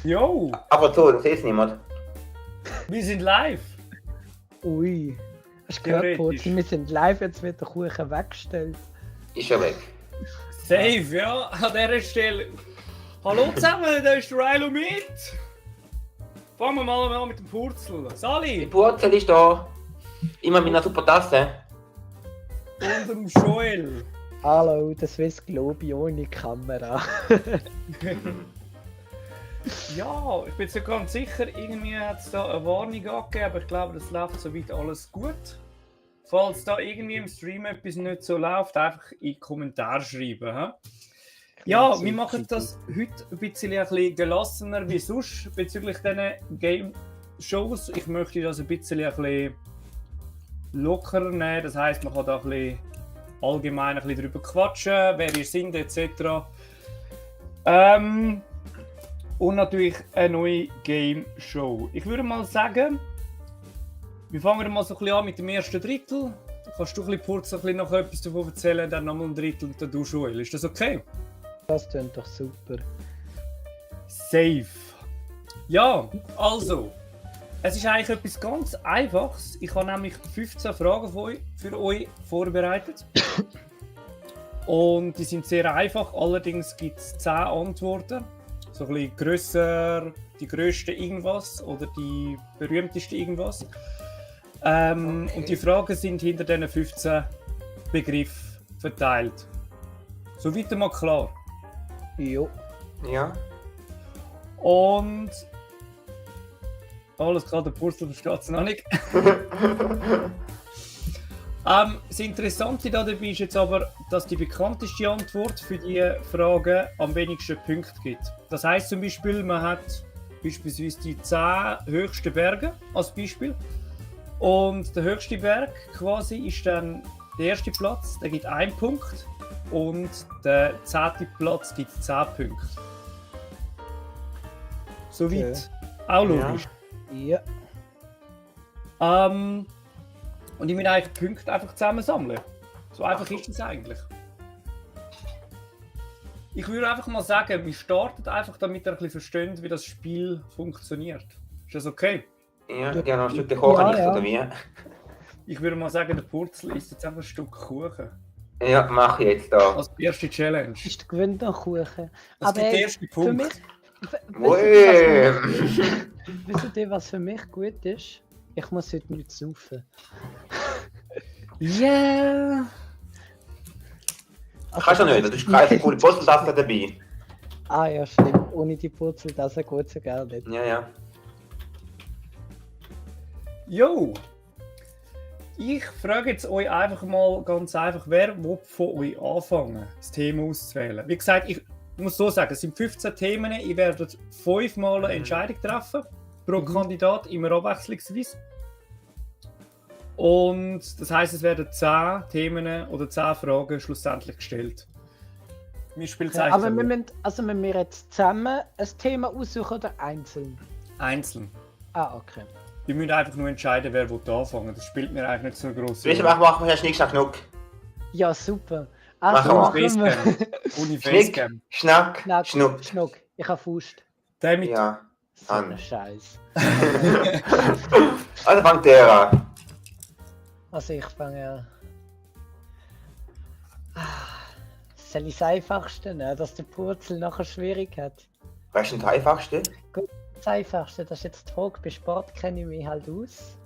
Jo, Aber so, das ist niemand. wir sind live. Ui. Hast du gehört, Theoretisch. Putz? Wir sind live, jetzt wird der Kuchen weggestellt. Ist ja weg. Safe, ja, an dieser Stelle. Hallo zusammen, da ist der Rilo mit. Fangen wir mal an mit dem Purzel. Die Sali Purzel ist da. Immer mit einer super Tasse. und dem Joel. Hallo, das Swiss Globe ohne Kamera. Ja, ich bin jetzt nicht ganz sicher, irgendwie hat es da eine Warnung angegeben, aber ich glaube, das läuft soweit alles gut. Falls da irgendwie im Stream etwas nicht so läuft, einfach in die Kommentare schreiben. He? Ja, wir machen das heute ein bisschen gelassener wie sonst bezüglich diesen Game-Shows. Ich möchte das ein bisschen lockerer nehmen, das heisst, man kann da ein bisschen allgemein ein bisschen drüber quatschen, wer ihr seid etc. Und natürlich eine neue Game-Show. Ich würde mal sagen, wir fangen mal so ein bisschen an mit dem ersten Drittel. Kannst du ein bisschen kurz noch etwas davon erzählen, dann nochmal ein Drittel und dann du, Joel. Ist das okay? Das klingt doch super. Safe. Ja, also. Es ist eigentlich etwas ganz Einfaches. Ich habe nämlich 15 Fragen für euch vorbereitet. Und die sind sehr einfach. Allerdings gibt es 10 Antworten. So ein bisschen grösser, die grösste irgendwas oder die berühmteste irgendwas. Okay. Und die Fragen sind hinter diesen 15 Begriffen verteilt. Soweit mal klar. Jo. Ja. Und alles klar, der Purzel versteht es noch nicht. Das Interessante dabei ist jetzt aber, dass die bekannteste Antwort für die Fragen am wenigsten Punkte gibt. Das heisst zum Beispiel, man hat beispielsweise die 10 höchsten Berge als Beispiel. Und der höchste Berg quasi ist dann der erste Platz, der gibt 1 Punkt. Und der 10. Platz gibt 10 Punkte. Soweit. Okay. Auch logisch. Ja. Und ich will eigentlich die Punkte einfach zusammen sammeln. So einfach ist es eigentlich. Ich würde einfach mal sagen, wir starten einfach, damit ihr ein bisschen versteht, wie das Spiel funktioniert. Ist das okay? Ja, die haben noch ein Stück Kuchen nicht oder wie? Ich würde mal sagen, der Purzel isst jetzt einfach ein Stück Kuchen. Ja, mach ich jetzt da. Als erste Challenge. Ist der Gewinn noch Kuchen. Das gibt der erste für Punkt. mich... Wisst ihr, was für mich gut ist? Ich muss heute nicht saufen. Yeah! Kannst du nicht, du hast keine coole Purzeltasse dabei. Ah ja, stimmt. Ohne die Purzeltasse geht es ja gar nicht. Ja, ja. Jo! Ich frage jetzt euch einfach mal ganz einfach, wer will von euch anfangen, das Thema auszuwählen. Wie gesagt, ich muss so sagen, es sind 15 Themen, ihr werdet 5 Mal eine Entscheidung treffen, pro Kandidat, immer abwechslungsweise. Und das heisst, es werden 10 Themen oder 10 Fragen schlussendlich gestellt. Wir spielen Okay, aber wir müssen jetzt zusammen ein Thema aussuchen oder einzeln? einzeln. Ah, okay. Wir müssen einfach nur entscheiden, wer anfangen. Das spielt mir eigentlich nicht so eine grosse Weißt du, machen wir nicht genug. Ja, super. Machen Also wir. machen wir. Ohne Schnick, Facecam. Schnack, Schnuck, Schnuck. Schnuck. Ich habe Faust. Damit Ja. So An. ein Scheiß. Also fängt der an. Also ich fange an. Soll ich das Einfachste nehmen, dass der Purzel nachher schwierig hat? Was ist denn das Einfachste? Das Einfachste, das ist jetzt die Frage, bei Sport kenne ich mich halt aus.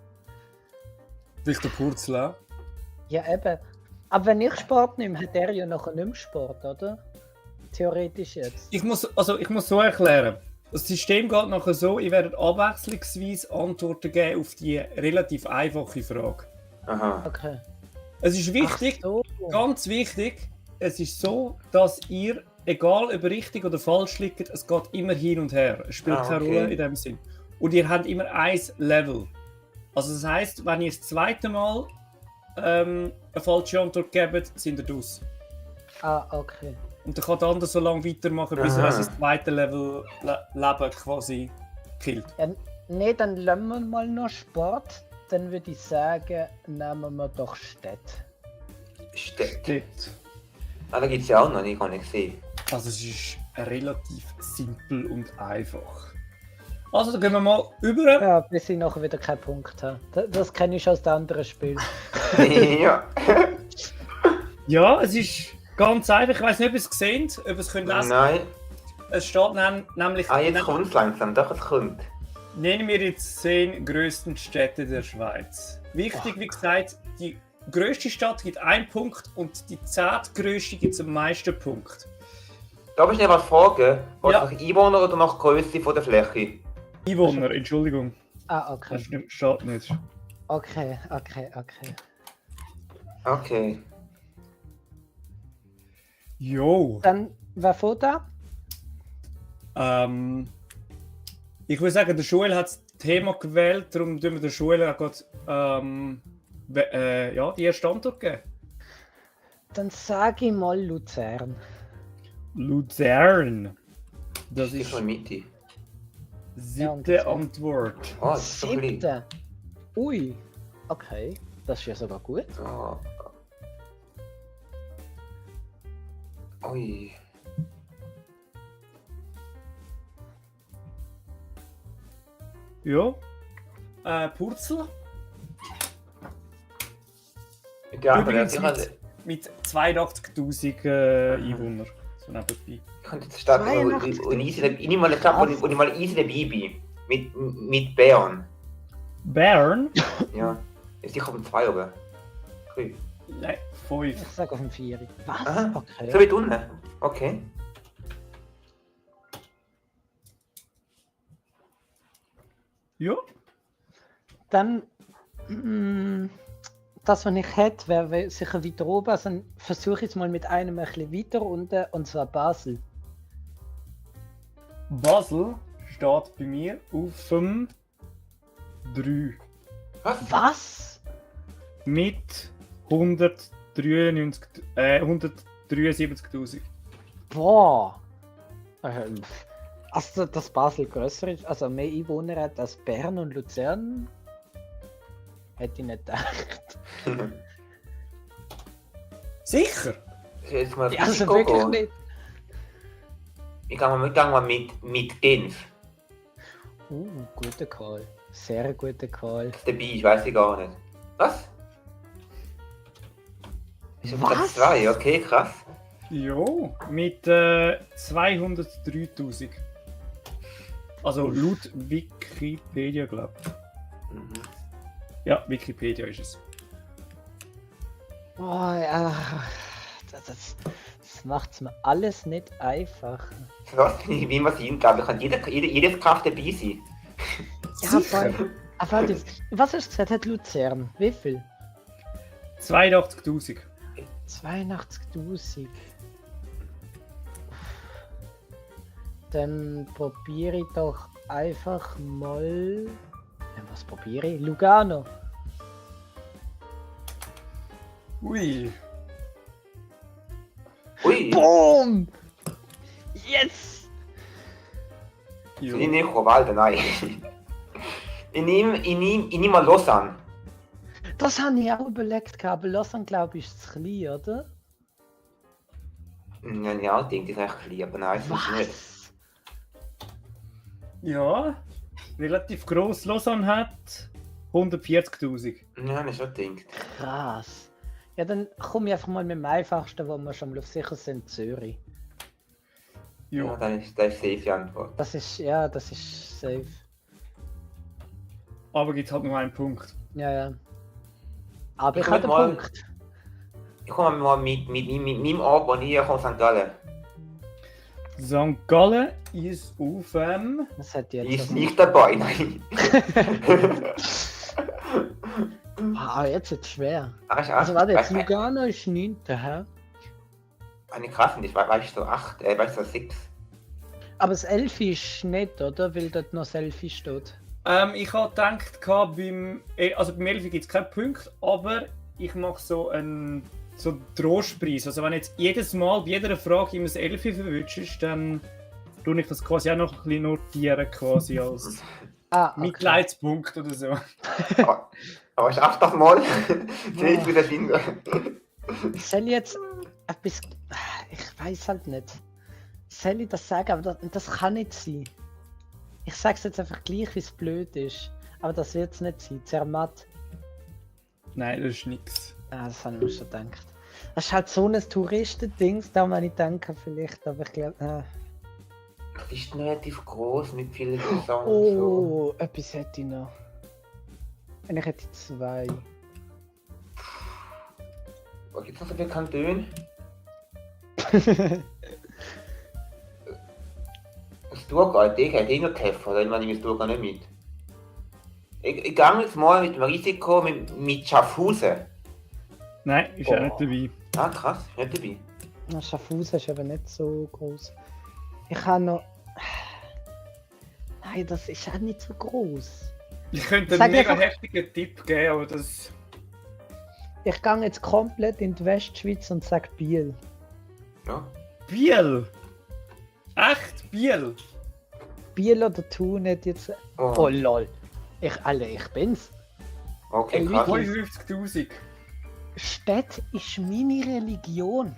durch den Purzel an. Ja eben. Aber wenn ich Sport nehme, hat er ja nachher nicht mehr Sport, oder? Theoretisch jetzt. Ich muss so erklären. Das System geht nachher so, ihr werdet abwechslungsweise Antworten geben auf die relativ einfache Frage. Aha. Okay. Es ist wichtig, Ach so. ganz wichtig, es ist so, dass ihr, egal ob richtig oder falsch liegt, es geht immer hin und her. Es spielt keine okay. Rolle in dem Sinn. Und ihr habt immer ein Level. Also das heisst, wenn ihr das zweite Mal eine falsche Antwort gebt, sind ihr raus. Ah, okay. Und dann kann der andere so lange weitermachen, bis er Aha. das zweite Level Leben quasi killt. Ja, nee, dann lassen wir mal noch Sport. Dann würde ich sagen, nehmen wir doch Städte. Steht. Dort. Ah, da gibt es ja auch noch, ich kann nicht sehen. Also es ist relativ simpel und einfach. Also, dann gehen wir mal über. Ja, bis ich nachher wieder keinen Punkt habe. Das kenne ich aus den anderen Spielen. Ja. Ja, es ist ganz einfach. Ich weiß nicht, ob ihr es seht, ob ihr es könnt lesen. Nein. Es steht nämlich. Jetzt kommt es langsam. Doch, es kommt. Nennen wir die 10 grössten Städte der Schweiz. Wichtig, wie gesagt, die grösste Stadt gibt 1 Punkt und die 10. grösste gibt am meisten Punkt. Darf ich dir was fragen? Was Ja. nach Einwohner oder nach Größe von der Fläche? Einwohner, Entschuldigung. Ah, okay. Das steht nicht. Okay. Okay. Jo. Dann, wer fährt da? Ich würde sagen, der Schule hat das Thema gewählt, darum tun wir der Schule auch gerade, ja, die ersten Antwort geben. Dann sage ich mal Luzern. Luzern. Das Ich ist schon Mitte. siebte Antwort. Oh, das ist doch lieb. 7. Ui. Okay. Das ist ja sogar gut. Oh. Ui. Ja. Purzel Ja, aber Übrigens ich mit 82.000 Einwohnern. So nebenbei. könnte jetzt starten, 82. und ich nehme mal eine Stadt, wo ich mal easy dabei bin. Mit Bern. Bern? Ja. Ist sicher auf dem 2 oben. 3. Nein, 5. Ich sage auf dem 4. Was? Aha. Okay. So weit unten. Okay. Ja. Dann, das, was ich hätte, wäre sicher weiter oben. Also dann versuche ich es mal mit einem ein bisschen weiter unten, und zwar Basel. Basel steht bei mir auf dem 3. Was? Was? Mit 173.000. Boah! Also, dass Basel grösser ist, also mehr Einwohner hat als Bern und Luzern, hätte ich nicht gedacht. Sicher? Jetzt mal Ja, also Risiko wirklich gehen. nicht. Ich gehe mal mit Genf. Guter Call. Sehr guter Call. Das ist dabei, ich weiß ich gar nicht. Was? Ist auf Platz Was? 2, okay, krass. Jo, mit 203.000. Also laut Wikipedia, glaube ich. Mhm. Ja, Wikipedia ist es. Oh, ja. Das macht es mir alles nicht einfach. Was? Wie man sehen kann, kann jedes Kraft dabei sein. Ja, Sicher? warte jetzt. Was hast du gesagt, hat Luzern? Wie viel? 82.000. 82.000. Dann probiere ich doch einfach mal. Was probiere ich? Lugano. Ui. Ui, Boom! Yes! Jo. ich nehme Walden, nein. Ich nehme mal Lausanne. Das habe ich auch überlegt, aber Lausanne, glaube ich, ist zu klein, oder? Ja, ich denke, das ist echt klein, aber nein, das ist nicht. Was? Ja, relativ gross. Lausanne hat 140.000. Ja, das ist schon gedacht. Krass. Ja, dann komme ich einfach mal mit dem einfachsten, wo wir schon mal auf sicher sind, Zürich. Ja, Jo. das ist safe die Antwort. Das ist safe. Aber gibt halt nur einen Punkt. Ja. Aber ich Ich habe den würd mal- Punkt. Ich komme mal mit meinem Ort, wo ich komme, St. Gallen. St. Gallen ist auf Das hat jetzt. Ist nicht dabei, nein. Jetzt ist es schwer. Also Also warte, jetzt Lugano ist 9. Hä? Eine krasse, ich weiß so 8, weißt du, 6. Aber das Elfi ist nicht, oder? Weil dort noch das Elfi steht. Ich habe gedacht, beim Elfi gibt es keinen Punkt, aber ich mache so einen Trostpreis. Also wenn jetzt jedes Mal bei jeder Frage immer das Elfi verwünschst, dann tue ich das quasi auch noch ein bisschen notieren, quasi als Ah, okay. Mitleidspunkt oder so. Aber schaff das mal. Sehe ich wieder finden. Soll ich jetzt etwas. Ich weiß halt nicht. soll ich das sagen? Aber das kann nicht sein. Ich sag's jetzt einfach gleich, wie es blöd ist. Aber das wird es nicht sein. Zermatt. Nein, das ist nix. Ah, das habe ich mir schon gedacht. Das ist halt so ein Touristendings, da man nicht denken vielleicht, aber ich glaube. Das ist relativ groß mit vielen Sachen. Oh, etwas hätte ich noch. Und ich hätte 2. Was gibt es noch so für Kantone? Das Stuttgart, ich hätte noch geholfen, dann nehme ich das Stuttgart nicht mit. Ich gehe jetzt mal mit dem Risiko mit Schaffhausen. Nein, ist auch nicht dabei. Ah, krass, nicht dabei. Schaffhausen ist aber nicht so groß. Ich habe noch. Nein, das ist auch nicht so groß. Ich könnte Sag einen mega einfach- heftigen Tipp geben, aber das. Ich gehe jetzt komplett in die Westschweiz und sage Biel. Ja. Biel! Echt? Biel? Biel oder Thun nicht jetzt. Oh lol. Ich bin's. Okay, Leute, krass. 52.000. Städte ist meine Religion.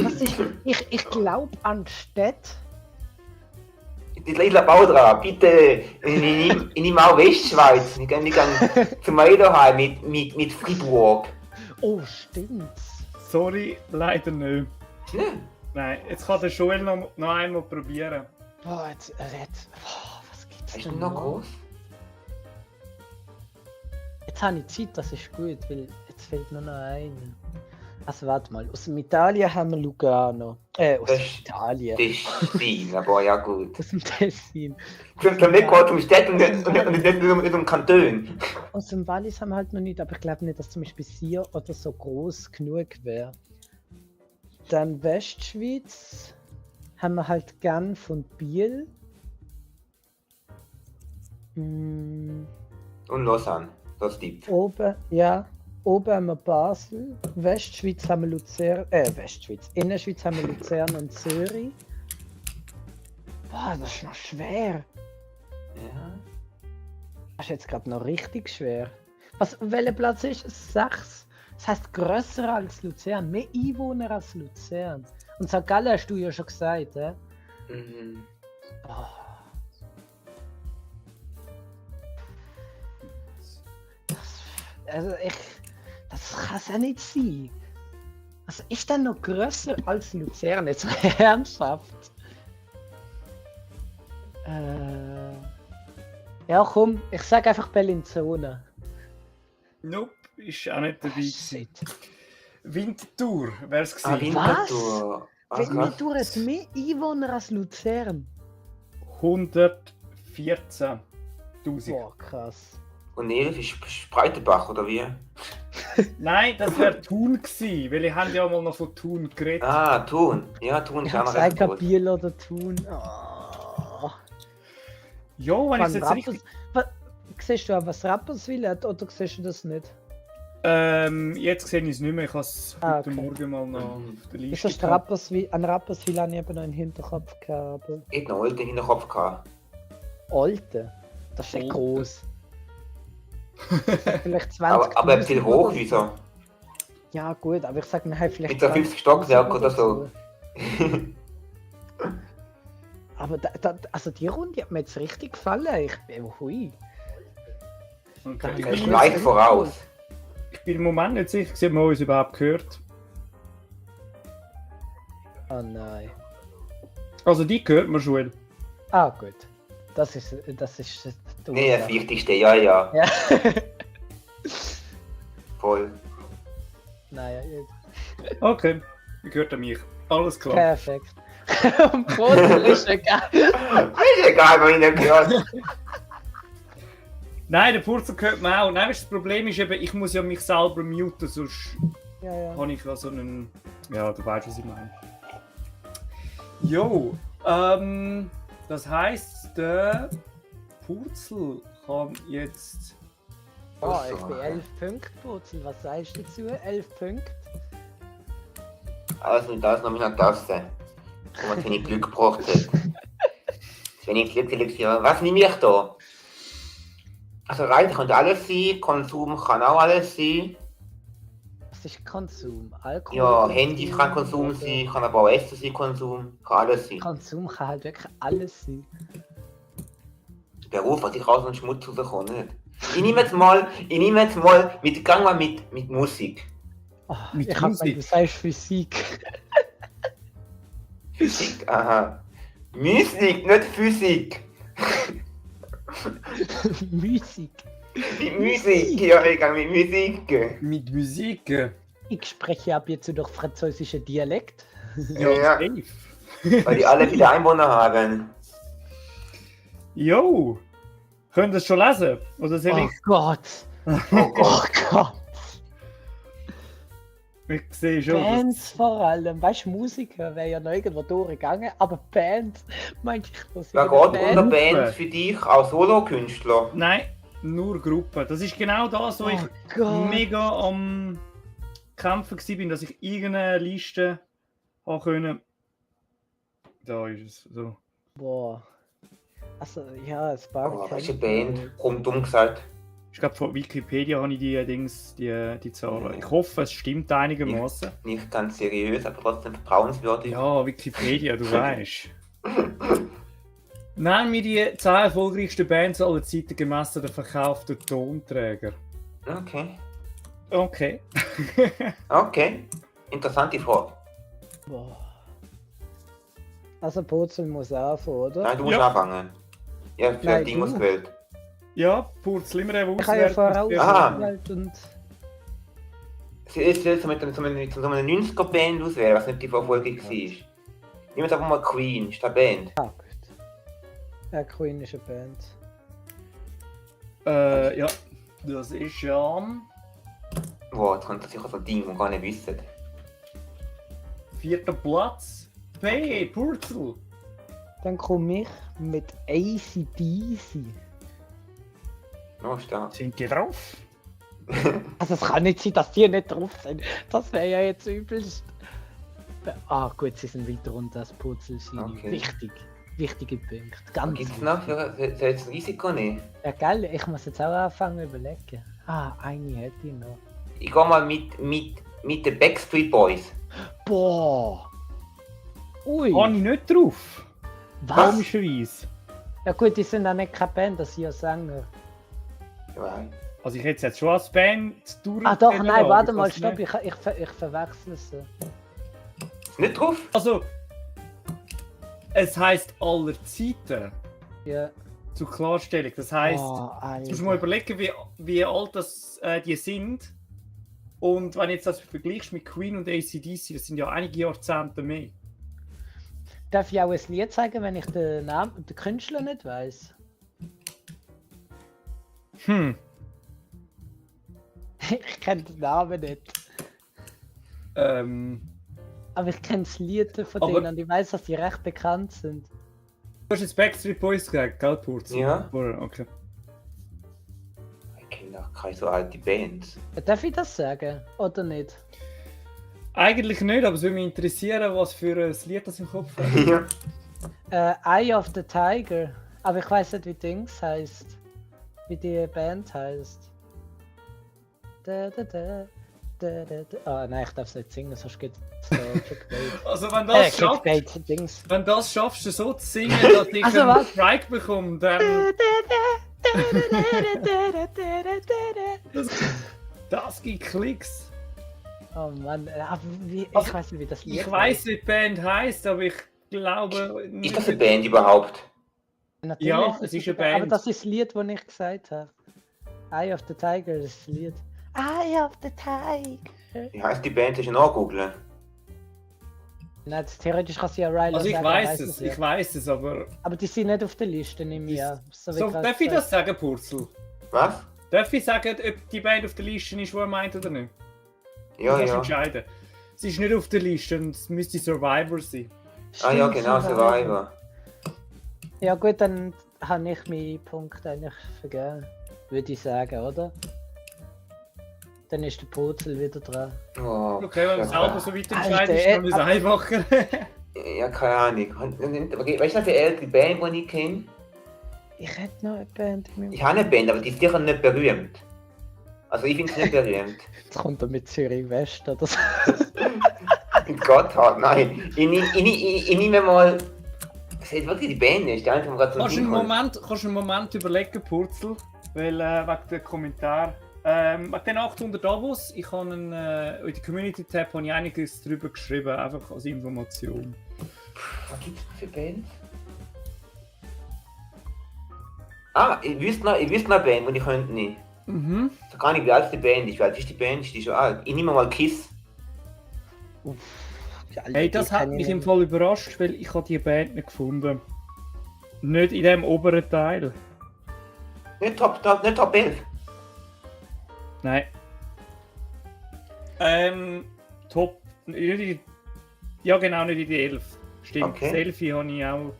Das ist, ich glaube an Städte. Die Leila Baudra, bitte, ich nehme auch Westschweiz. Ich gehe zu mir daheim mit Fribourg. Oh, stimmt's. Sorry, leider nicht. Ja. Nein, jetzt kann der Joel noch einmal probieren. Boah, was gibt's Ist du denn noch groß? Jetzt habe ich Zeit, das ist gut, weil jetzt fehlt nur noch einer. Also warte mal, aus dem Italien haben wir Lugano. Aus Das- Italien. Tessin, aber ja gut. Aus dem Tessin. Für mich geht es um Städte und nicht um Kanton. Aus dem Wallis haben wir halt noch nicht, aber ich glaube nicht, dass zum Beispiel Sier oder so groß genug wäre. Dann Westschweiz haben wir halt Genf und Biel. Mm, Und Lausanne, das Tipp. oben, ja. Oben haben wir Basel, Westschweiz haben wir Luzern, Westschweiz, Innerschweiz haben wir Luzern und Zürich. Boah, das ist noch schwer. Ja. Das ist jetzt gerade noch richtig schwer. Welcher Platz ist es? 6. Das heißt grösser als Luzern, mehr Einwohner als Luzern. Und St. Gallen hast du ja schon gesagt, hä? Mhm. Oh. Das kann es ja nicht sein. Was ist denn noch grösser als Luzern? Jetzt mal ernsthaft. Ja, komm, ich sag einfach Bellinzona. Nope, ist auch nicht dabei. gewesen. Shit. Winterthur wär's Ah, gewesen. Winterthur. Ah, krass. Winterthur hat mehr Einwohner als Luzern. 114.000. Boah, krass. Und Elf ist Breitenbach, oder wie? Nein, das wäre Thun gewesen, weil ich haben ja mal noch von Thun geredet. Ah, Thun. Ja, Thun Ich ist auch hab noch recht gesagt, gut. Biel oder Thun. Oh. Ja, wenn ich es jetzt richtig. Siehst du auch, was Rapperswil hat, oder siehst du das nicht? Jetzt sehe ich es nicht mehr. Ich habe es Ah, heute okay. Morgen mal noch Mhm. auf der Ist Liste das der gehabt. Rapperswil? An Rapperswil habe ich eben noch einen Hinterkopf gehabt. Aber Ich hätte noch Alte in den Kopf gehabt. Alte? Das ist nicht Alte. groß. Vielleicht 20. Aber ein bisschen hoch, wieso? Ja, gut, aber ich sag, nein, vielleicht. Mit so 50 20.000 Stockwerk oder so. Aber also die Runde hat mir jetzt richtig gefallen. Ich bin hui. Okay. Das Ich, Er ist bin, weit voraus. ich bin im Moment nicht sicher, ob man uns überhaupt gehört. Oh nein. Also die gehört man schon. Ah, gut. Das ist die Nee, das Ursache. Wichtigste, ja, ja. Ja. Voll. Naja, Okay, gehört an mich. Alles klar. perfekt. Und Brot ist egal. Ist egal, was ich nicht gehört. Nein, der Purzel gehört mir auch. Nein, das Problem ist eben, ich muss ja mich selber muten, sonst Ja, ja. habe ich ja so einen... Ja, du weißt, was ich meine. Jo, das heisst, der Purzel kann jetzt... Oh, ich bin 11 Punkte, Purzel. Was sagst du dazu? 11 Punkte? Also, das noch eine Tasse. Guck mal, wenn ich Glück gebracht hätte. Wenn ich Glück selektiere. Was nehme ich da? Also, Reiten könnte alles sein, Konsum kann auch alles sein. Was Was ist Konsum? Alkohol? Ja, Handy kann Konsum sein, kann aber auch Essen sein Konsum, kann alles sein. Konsum kann halt wirklich alles sein. Der Ruf, was ich raus und Schmutz rauskommt, nicht? Ich nehme jetzt mal gang mal mit Musik. Oh, Mit ich hab Musik? gemeint, du sagst Physik. Physik, aha. Musik, nicht Physik. Musik. Mit Musik, ja, ich gehe mit Musik. Mit Musik. Ich spreche ab jetzt durch französischen Dialekt. Ja, safe. weil die alle viele Einwohner haben. Jo! Könnt ihr es schon lesen? Oder soll Oh Gott. Oh Oh Gott. Gott. ich sehe schon. Bands vor allem. Weißt du, Musiker wäre ja noch irgendwo durchgegangen, aber Band, meinte ich, das Wer ist geht eine unter Band. Band für dich als Solokünstler? Nein, nur Gruppen. Das ist genau das, wo ich Oh Gott. mega am Kämpfen war, dass ich irgendeine Liste haben können. Da ist es so. Boah. Also, ja, es war Oh, was ist eine Band? Rundum gesagt. Ich glaube, von Wikipedia habe ich die Zahlen. Ich hoffe, es stimmt einigermaßen. Nicht ganz seriös, aber trotzdem vertrauenswürdig. Ja, Wikipedia, du weißt. Nennen wir die 10 erfolgreichsten Bands aller Zeiten gemessen der verkauften Tonträger. Okay. Okay. Okay. Interessante Frage. Boah. Also, Purzel muss anfangen, oder? Nein, du musst Ja. anfangen. Ja, für Nein, Ding du. ausgewählt. Ja, Purzel immer eine Ich habe ja vorher Aha. ausgewählt und. Sie ist jetzt so mit so einer 90er-Band auswählen, was nicht die Verfolgung war. Nehmen wir jetzt einfach mal Queen, ist eine Band. Ah, gut. Ja, Queen ist eine Band. Ja, das ist ja. Wow, jetzt kommt das sicher so ein Ding, das wir gar nicht wissen. 4. Platz. B, Purzel. Dann komme ich mit AC/DC. No, ist da. Sind die drauf? Also, es kann nicht sein, dass die nicht drauf sind. Das wäre ja jetzt übelst. Ah, gut, sie sind weiter runter als Purzel. Okay. Wichtig. Wichtige Punkte. Was Ganz gibt es wichtig. noch? Soll jetzt ein Risiko nehmen? Ja, geil, ich muss jetzt auch anfangen zu überlegen. Ah, eine hätte ich noch. Ich gehe mal mit den Backstreet Boys. Boah! Ui! Habe ich nicht drauf. Was? Komischerweise. Ja gut, die sind auch nicht keine Band, das sind ja Sänger. Ja. Also ich hätte es jetzt schon als Band durch. Ah doch, nein, warte mal, stopp, ich verwechsel sie. Ist nicht drauf? Also, es heisst aller Zeiten. Ja. Zur Klarstellung. Das heisst, Oh, du musst mal überlegen, wie alt die sind. Und wenn jetzt das vergleichst mit Queen und AC/DC, das sind ja einige Jahrzehnte mehr. Darf ich auch ein Lied sagen, wenn ich den Namen, den Künstler nicht weiss? Ich kenne den Namen nicht. Aber ich kenne das Lied von Aber- denen und ich weiß, dass die recht bekannt sind. Du hast jetzt Backstreet Boys gesagt, gell, Purzel? Ja. Okay. Ich kenne auch keine so alte Bands. Darf ich das sagen? Oder nicht? Eigentlich nicht, aber es würde mich interessieren, was für ein Lied das im Kopf hat. Ja. Eye of the Tiger. Aber ich weiß nicht, wie Dings heißt. Wie die Band heißt. Da, da, da, da, da, da. Ah nein, ich darf es nicht singen, sonst geht es da Clickbait. Also wenn das schaffst, Clickbait, Dings. wenn das schaffst, du so zu singen, dass ich Also einen was? Strike bekomme, dann das gibt Klicks. Oh Mann, aber ich Also, weiß nicht, wie das Lied Ich weiß, wie die Band heisst, aber ich glaube Ist das eine Band überhaupt? Natürlich Ja, es ist eine Band. Aber das ist das Lied, das ich gesagt habe. Eye of the Tiger ist das Lied. Eye of the Tiger. Wie heißt die Band? Das ist nachgoogeln. Nein, das theoretisch kann sie ja Riley Also ich sagen, weiß weiss es, nicht. ich weiß es, aber. Aber die sind nicht auf der Liste, nehme ich an. So wie So, gerade darf ich gesagt. das sagen, Purzel? Was? Darf ich sagen, ob die Band auf der Liste ist, die er meint oder nicht? Ja, Du kannst ja. entscheiden. Sie ist nicht auf der Liste und es müsste Survivor sein. Ah ja, Stimmt, genau, Survivor. Ja gut, dann habe ich meinen Punkt eigentlich vergeben. Würde ich sagen, oder? Dann ist der Purzel wieder dran. Oh, Okay, wenn man selber so weit entscheidet, ist Alter, es dann einfacher. ja, keine Ahnung. Weißt du noch die ältere Band, die ich kenne? Ich hätte noch eine Band in meinem Ich habe eine Band, aber die ist sicher nicht berühmt. Also ich finde es nicht berühmt. Jetzt kommt er mit Zürich West oder so. Mit Gotthard, nein. Ich nehme mal... Das ist wirklich die Band ist, die einfach gerade so Kannst du einen Moment überlegen, Purzel? Weil wegen dem Kommentar. Wegen den 800 Abos, ich habe in der Community-Tab einiges darüber geschrieben, einfach als Information. Was gibt es für Bands? Ah, ich wüsste noch eine Band, und ich könnte nicht. Mhm. Ich weiß gar nicht, wie alt die Band ist. Wie alt ist die Band? Ist die schon alt? Ich nehme mal Kiss. Uff, ja, Hey, das hat mich im Fall überrascht, weil ich habe die Band nicht gefunden. Nicht in dem oberen Teil. Nicht Top 11. Nein. Top. Nicht in die, ja, genau, nicht in die 11. Stimmt. Okay. Selfie habe ich auch.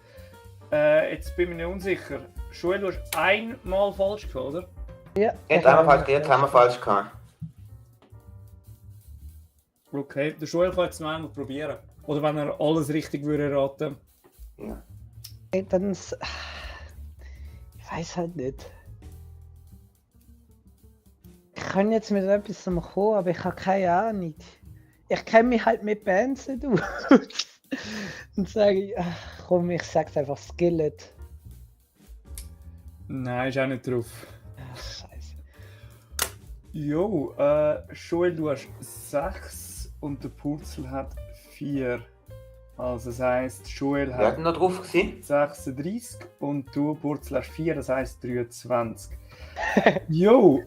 Jetzt bin ich mir nicht unsicher. Joel, du hast einmal falsch gehabt, oder? Ja, Jetzt haben wir falsch gehabt. Okay, der Joel kann jetzt noch einmal probieren. Oder wenn er alles richtig würde raten. Ja. Dann. Ich weiß halt nicht. Ich kann jetzt mit etwas kommen, aber ich habe keine Ahnung. Ich kenne mich halt mit Bands nicht aus. Und sage ich, ach, komm, ich sag's einfach Skillet. Nein, ist auch nicht drauf. Ach, scheiße. Jo, Joel, du hast 6 und der Purzel hat 4. Also das heisst, Joel Wer hat hat denn noch drauf gewesen? 36 und du, Purzel, hast 4, das heisst 23. Jo,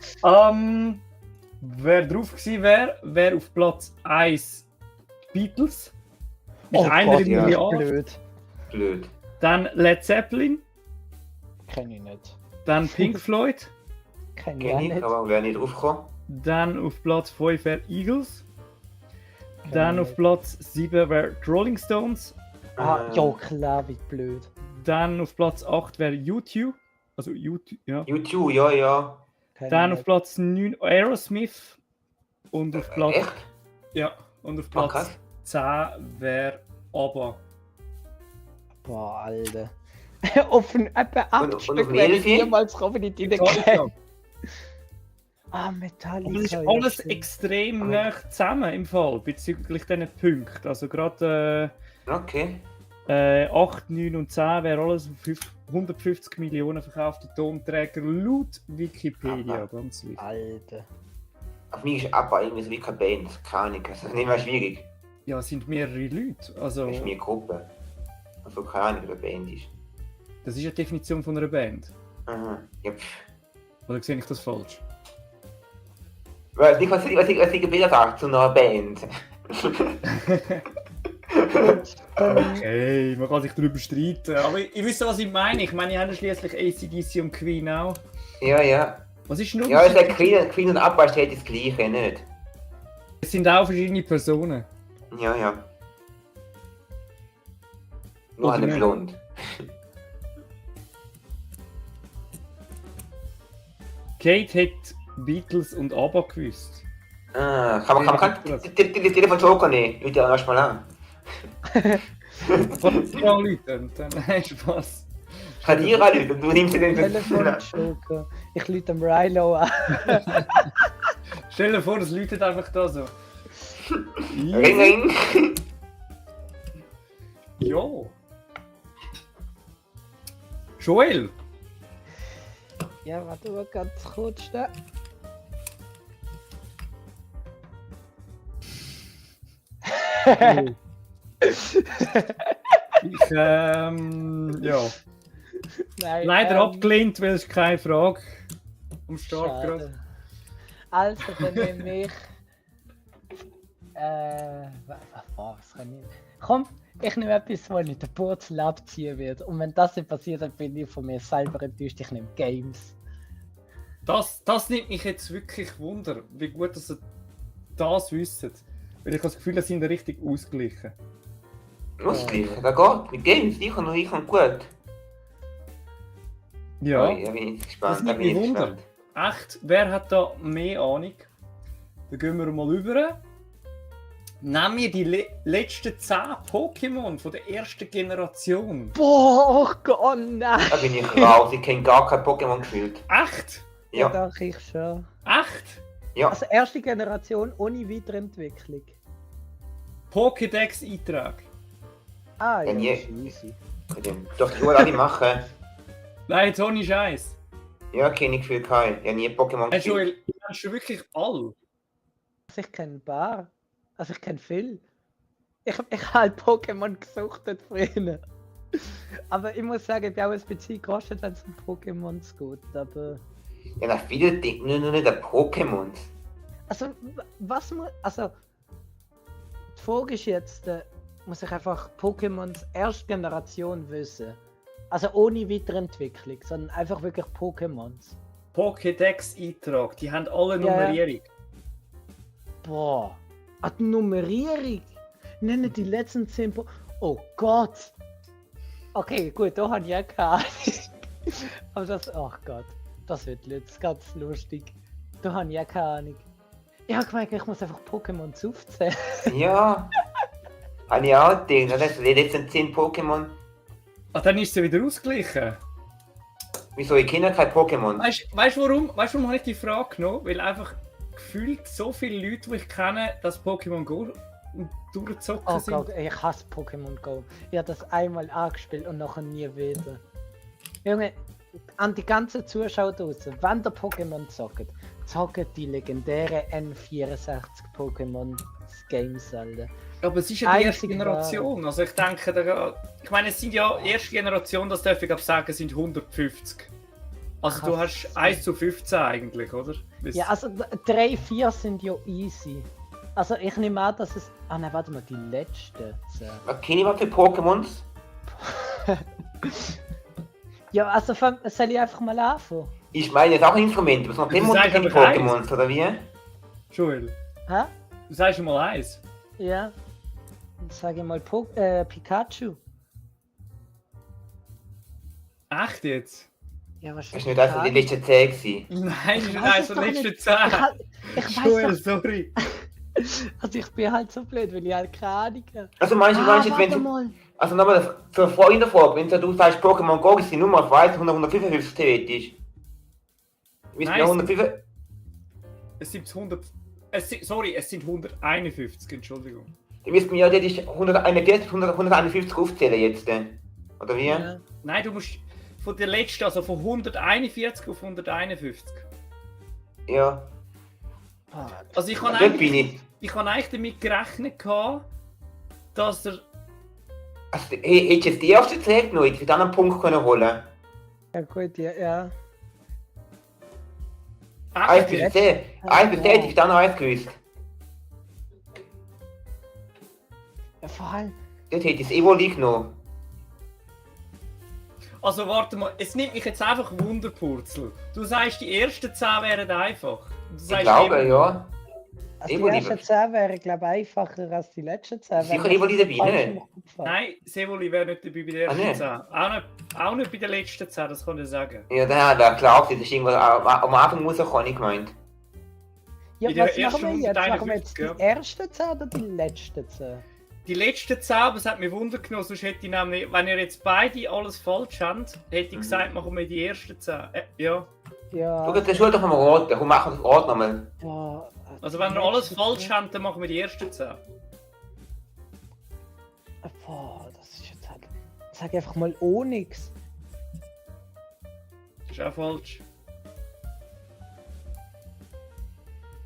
wer drauf gewesen wäre auf Platz 1 Beatles. Mit einer Gott, ja, Milliarde. blöd. Blöd. Dann Led Zeppelin. Kenn ich nicht. Dann Pink Floyd. Kenn ich auch Kenn ich, nicht. aber wer nicht drauf gekommen? Dann auf Platz 5 wäre Eagles. Kenn Dann ich auf nicht. Platz 7 wäre die Rolling Stones. Ah, ja klar, wie blöd. Dann auf Platz 8 wäre U2. Also U2, ja. YouTube, ja. Kenn Dann ich auf nicht. Platz 9 Aerosmith. Und auf Platz, Echt? ja, und auf Ah, Platz krass. 10 wäre ABBA. Boah, Alter. Auf etwa 8 Und auf Stück dem werde ich Elfi? niemals kommen, die nicht Metallica. kennen. Ah, Metallica. Aber es ist ja, alles stimmt. extrem Aber- nah zusammen im Fall, bezüglich diesen Punkten. Also gerade Okay. 8, 9 und 10 wäre alles auf 150 Millionen verkaufte Tonträger laut Wikipedia, Aber- ganz wichtig. Alter. Auf mich ist ABBA irgendwie so wie keine Band. Keine Ahnung. Das ist nicht mehr schwierig. Ja, es sind mehrere Leute. Also, Das ist meine Gruppe. Also keine Ahnung, wer Band ist. das ist eine Definition von einer Band. Aha. Ja, Oder sehe ich das falsch? Weiß nicht, was Wikipedia sagt zu einer Band. Okay, man kann sich darüber streiten. Aber ich wüsste, was ich meine. Ich meine, ich habe schließlich ACDC und Queen auch. Ja. Was ist nur? Ja, es ist Queen und ABBA ist halt das Gleiche, nicht? Es sind auch verschiedene Personen. Ja. Nur Oder eine nicht? blond. Kate hat Beatles und ABBA gewusst. Ah, kann man die Telefon Joker nehmen? Leute, ja, lass mal an. Von dir anrufen und dann nein, Spaß. Kann dir anrufen und du nimmst den Telefon-Joker. Ich lüte am Rilo an. Stell dir vor, es läutet einfach da so. Ring, ring. Jo. Joel, Ja, warte mal ganz kurz da. ich, ja. Nein, Leider abgelehnt, weil es keine Frage am Start gerade. schade. Also, dann nehme ich. Was kann ich? Komm, ich nehme etwas, wo ich den Purzel abziehen werde. Und wenn das nicht passiert, dann bin ich von mir selber enttäuscht. Ich nehme Games. Das nimmt mich jetzt wirklich Wunder, wie gut dass ihr das wisst. Weil ich habe das Gefühl, dass sind richtig ausgeglichen. Lustig, da geht. Mit Games, ich und gut. Ja, Ui, da bin ich das gespannt. Da nimmt bin mich ich Wunder. gespannt. Echt, wer hat da mehr Ahnung? Dann gehen wir mal rüber. Nehmen wir die letzten 10 Pokémon von der ersten Generation. Boah, oh Gott, nein! Da bin ich raus. Ich kenne gar kein Pokémon gespielt. Echt? Ja, Ja. doch, ich schon. Echt? Ja, Also erste Generation ohne Weiterentwicklung. Pokédex-Eintrag. Ah, ja, Ja, nie. das ist easy. Doch die alle machen. Nein, jetzt ohne Scheiß. Ja, kenne ich viel kein. Ja, nie Pokémon Hey, gespielt. Joel, kennst du wirklich alle? Also ich kenne ein paar. Also ich kenne viel. Ich habe halt Pokémon gesuchtet früher. Aber ich muss sagen, ich bin auch ein bisschen gerostet, wenn es um Pokémons geht. Aber. Ja, nach viele Dinge, nur nicht der Pokémon. Also, was muss. Also. Die Frage ist jetzt, muss ich einfach Pokémons erste Generation wissen. Also ohne Weiterentwicklung, sondern einfach wirklich Pokémons. Pokédex-Eintrag, die haben alle Ja. Nummerierung. Boah. Ah, die Nummerierung. Nennen die letzten 10 Oh Gott. Okay, gut, da habe ich ja keine Ahnung. Aber das. Ach Gott. Das wird jetzt ganz lustig. Da habe ich ja keine Ahnung. Ich habe gemeint, ich muss einfach Pokémons aufzählen. Ja. Habe ich auch gedacht. Das heißt, die letzten 10 Pokémon. Ah, dann ist sie wieder ausgeglichen. Wieso, ich kenne kein Pokémon? Weißt du warum? Weißt du, warum habe ich die Frage genommen? Weil einfach gefühlt so viele Leute, die ich kenne, das Pokémon Go durchgezogen Oh sind. Gott, ich hasse Pokémon Go. Ich habe das einmal angespielt und nachher nie wieder. Junge, an die ganzen Zuschauer draußen, wenn der Pokémon zockt, zockt die legendäre N64 Pokémon Games Zelda. Aber es ist ja die erste Einzig Generation. Also ich denke, ich meine, es sind ja erste Generation, das darf ich glaube sagen, sind 150. Also du Krass. hast 1 zu 15 eigentlich, oder? Ja, also 3, 4 sind ja easy. Also ich nehme an, dass es. Ah nein, warte mal, die letzte. Was kenne ich was für Pokémons? Ja, also soll ich einfach mal anfangen? Ich meine jetzt auch Instrumente, was noch Du immer sagst unter den aber Pokémons, oder wie? Joel, Hä? du sagst mal eins. Ja. Dann sage ich mal Pikachu. Echt jetzt? Ja, was Das ist nicht einfach die letzte 10 gewesen. Nein, das ist weiß eins es der doch letzten nicht. 10. Ich Joel, weiß doch. sorry. Also ich bin halt so blöd, weil ich halt keine Ahnung habe. Also meinst du jetzt, wenn warte du. mal. Also nochmal zur Frage, wenn du sagst Pokémon Go ist die Nummer, ich weiß 155 theoretisch. Wir sind Nein, ja es- 155. Es sind 100. Sorry, es sind 151, Entschuldigung. Dann müssten wir ja die 151 aufzählen jetzt. Oder wie? Ja. Nein, du musst von der letzten, also von 141 auf 151. Ja. Ah, Also ich habe Dort bin eigentlich, ich. ich habe eigentlich damit gerechnet, dass er. Also, hättest du jetzt die erste 10 genommen, hättest du dann einen Punkt können holen. ja gut, ja. 1 Echt bis jetzt? 10. 1 bis 10 hätte ich dann noch 1 gewusst. Ja, vor allem. Dort hätte ich das Evoli genommen. Also warte mal, es nimmt mich jetzt einfach Wunderpurzel. Du sagst, die ersten 10 wären einfach. Du Ich sagst glaube, eben- ja. Also die Evoli- ersten 10 wären, glaube ich, einfacher als die letzten 10. Sicher wenn Evoli das dabei, falsch ne? im Kopf habe. Nein, Sevoli wäre nicht dabei bei den ersten Ah, 10. Auch nicht bei den letzten 10, das kann ich sagen. Ja, der wäre klar gewesen, das ist irgendwas am Anfang rausgekommen, ich gemeint. Ja, in der was machen wir ersten jetzt? Machen wir jetzt 151, ja. die ersten 10 oder die letzten 10? Die letzten 10, aber es hat mich Wunder genommen, sonst hätte ich nämlich, wenn ihr jetzt beide alles falsch habt, hätte ich gesagt, machen wir die ersten 10. Ja. Ja. Schau, das ist doch mal raten. Komm, machen wir das Rat nochmal. Boah, Also wenn die ihr alles letzten falsch 10. habt, dann machen wir die ersten 10. Boah, das ist jetzt halt. Sag einfach mal Onyx. Das ist auch falsch.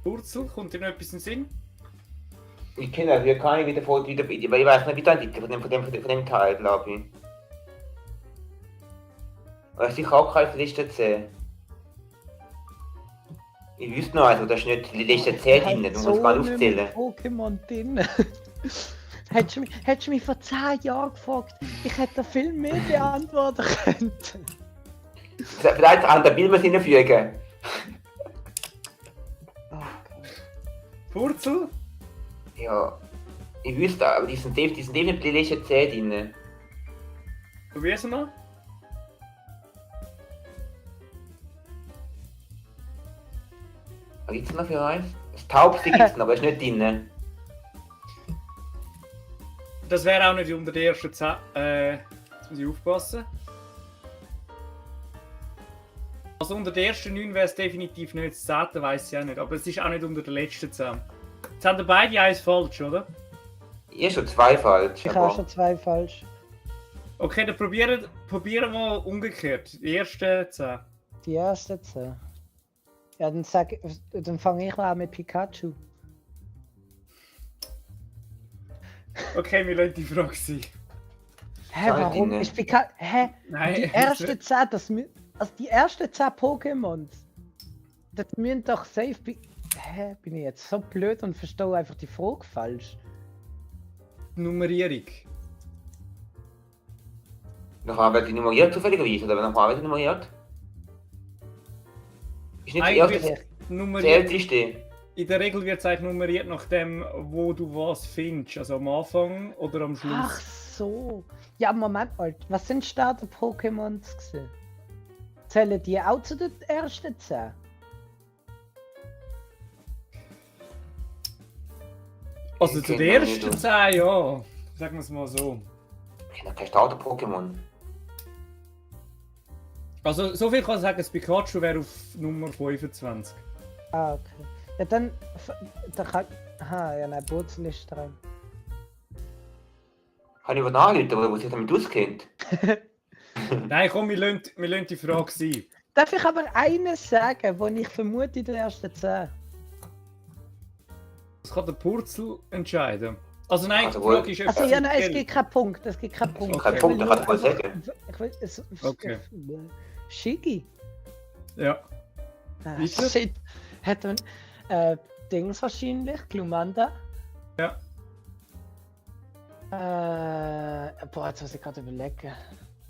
Wurzel, kommt dir noch etwas in den Sinn? Ich kenne das, wir kann wieder vor, wieder, ich weiß nicht, wie der Titel von dem Teil, glaube ich. Aber es ist sicher auch keine letzte 10. Ich wüsste noch, also da ist nicht die letzte 10 drin, du musst gar nicht aufzählen. Pokémon drin. Hättest du mich vor 10 Jahren gefragt, ich hätte da viel mehr beantworten können. Vielleicht an der Bilder hinfügen. Oh Gott. Wurzel? Ja, ich wüsste, aber die sind definitiv die letzte 10 drin. Probier's mal. Was gibt's noch für eins? Das Taubste gibt's noch, aber ist nicht drin. Das wäre auch nicht unter den ersten 10. Jetzt muss ich aufpassen. Also unter den ersten 9 wäre es definitiv nicht. Das 10. weiß ich auch nicht. Aber es ist auch nicht unter den letzten 10. Jetzt haben wir beide eins falsch, oder? Ihr schon 2 falsch. Ich habe schon 2 falsch. Okay, dann probieren wir mal umgekehrt. Die ersten 10. Die ersten 10. Ja, dann fange ich mal an mit Pikachu. Okay, wir lassen die Frage sein. Hä, warum Dinge. ist Pikachu? Hä? Nein, Die ersten 10, also die ersten 10 Pokémons. Das müssen doch safe Hä, bin ich jetzt so blöd und verstehe einfach die Frage falsch. Nummerierung. Nachher wird die nummeriert zufälligerweise, oder nachher wird die nummeriert? Ist nicht die Eigentlich erste, die nummeriert. älteste. In der Regel wird es eigentlich nummeriert nach dem, wo du was findest. Also am Anfang oder am Schluss. Ach so. Ja, Moment mal. Was sind Starter-Pokémons gewesen? Zählen die auch zu den ersten 10? Also Ich zu kenn den noch nicht, ersten du. 10, ja. Sagen wir es mal so. Ich kenne kein Starter-Pokémon. Also so viel kann ich sagen, das Pikachu wäre auf Nummer 25. Ah, okay. Ja, dann kann. Aha, ja, nein, Bootsel ist dran. Kann ich über nachlesen, oder wo sich damit auskennt? Nein, komm, wir lassen die Frage sein. Darf ich aber eines sagen, wo ich vermute in den ersten 10? Das kann der Purzel entscheiden. Also nein, Also die Frage gut. ist Also ja, nein, es speziell. gibt keinen Punkt. Es gibt keinen Punkt. Kein Punkt, dann kann ich mal sagen. Ich will, Okay. Shiggy. Ja. Ah, Weiter? shit. Hat man Dings wahrscheinlich, Glumanda. Ja. Boah, jetzt muss ich gerade überlegen.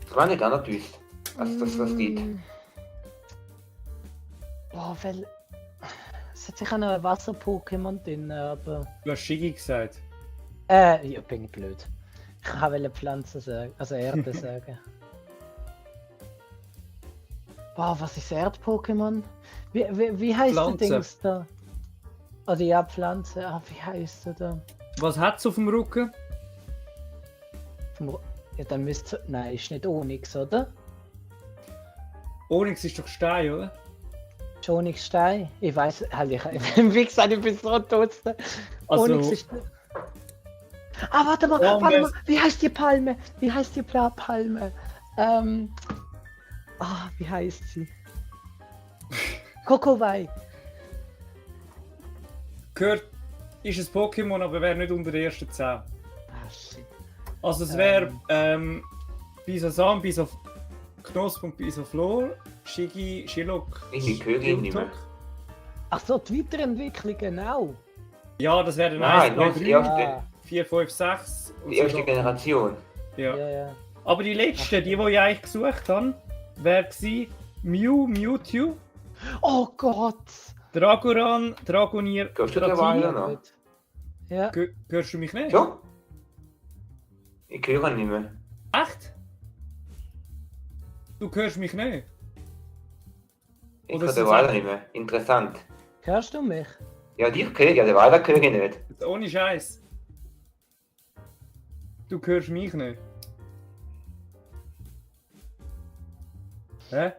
Das war nicht anders gewusst, was das geht. Boah, weil. Es hat sicher noch ein Wasser-Pokémon drin, aber. Du hast Shiggy gesagt. Ja, bin ich blöd. Ich wollte Pflanzen sagen, also Erde sagen. Boah, was ist Erd-Pokémon? Wie heißt der Pflanze. Dings da? Oder ja, Pflanze. Ah, wie heißt der da? Was hat es auf dem Rücken? Ja, dann müsste. Nein, ist nicht Onyx, oder? Onyx ist doch Stein, oder? Ist Onyx Stein? Ich weiß, halt, wie gesagt, ich bin so dutzend. Also, Onyx ist. Ah, warte mal, Oh, warte mal. Mist. Wie heißt die Palme? Wie heißt die Palme? Wie heißt sie? Kokowai. gehört, ist ein Pokémon, aber wäre nicht unter den ersten 10. Ah, shit. Also es wäre Bisasam, Knosp und Bisaflor, Shiggy, Shilok, Ich bin Königin nicht mehr. Shiltok. Ach so, die Weiterentwicklung, genau. Ja, das wäre dann Nein, 1, 2, noch die 3, erste, 4, 5, 6. und die so erste weiter. Generation. Ja. Ja, ja. Aber die letzte, die ich eigentlich gesucht habe, wäre Mewtwo, Oh Gott! Dragoran, Dragonier, Gehörst du der Dratini. Wahl noch? Gut. Ja. Hörst du mich nicht? Ja? Ich höre nicht mehr. Echt? Du hörst mich nicht? Ich Oder höre ist der es Wahl auch- nicht mehr. Interessant. Hörst du mich? Ja, dich höre ich, ja, der Wahl höre ich nicht. Jetzt ohne Scheiß. Du hörst mich nicht. Hä?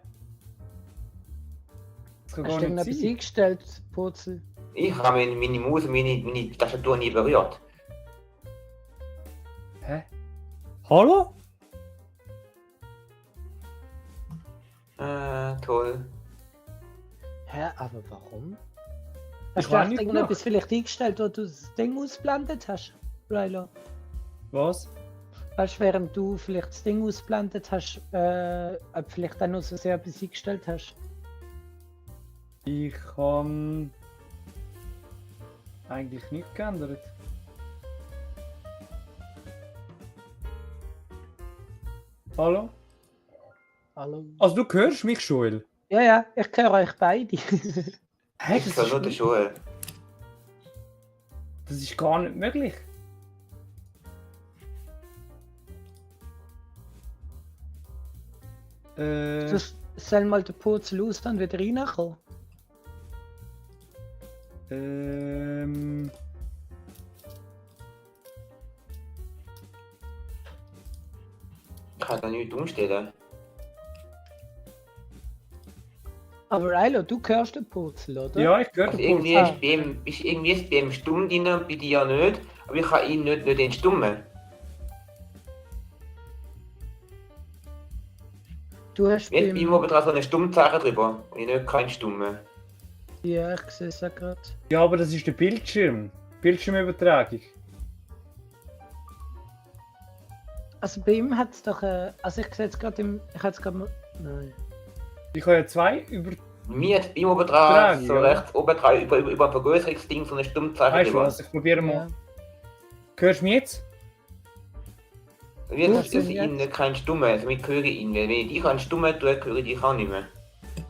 Das kann Hast gar du nicht irgendetwas sein. eingestellt, Purzel? Ich habe meine Maus und meine Tastatur nie berührt. Hä? Hallo? Toll. Hä, aber warum? Ich Hast du weiß echt nicht irgendetwas vielleicht eingestellt, wo du das Ding ausblendet hast, Rilo? Was? Weißt du, während du vielleicht das Ding ausblendet hast, ob vielleicht dann noch so sehr etwas eingestellt hast? Ich kann eigentlich nicht geändert. Hallo? Hallo? Also du hörst mich, Joel? Ja, ja, ich höre euch beide. Hä, Ich höre nur den Joel. das ist gar nicht möglich. Du soll mal den Purzel aus dann wieder reinkommen. Ähm, Ich kann da nichts umstellen. Aber Rilo, du hörst den Purzel, oder? Ja, ich höre Also den irgendwie Purzel. ist irgendwie ist bei ihm stumm drin und bei dir nicht. Aber ich kann ihn nicht entstummen. Du hast Jetzt bei ihm beim... oben dran so ein Stummzeichen drüber. Und ich nicht kann stummen. Ja, ich sehe es ja gerade. Ja, aber das ist der Bildschirm. Bildschirmübertragung. Also bei ihm hat es doch... also ich sehe es gerade im... Ich hätte es gerade mal... Nein. Ich habe ja zwei über... Mir jetzt bei ihm oben dran, Dran, so ja. rechts oben dran, über ein Vergrößerungsding, so ein Stummzeichen Weißt du drüber. was? Ich probiere mal. Ja. Hörst du mich jetzt? Wie Wo das ist denn ist ihn nicht kein Stummen, also ich höre ihn. Wenn ich dich an Stummen tue, höre ich dich auch nicht mehr.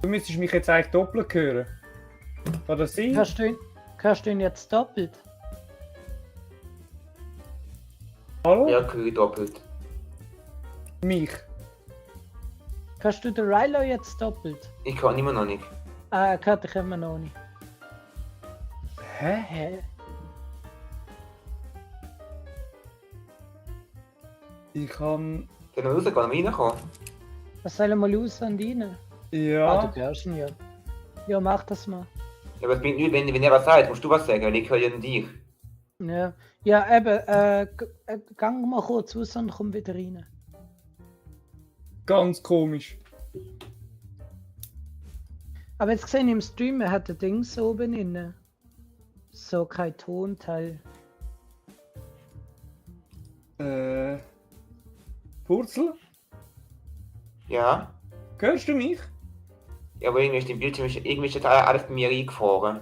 Du müsstest mich jetzt eigentlich doppelt hören. Kann das sein? Hörst du ihn jetzt doppelt? Hallo? Ja, höre ich doppelt. Mich. Hörst du den Rilo jetzt doppelt? Ich kann immer noch nicht. Ah, er hört dich immer noch nicht. Hä? Hä? Ich kann... Soll ich noch rausgehen und reinkommen? Was soll er mal raus und rein? Ah, Ja. du hörst ihn ja. Ja, mach das mal. Ja, aber es bringt nichts, wenn er was sagt, musst du was sagen, weil ich höre ja nur dich. Ja, ja eben, gang mal kurz raus und komm wieder rein. Ganz komisch. Aber jetzt gesehen im Stream, er hat ein Ding so oben inne. So kein Tonteil. Purzel? Ja? Hörst du mich? Ja, aber irgendwie ist im Bildschirm, irgendwie ist das alles bei mir eingefahren.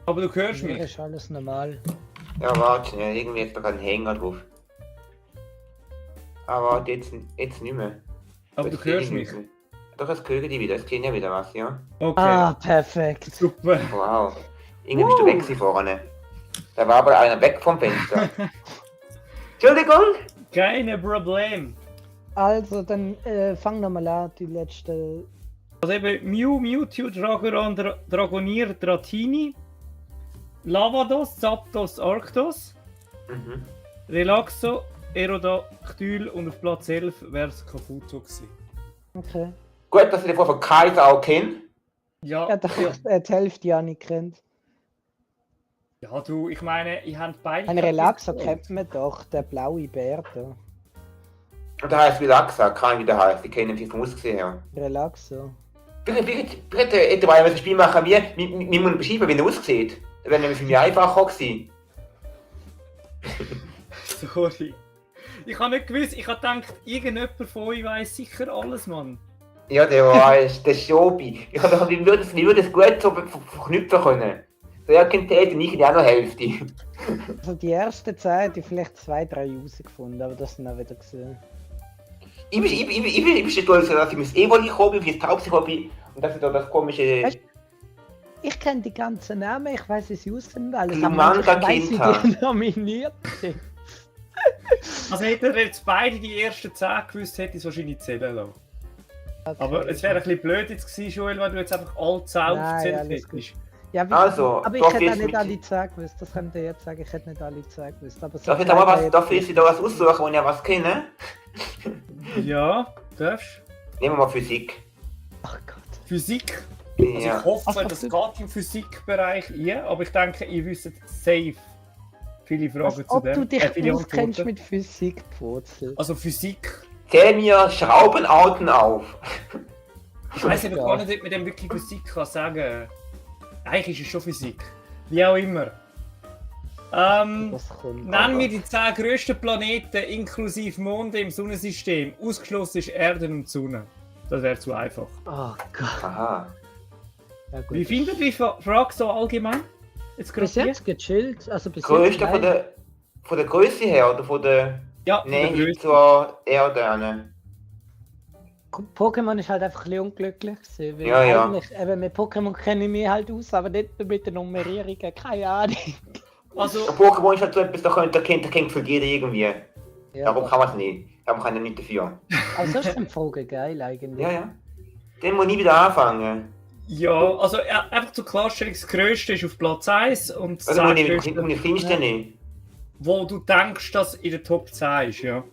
Aber du hörst Mir mich. ist alles normal. Ja, warte, ja, irgendwie ist da gerade ein Hänger drauf. Aber warte, jetzt nicht mehr. Aber Jetzt du hörst sehe mich. ich nicht mehr. Doch, jetzt höre ich dich wieder, jetzt sehe ich ja wieder was, ja? Okay. Ah, perfekt. Super. Wow. Irgendwie bist du weg gewesen vorne. Da war aber einer weg vom Fenster. Entschuldigung! Keine Problem. Also, dann fang nochmal an, die letzte. Also eben Mewtwo, Dragoran, Dragonier, Dratini, Lavados, Zapdos, Arctos, Mhm. Relaxo, Aerodactyl und auf Platz 11 wäre es Kafuto gewesen. Okay. Gut, dass ich den von Kaiser auch kenne. Ja, Ja, doch, die Hälfte ja nicht kennt. ja, du, ich meine, ich habe beide... Ein Relaxo kennt man doch, der blaue Bär da. Und der heißt Relaxa, kann ich wieder heißen. Ich kenne ihn vom Aussehen her. Relaxo. Bitte, hätte mal ein Spiel machen wir müssen beschreiben, wie er aussieht. Das wäre nämlich für mich einfacher gewesen. Sorry. Ich habe nicht gewusst, ich habe gedacht, irgendjemand von euch weiss sicher alles, Mann. Ja, der weiß, der Schobi. Ich würde es gut so verknüpfen können. So, ja, kennt der und ich auch noch Hälfte. Also die erste Zeit, die vielleicht 2, 3 rausgefunden, aber das sind auch wieder gesehen. Ich bin stolz, dass ich mein E-Volley-Hobby, mein Taubsi-Hobby und dass ich da das komische... Weißt- Ich kenne die ganzen Namen, ich weiß, wie sie aussehen, alles. Lumanda aber ich weiss, wie Kinta. die nominiert sind. Also hätten wir jetzt beide die ersten 10 gewusst, hätte ich es wahrscheinlich zählen lassen. Okay. Aber es wäre ein bisschen blöd jetzt gewesen, Joel, wenn du jetzt einfach alle 10 Nein, aufgezählt alles hättest. Ja, wie, Also, aber ich darf hätte ich auch jetzt nicht mit- alle 10 gewusst, das könnt ihr jetzt sagen, ich hätte nicht alle 10 gewusst. Aber so Darf ich da mal was, zwei, darf ich da was aussuchen, wo ich ja was kenne? Ja, darfst. Nehmen wir mal Physik. Ach Gott. Physik. Also Ja. ich hoffe, Also, das du- geht im Physikbereich, ja, aber ich denke, ihr wisst safe viele Fragen Als zu ob dem. du dich viele auskennst Antworten. mit Physik, Purzel. Also Physik. Zähl mir Schraubenarten auf. Ich weiß aber Ja. gar nicht, ob man dem wirklich Physik kann sagen. Eigentlich ist es schon Physik. Wie auch immer. Das kommt. Nennen wir die 10 grössten Planeten inklusive Monde im Sonnensystem. Ausgeschlossen ist Erde und die Sonne. Das wäre zu einfach. Oh Gott. Aha. Ja, gut. Wie findet ihr die Frage so allgemein? Jetzt Bis gerade jetzt gechillt. Also bis Größte jetzt. von der Größe her oder von der Ja, von der Nähe Größe. zur Erde? Pokémon ist halt einfach ein bisschen unglücklich gewesen, weil Ja, ja. eigentlich, eben mit Pokémon kenne ich mich halt aus, aber nicht mit den Nummerierungen, keine Ahnung. Also, Der Pokémon ist halt so etwas, da kennt für jeder irgendwie. Ja, Darum kann man es nicht. Darum kann er nicht dafür. aber sonst sind die Fragen geil eigentlich. Ja, ja. Den muss nie wieder anfangen. ja, also einfach zur Klarstellung, das Größte ist auf Platz 1 und das Also, wo zweitgrößte, findest du den nicht? wo du denkst, dass in der Top 10 ist, ja.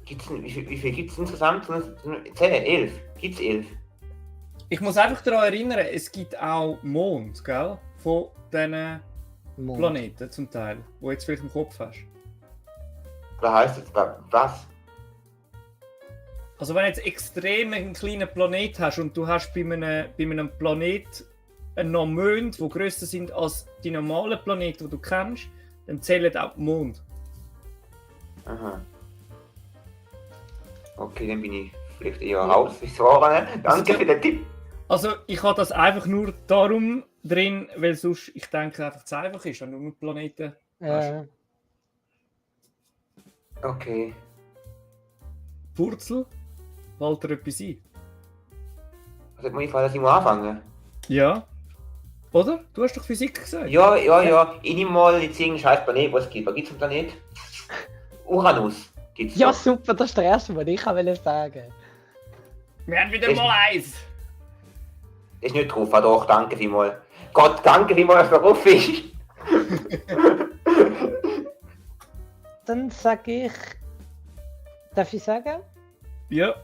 Wie viel gibt es insgesamt? 10, 11. Gibt es 11? Ich muss einfach daran erinnern, es gibt auch Mond, gell? Von diesen Mond. Planeten zum Teil, wo jetzt vielleicht im Kopf hast. Was heisst jetzt? Was? Also wenn du jetzt extrem einen kleinen Planet hast und du hast bei einem Planet noch Monde, die grösser sind als die normalen Planeten, die du kennst, dann zählen auch die Mond. Aha. Okay, dann bin ich vielleicht eher raus. Ich sage, danke für den Tipp. Also ich habe das einfach nur darum drin, weil sonst, ich denke, einfach zu einfach ist, wenn du nur Planeten hast. Okay. Purzel, fällt dir etwas ein? Also muss ich fragen, dass ich mal anfangen? Ja. Oder? Du hast doch Physik gesagt. Ja. Ich nehme mal jetzt irgendeinen scheiß Planet, was es gibt. Was gibt es einen Planet? Uranus. Gibt's Ja, doch. super, das ist der erste, was ich wollte sagen. Wir haben wieder Ich- mal eins. Ist nicht drauf, aber doch, danke vielmals. Gott, danke vielmals, dass er drauf ist. Dann sag ich. Darf ich sagen? Ja.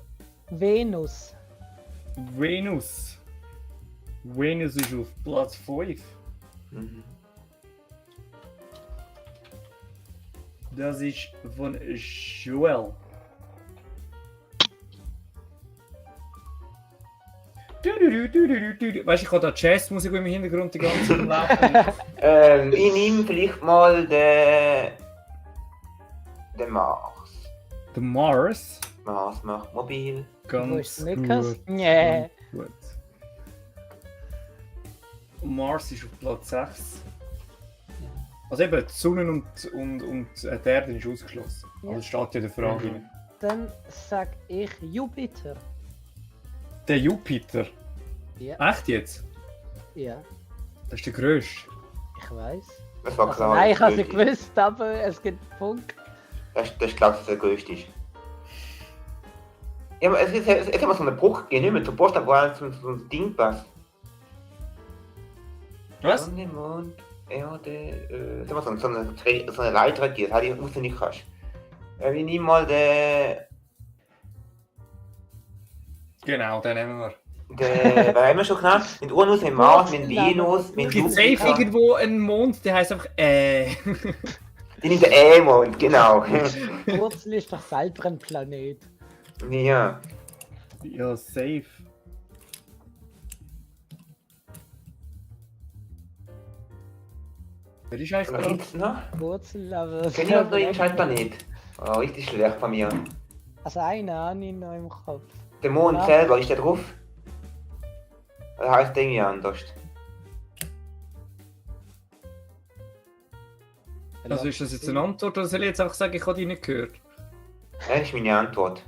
Venus. Venus. Venus ist auf Platz 5. Mhm. Das ist von Joel. Weißt du, ich habe da Jazzmusik im Hintergrund die ganze Zeit laufen. Ich nehme vielleicht mal den Mars. Der Mars. Mars macht mobil. Wo ist Ganz Nikas? gut. Nee. Gut. Mars ist auf Platz 6. Also eben, die Sonne und die Erde ist ausgeschlossen. Ja. Also das steht ja in der Frage. Mhm. Dann sag ich Jupiter. Der Jupiter. Ja. Echt jetzt? Ja, Das ist der grösste. ich weiß. Das war Also, klar. nein, ich das habe es nicht gewusst, aber es gibt einen Punkt. Das ist klar, dass es der größte ist. Ja, aber es hat mal so einen Bruch gegeben, nicht? Mit so Posten, wo so ein Ding passt. Was? Sonne, Mond, Erde, es hat mal so eine Leiter gegeben, das hätte ich nicht kannst. Ich nehme mal Genau, den nehmen wir. was haben wir schon genannt? Mit Uranus, mit Mars, mit Venus, mit Es gibt safe Jupiter. irgendwo einen Mond, der heißt einfach Die nimmt der mond genau. Wurzel ist doch selber ein Planet. Ja. Ja, safe. Wer ist eigentlich Was dran? gibt's noch? Wurzel, aber. Kenn ich noch irgendeinen scheiß Planet? Oh, richtig schlecht von mir. Also einen habe ich noch im Kopf. Der Mond Ja. selber, ist der drauf? Oder heißt der irgendwie anders? Also ist das jetzt eine Antwort oder soll ich jetzt einfach sagen, ich habe die nicht gehört? Das ist meine Antwort.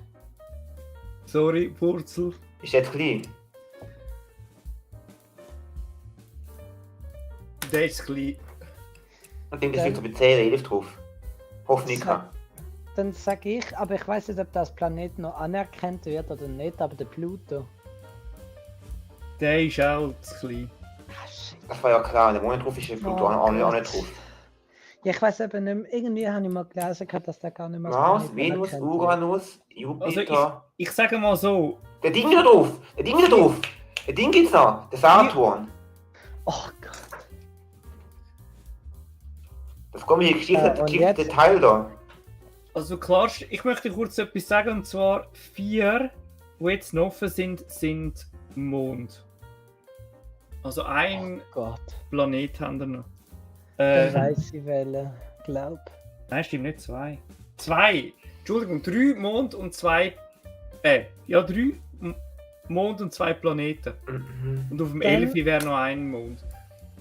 Sorry, Wurzel. Ist jetzt klein? Der ist klein. Und dem ist jetzt bei 10 11 drauf. Hoffentlich. Sag- Dann sag ich, aber ich weiß nicht, ob das Planet noch anerkannt wird oder nicht, aber der Pluto. Der ist auch zu klein. Ah, shit. Das war ja klar, der Mond drauf ist der Pluto auch nicht drauf. Ja, ich weiß eben nicht mehr. Irgendwie habe ich mal gelesen, dass der gar nicht mehr als Mars, Planet Venus, anerkannt wird. Uranus, Jupiter. Ich sage mal so, Der Ding wieder drauf! Der Ding wieder drauf! Der Ding gibt's noch! Der Saturn! Oh Gott. Das komische Geschichte, und der jetzt? Teil da. also klar, ich möchte kurz etwas sagen, und zwar 4, die jetzt noch offen sind, sind Mond. Also ein Oh Gott. Planet haben wir noch. Dann weiß ich welchen. Glaub. Nein, stimmt nicht, 2. 2! Entschuldigung, 3 Mond und 2. 3 Mond und 2 Planeten. Mhm. Und auf dem Dann- 11 wäre noch ein Mond.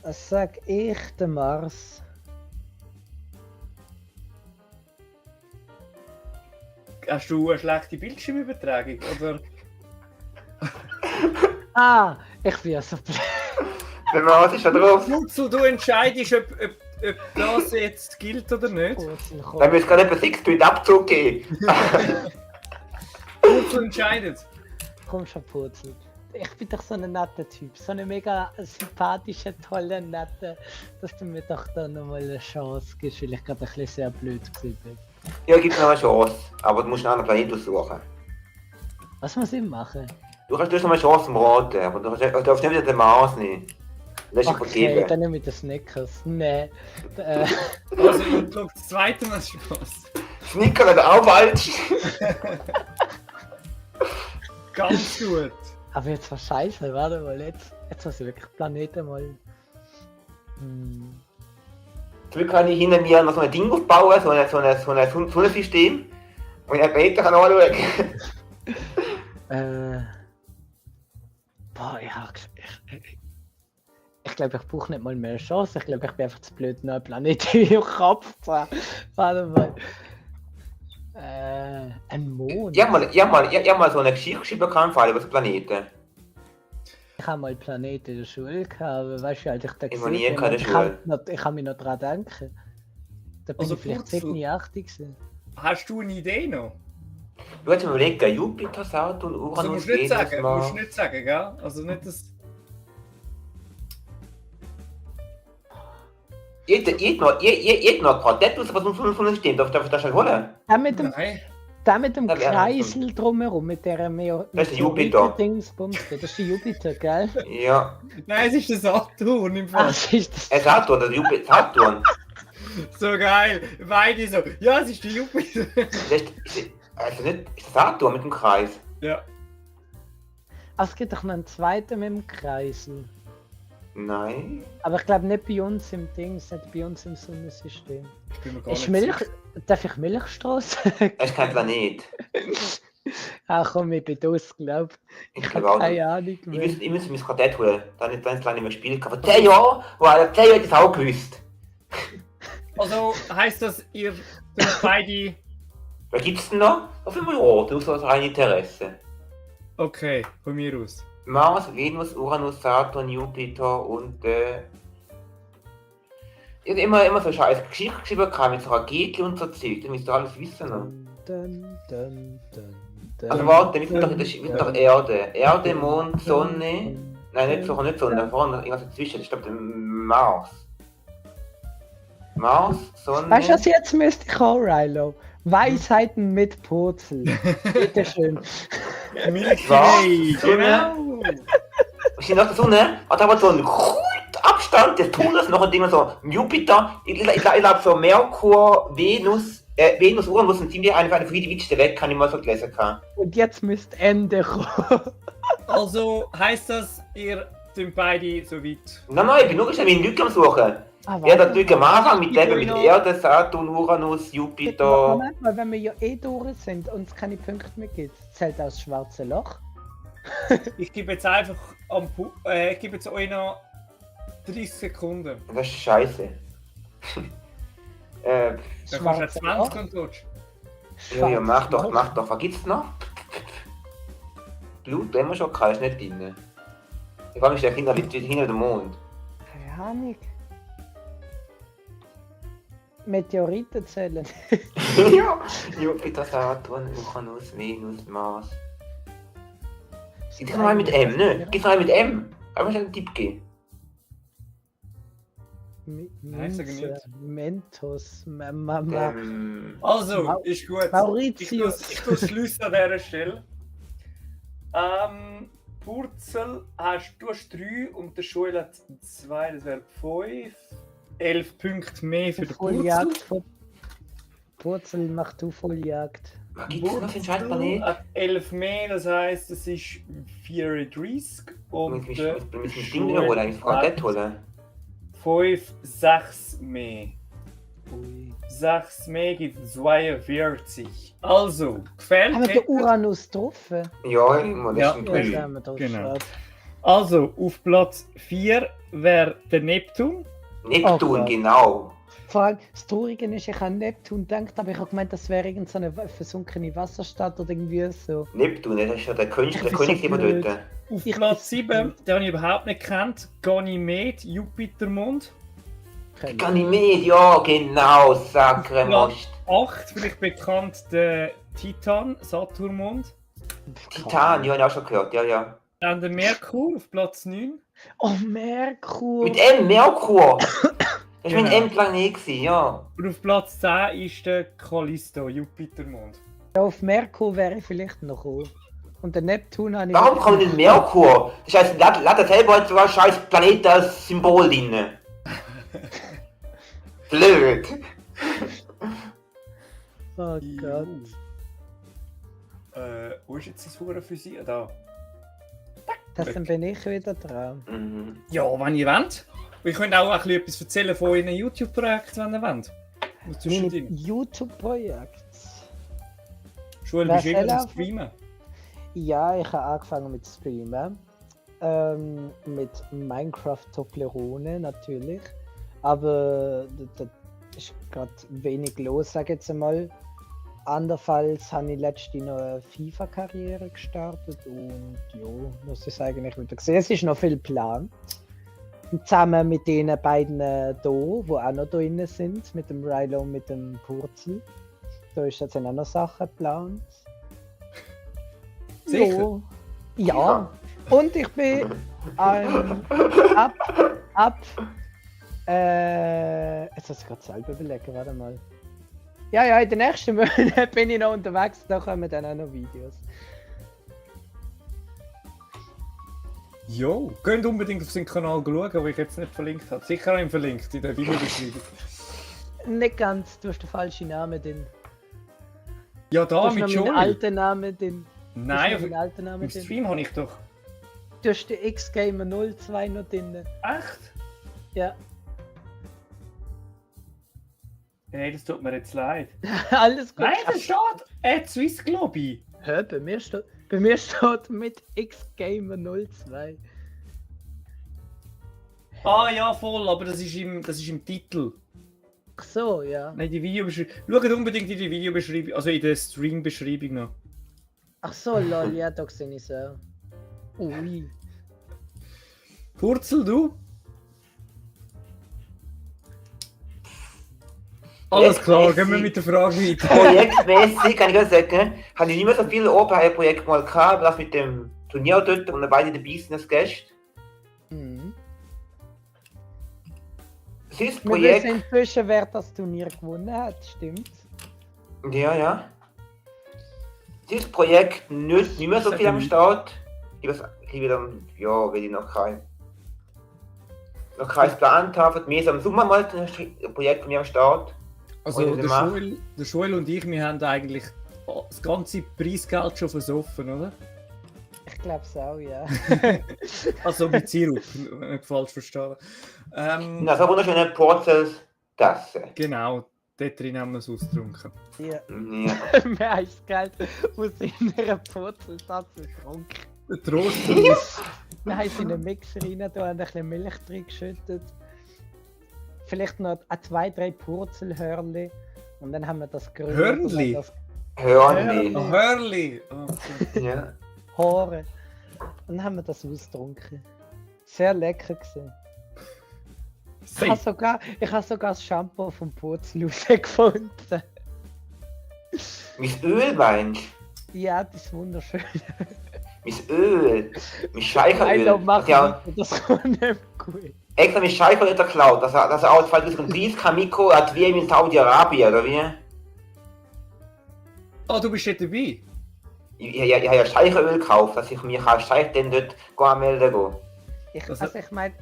Das sag ich, der Mars. Hast du eine schlechte Bildschirmübertragung? Oder? Ah, ich bin ja so blöd. Der Mars ist da drauf. Wurzel, du entscheidest, ob das jetzt gilt oder nicht. Wurzel, Da komm. müsste gerade etwa 6 Abzug geben. Wurzel entscheidet. Komm schon, Wurzel. Ich bin doch so ein netter Typ. So ein mega sympathischer, toller, netter. Dass du mir doch da nochmal eine Chance gibst, weil ich gerade ein bisschen sehr blöd gewesen bin. Ja, gibt's noch eine Chance. Aber du musst einen anderen Planeten aussuchen. Was muss ich machen? Du hast noch eine Chance zum Raten, aber du darfst nicht wieder den Mars nehmen. Das ist Okay, vergeben. dann nehme ich den Snickers. Nee. Also, ich glaube, das zweite Mal Spaß. Snicker hat auch falsch. Ganz gut. Aber jetzt war scheiße, warte mal, jetzt muss ich wirklich Planeten mal. Zum kann ich hinter mir noch so ein Ding aufbauen, so ein Sonnensystem. Und er Peter kann anschauen. Boah, ich glaube, ich brauche nicht mal mehr Chance. Ich glaube, ich bin einfach zu blöd, noch einen Planeten im Kopf zu haben. Warte mal. Ein Mond. Ich hab mal so eine Geschichte geschrieben, kann fallen über so Planeten. Ich habe mal Planeten in der Schule gehabt, aber weißt du, als ich da Ich war nie in der ich Schule. kann mich noch dran denken. Da bin Also ich vielleicht Purzel. 7, 8 gewesen. Hast du eine Idee noch? Du hast mir überlegt, Jupiter, Saturn, Also, Uranus, musst du nicht Venus, sagen, Mars. gell? Also, nicht das. Jeder noch Quartett, was von uns stehen. Darf ich das schon holen? Der mit dem, Nein. der mit dem Da wäre Kreisel drumherum, mit der Das ist der Jupiter. Dingsbums, das ist der Jupiter, gell? Ja. Nein, es ist der Saturn im Fall. Was ist das? Saturn, das ist Jupiter, Saturn. So geil. Beide so. Ja, es ist der Jupiter. Also nicht Saturn mit dem Kreis. Ja. Ah, es gibt doch noch einen zweiten mit dem Kreisel. Nein. Aber ich glaube nicht bei uns im Dings, nicht bei uns im Sonnensystem. Ich bin mir gar Ist nicht Milch. sicher. Darf ich Milchstraße? Es ist kein Planet. Ach komm, ich bin das, glaub. Ich Ich glaube habe auch nicht. keine Ahnung. Ich müsste mein Quartett holen. Dann ist es lange nicht mehr gespielt. Vor 10 Jahren, vor 10 Jahren hätte ich es auch gewusst. Also heißt das, ihr tut beide. Was gibt's denn noch? Auf einmal Rot, aus rein Interesse. Okay, von mir aus. Mars, Venus, Uranus, Saturn, Jupiter und ich hab immer so scheiß Geschichte geschrieben mit so Raketen und so Zeug, das müsst ihr alles wissen. noch. Also warte, wir sind doch Erde. Erde, Mond, Sonne. Nein, nicht Sonne, vorne irgendwas dazwischen, ich glaube der Mars. Mars, Sonne. Weißt du, was jetzt müsste ich auch, Rilo? Weisheiten mit Purzel. Bitteschön. Milky Was? Way, genau. Was ist nach der Sonne? Hat aber so einen Abstand des Tunnels noch ein Ding so Jupiter, ich glaube so Merkur, Venus, Uranus sind ziemlich eine von die wichtigsten weg, kann ich mal so gelesen haben. Und jetzt müsste Ende kommen. Also heißt das, ihr tut beide so weit. Nein, ich bin nur schnell meine Lücke am Suchen. Ah, Ja, warte. natürlich am Anfang mit eben mit Ja. Erde, Saturn, Uranus, Jupiter. Moment mal, wenn wir ja eh durch sind und es keine Punkte mehr gibt, zählt das schwarze Loch? Ich gebe jetzt einfach ich gebe jetzt euch noch 30 Sekunden. Das ist scheiße. Dann kannst du ja Schwarze 20 Loch? und rutsch. Ja, mach doch, Loch? mach doch. Was gibt's noch? Blut, den wir schon kein, ist nicht drin. Ich frage mich, der hinter dem Mond. Keine Ahnung. Meteoriten zählen. Ja, Jupiter, Saturn, Uranus, Venus, Mars. Gibt's noch einen mit M, ne? Gibt's noch einen mit M? Aber ich einen Tipp geben. Nein, sag ich nicht. Mentos, Mama. Also, ist gut. Mauritius. Ich tue Schluss an dieser Stelle. Purzel du hast 3 und der Joel hat 2, das wäre 5. 11 Punkte mehr für den Purzel. Volljagd von Purzel, mach du Volljagd. Was gibt's noch für einen scheiß Planet? Hat 11 mehr, das heisst, es ist 34 und Ich der muss mich Ding wieder holen, ich kann Quartett holen. 5, 6 mehr. Ui. 6 mehr gibt 42. Also, gefällt Haben wir mir. den Uranus getroffen? Ja, das Ja. ist ein Ja, Grün. haben wir da Genau. geschaut. Also, auf Platz 4 wäre der Neptun. Neptun, Oh, genau. Vor allem, das Traurige ist, ich habe Neptun gedacht, aber ich habe gemeint, das wäre irgendeine versunkene Wasserstadt oder irgendwie so. Neptun, das ist ja der König, Das der ist König so immer blöd. dort. Auf Ich- Platz 7, den habe ich überhaupt nicht gekannt, Ganymed, Jupitermond. Ganymed, ja, genau, Sacre Most. 8, vielleicht bekannt der Titan, Saturnmond. Titan, ja, ich auch schon gehört, ja, ja. Dann der Merkur auf Platz 9. Oh, Merkur! Mit M, Merkur. Das war mein Genau. M-Planet, ja. Und auf Platz 10 ist der Callisto, Jupitermond. Ja, auf Merkur wäre ich vielleicht noch gekommen. Und den Neptun habe ich... Warum kommt denn Merkur? Das heißt, Latte selber hat sogar scheiß Planet als Symbol drin. Blöd. Oh Gott. Wo ist jetzt das Hure für Sie? Da. Dann bin ich wieder dran. Mhm. Ja, wenn ihr wollt. Wir können auch ein bisschen etwas erzählen von euren YouTube-Projekten, wenn ihr wollt. Was Meine zwischendrin? YouTube-Projekt. Schule, Wer bist du immer soll am Streamen? Ja, ich habe angefangen mit Streamen. Mit Minecraft Toblerone natürlich. Aber da ist gerade wenig los, sage ich jetzt einmal. Andernfalls habe ich letztens noch eine FIFA-Karriere gestartet und ja, muss ich eigentlich wieder sehen. Es ist noch viel geplant. Und zusammen mit den beiden hier, die auch noch drin sind, mit dem Rilo und mit dem Purzel. Da ist jetzt auch noch Sachen geplant. Sicher? Ja. Und ich bin jetzt muss ich gerade selber überlegen, warte mal. Ja, in den nächsten Monaten bin ich noch unterwegs, da kommen dann auch noch Videos. Jo, könnt unbedingt auf seinen Kanal schauen, wo ich jetzt nicht verlinkt habe. Sicher habe ich ihn verlinkt in der Videobeschreibung. Nicht ganz, du hast den falschen Namen drin. Ja, Du da hast mit noch meinen Joel. alten Namen drin. Nein, Du hast noch meinen alten Namen im drin. Stream habe ich doch. Du hast den X-Gamer 02 noch drin. Echt? Ja. Hey, das tut mir jetzt leid. Alles gut. Nein, da steht Swiss Globi. Hä, bei mir steht mit X-Gamer 02. Ah ja, voll, aber das ist im Titel. Ach so, ja. Nein, die Videobeschreibung. Schaut unbedingt in die Videobeschreibung, also in der Stream-Beschreibung noch. Ach so, lol, ja, da sehe ich es auch. Ui. Purzel, du? Alles klar, gehen wir mit der Frage weiter. Projektmäßig kann ich auch sagen, habe ich nicht mehr so viele Oberheil-Projekte mal gehabt, aber das mit dem Turnier dort und beide dabei sind als Gäste. Mhm. Das Wir wissen Projekt. inzwischen, wer das Turnier gewonnen hat, stimmt. Ja. Dieses Projekt nicht mehr so viel am Start. Ich wieder, ja, will ich noch kein geplant habe. Mehr so am Sommer mal ein Projekt von mir am Start. Also der Joel und ich, wir haben eigentlich das ganze Preisgeld schon versoffen, oder? Ich glaube es auch, ja. Also mit Sirup, nicht falsch verstanden. Na, so wunderschöne Porzeltasse. Genau, dort drin haben wir es ausgetrunken. ja. Ja. Wir haben das Geld aus einer Purzeltasse getrunken. Der Trost. Wir haben es in einen Mixer rein, da haben ein bisschen Milch drin geschüttet. Vielleicht noch 2-3 Purzelhörnli. Und dann haben wir das gerührt. Hörnli? Das Hörnli. Oh, Hörli! Oh, okay. Ja. Haare. Und dann haben wir das ausgetrunken. Sehr lecker gewesen. Ich habe sogar das Shampoo vom Purzel rausgefunden. Mit Öl meinst Ja, das ist wunderschön. Mit Öl. Mit I Scheicheröl. love machen, Ja, das kommt nicht gut. extra mit Scheicheröl geklaut. Das ist auch 2030 kein Mikro hat wie in Saudi-Arabien, oder wie? Oh, du bist dort dabei? Ich habe ja Scheicheröl gekauft, dass ich mich als Scheich dann dort anmelden kann. Ich meine,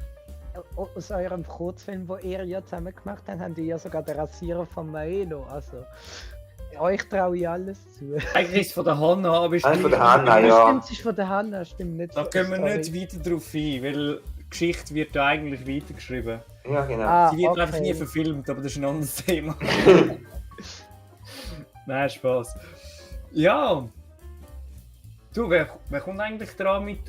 aus eurem Kurzfilm, den ihr ja zusammen gemacht habt, habt ihr ja sogar den Rasierer von Maelo. Also, euch traue ich alles zu. Eigentlich ist es von der Hanna, aber ist Nein, von der gleich- Hanna, ja. Stimmt, es ist von der Hanna, stimmt nicht. Da von können wir der nicht Story. weiter drauf ein, weil die Geschichte wird da eigentlich weitergeschrieben. Ja, genau. Ah, Sie wird okay. einfach nie verfilmt, aber das ist ein anderes Thema. Nein, Spaß. Ja. Du, wer kommt eigentlich dran mit.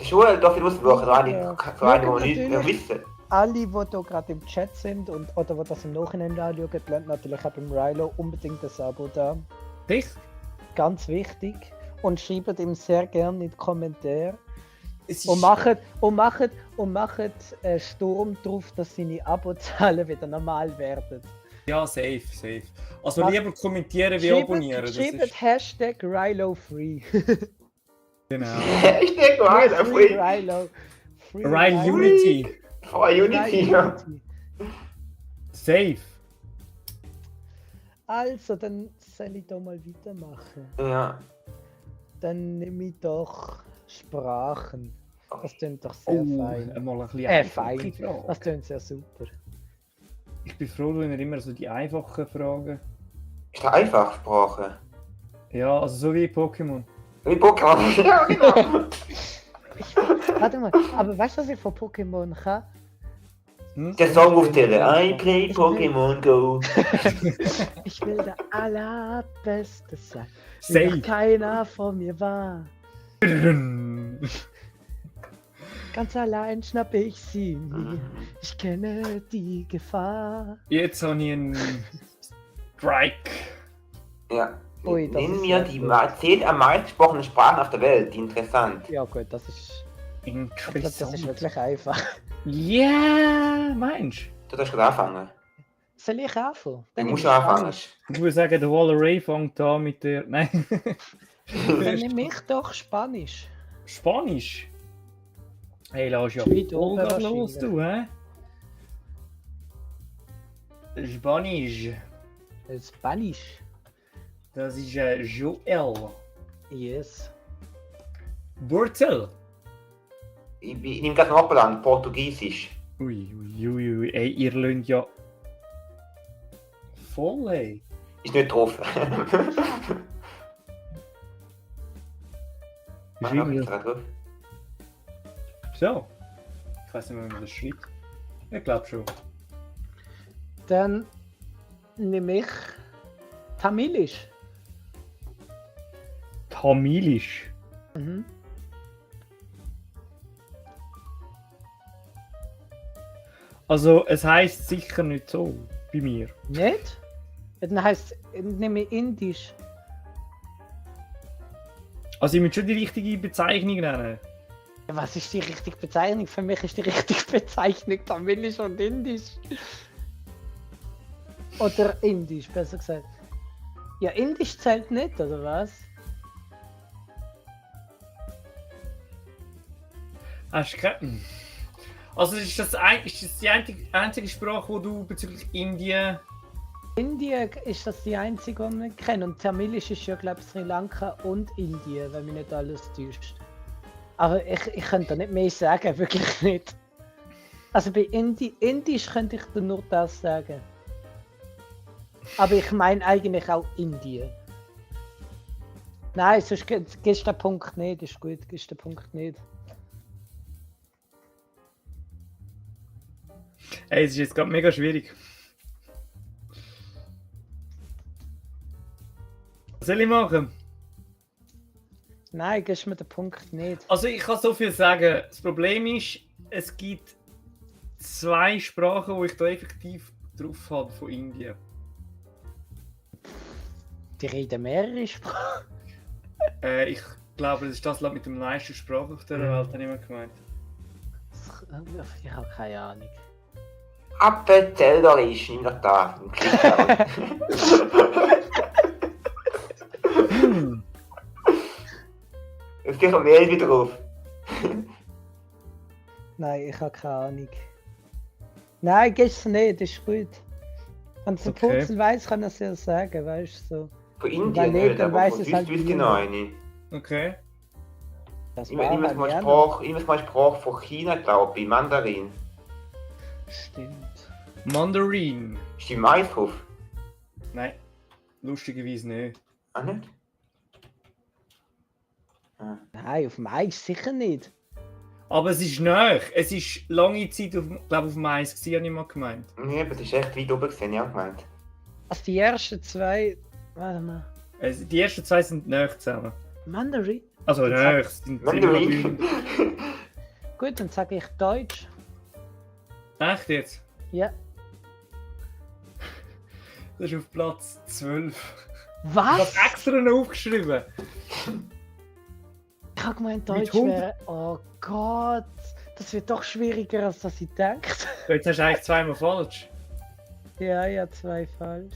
Schule darf ich ausbrauchen, für eine, Ja. die nicht Natürlich. wissen. Alle, die hier gerade im Chat sind und oder die das im Nachhinein anschauen, lernt natürlich auch beim Rilo unbedingt das Abo da. Dich? Ganz wichtig. Und schreibt ihm sehr gerne in die Kommentare. Es ist- Und macht Sturm drauf, dass seine Abozahlen wieder normal werden. Ja, safe. Also Was? lieber kommentieren wie abonnieren. Das Schreibt ist, Hashtag RiloFree. genau. Ich denke mal, Free Free Rilo. Free Ryle Unity. for Unity. Ja. Safe. Also, dann soll ich da mal weitermachen. Ja. Dann nehme ich doch Sprachen. Das klingt doch sehr fein. Mal ein bisschen Fein. Frage. Das klingt sehr super. Ich bin froh, wenn wir immer so die einfachen Fragen. Ist das Einfachsprache? Ja, also so wie Pokémon. Wie Pokémon? Ja, genau. Warte mal, aber weißt du, was ich von Pokémon kann? Hm? Der Song auf der I play Pokémon Go. Ich will der Allerbeste sein. Wie Safe. noch keiner vor mir war. Ganz allein schnappe ich sie mir. Ich kenne die Gefahr. Jetzt habe ich einen Strike. Ja. Ui, das Nenn ist mir sehr die gut. 10 am meisten gesprochenen Sprachen auf der Welt. Interessant. Ja gut, das ist. Ich glaube, das ist Interessant. wirklich einfach. Ja, meinst Du darfst gerade anfangen. Soll ich anfangen? Du nehme musst ich anfangen. Spanisch. du? Ich würde sagen, der Waller Ray fängt da mit der. Nein. Dann nehme ich doch Spanisch. Spanisch? Hey, lass ja Weit oben voll los, wahrscheinlich. du, hä? Spanisch. Spanisch. Das ist Joel. Yes. Wurzel. Ich nehme das Nachbarland, Portugiesisch. Ui. Ey, ihr lernt ja. Voll, ey. Ist nicht drauf. Wie Mach schreiben noch wir extra drauf. So. Ich weiß nicht mehr, wie man das schreibt. Ich glaube schon. Dann nehme ich Tamilisch. Tamilisch. Mhm. Also, es heisst sicher nicht so bei mir. Nicht? Dann heisst nehme ich Indisch. Also, ich muss schon die richtige Bezeichnung nennen. Ja, was ist die richtige Bezeichnung? Für mich ist die richtige Bezeichnung Tamilisch und Indisch. Oder Indisch, besser gesagt. Ja, Indisch zählt nicht, oder was? Hast du keine... Also, ist das die einzige Sprache, die du bezüglich Indien... Indien ist das die einzige, die ich kenne. Und Tamilisch ist ja, glaube ich, Sri Lanka und Indien, wenn mich nicht alles täuscht. Aber ich könnte da nicht mehr sagen, wirklich nicht. Also bei Indisch könnte ich dir nur das sagen. Aber ich meine eigentlich auch Indien. Nein, sonst gibst du den Punkt nicht. Ist gut, gibst du den Punkt nicht. Ey, es ist jetzt gerade mega schwierig. Was soll ich machen? Nein, gibst du mir den Punkt nicht. Also, ich kann so viel sagen. Das Problem ist, es gibt 2 Sprachen, wo ich da effektiv drauf habe von Indien. Die reden mehrere Sprachen. Ich glaube, das ist das Land mit dem meisten Sprachen auf der Welt, habe ich mal gemeint. Ich habe keine Ahnung. Appenzellerisch, nimm doch da. Es geht mehr wieder drauf. Nein, ich habe keine Ahnung. Nein, gibst du nicht, das ist gut. Wenn es der Okay. Purzel weiss, kann er es ja sagen, weißt du so. Von Weil Indien nicht, nicht, dann aber weiss von es halt wüsste ich noch eine. Okay. Das Ich muss mal gerne. Sprache von China, glaube ich, Mandarin. Stimmt. Mandarin. Ist die Mais drauf? Nein, lustigerweise nicht. Ah, nicht? Nein, auf dem Eis sicher nicht. Aber es ist näher. Es ist lange Zeit auf dem Eis gewesen, habe ich mal gemeint. Nee, aber das ist echt weit oben gesehen, ja, gemeint. Also die ersten zwei. Warte mal. Also, die ersten 2 sind näher zusammen. Mandarin? Also näher, es sind Mandarin. Gut, dann sage ich Deutsch. Echt jetzt? Ja. Das ist auf Platz 12. Ich Was? habe extra noch aufgeschrieben. Ich habe gemeint, Mit Deutsch 100. wäre. Oh Gott. Das wird doch schwieriger, als das ich denkt. Jetzt hast du eigentlich zweimal falsch. Ja, ja, 2 falsch.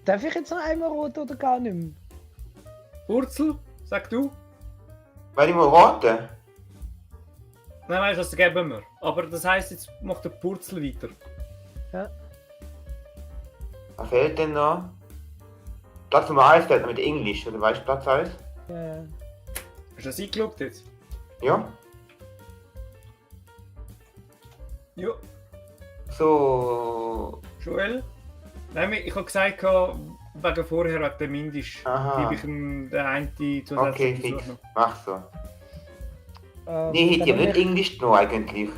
Darf ich jetzt noch einmal rot oder gar nicht mehr? Wurzel, sag du. Weil ich mal raten. Nein, weißt du, das geben wir. Aber das heisst, jetzt macht der Purzel weiter. Ja. Was fehlt denn noch? Platz Nummer 1 fällt mit Englisch, oder weißt du Platz 1? Ja. Hast du das eingeloggt jetzt? Ja. Ja. So. Joel? Nein, ich habe gesagt, wegen vorher wegen dem Indisch. Aha. Gebe ich ihm den einen Okay, zusätzlichen fix. Besuch noch. Mach so. Nee, hätte ja nicht Englisch noch eigentlich.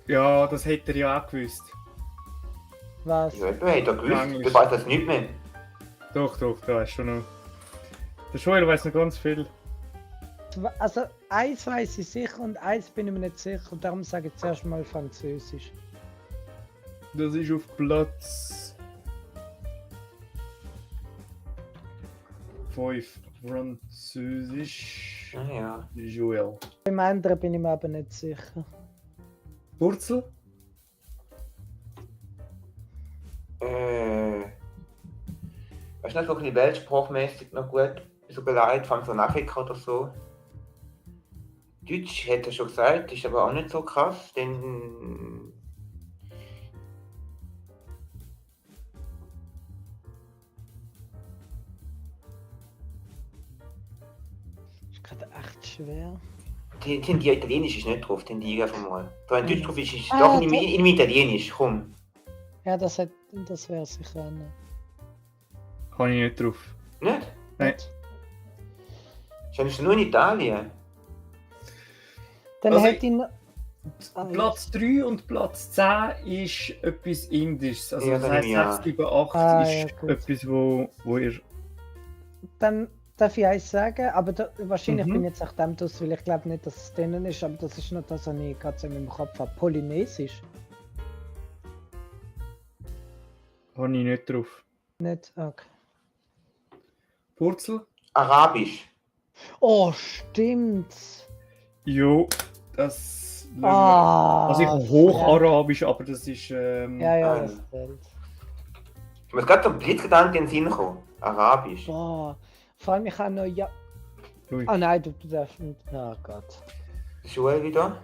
Ja, das hätte er ja auch gewusst. Was? Ja, du hättest ja gewusst, Englisch. du weißt das nicht mehr. Doch, da weißt du noch. Der Joel weiß noch ganz viel. Also, eins weiß ich sicher und eins bin ich mir nicht sicher. Und darum sage ich zuerst mal Französisch. Das ist auf Platz 5. Französisch. Ah, ja. Joel. Beim anderen bin ich mir aber nicht sicher. Wurzel? Weißt du nicht, so ein bisschen weltsprachmäßig noch gut? So beleidigt, vor allem so in Afrika oder so. Deutsch hätte er schon gesagt, ist aber auch nicht so krass, denn. Ist gerade echt schwer. Die Italienisch ist nicht drauf, den die einfach mal. Da in Deutsch drauf ist Ah, doch der- in Italienisch, komm. Ja, das wäre sicher auch nicht. Habe ich nicht drauf. Nicht? Nein. Ist nur in Italien. Dann Also hätte ich noch. Ah, Platz 3 und Platz 10 ist etwas Indisches. Also Ja, das das heisst, nehme ich 6 über 8 Ah, ist ja, gut. etwas, wo ihr. Dann darf ich eins sagen, aber wahrscheinlich Mhm. bin ich jetzt auch dem aus, weil ich glaube nicht, dass es denen ist, aber das ist noch das, was ich gerade so in meinem Kopf habe. Polynesisch. Habe ich nicht drauf. Nicht? Okay. Wurzel? Arabisch. Oh, stimmt's. Jo, das. lassen wir. Ah, Also ich habe Hocharabisch, aber das ist. Ja, das zählt. Ich muss gerade so ein Blitzgedanke in den Sinn kommen. Arabisch. Boah. Vor allem, ich habe noch. Ja. Ui. Ah nein, du darfst nicht. Oh Gott. Schule wieder.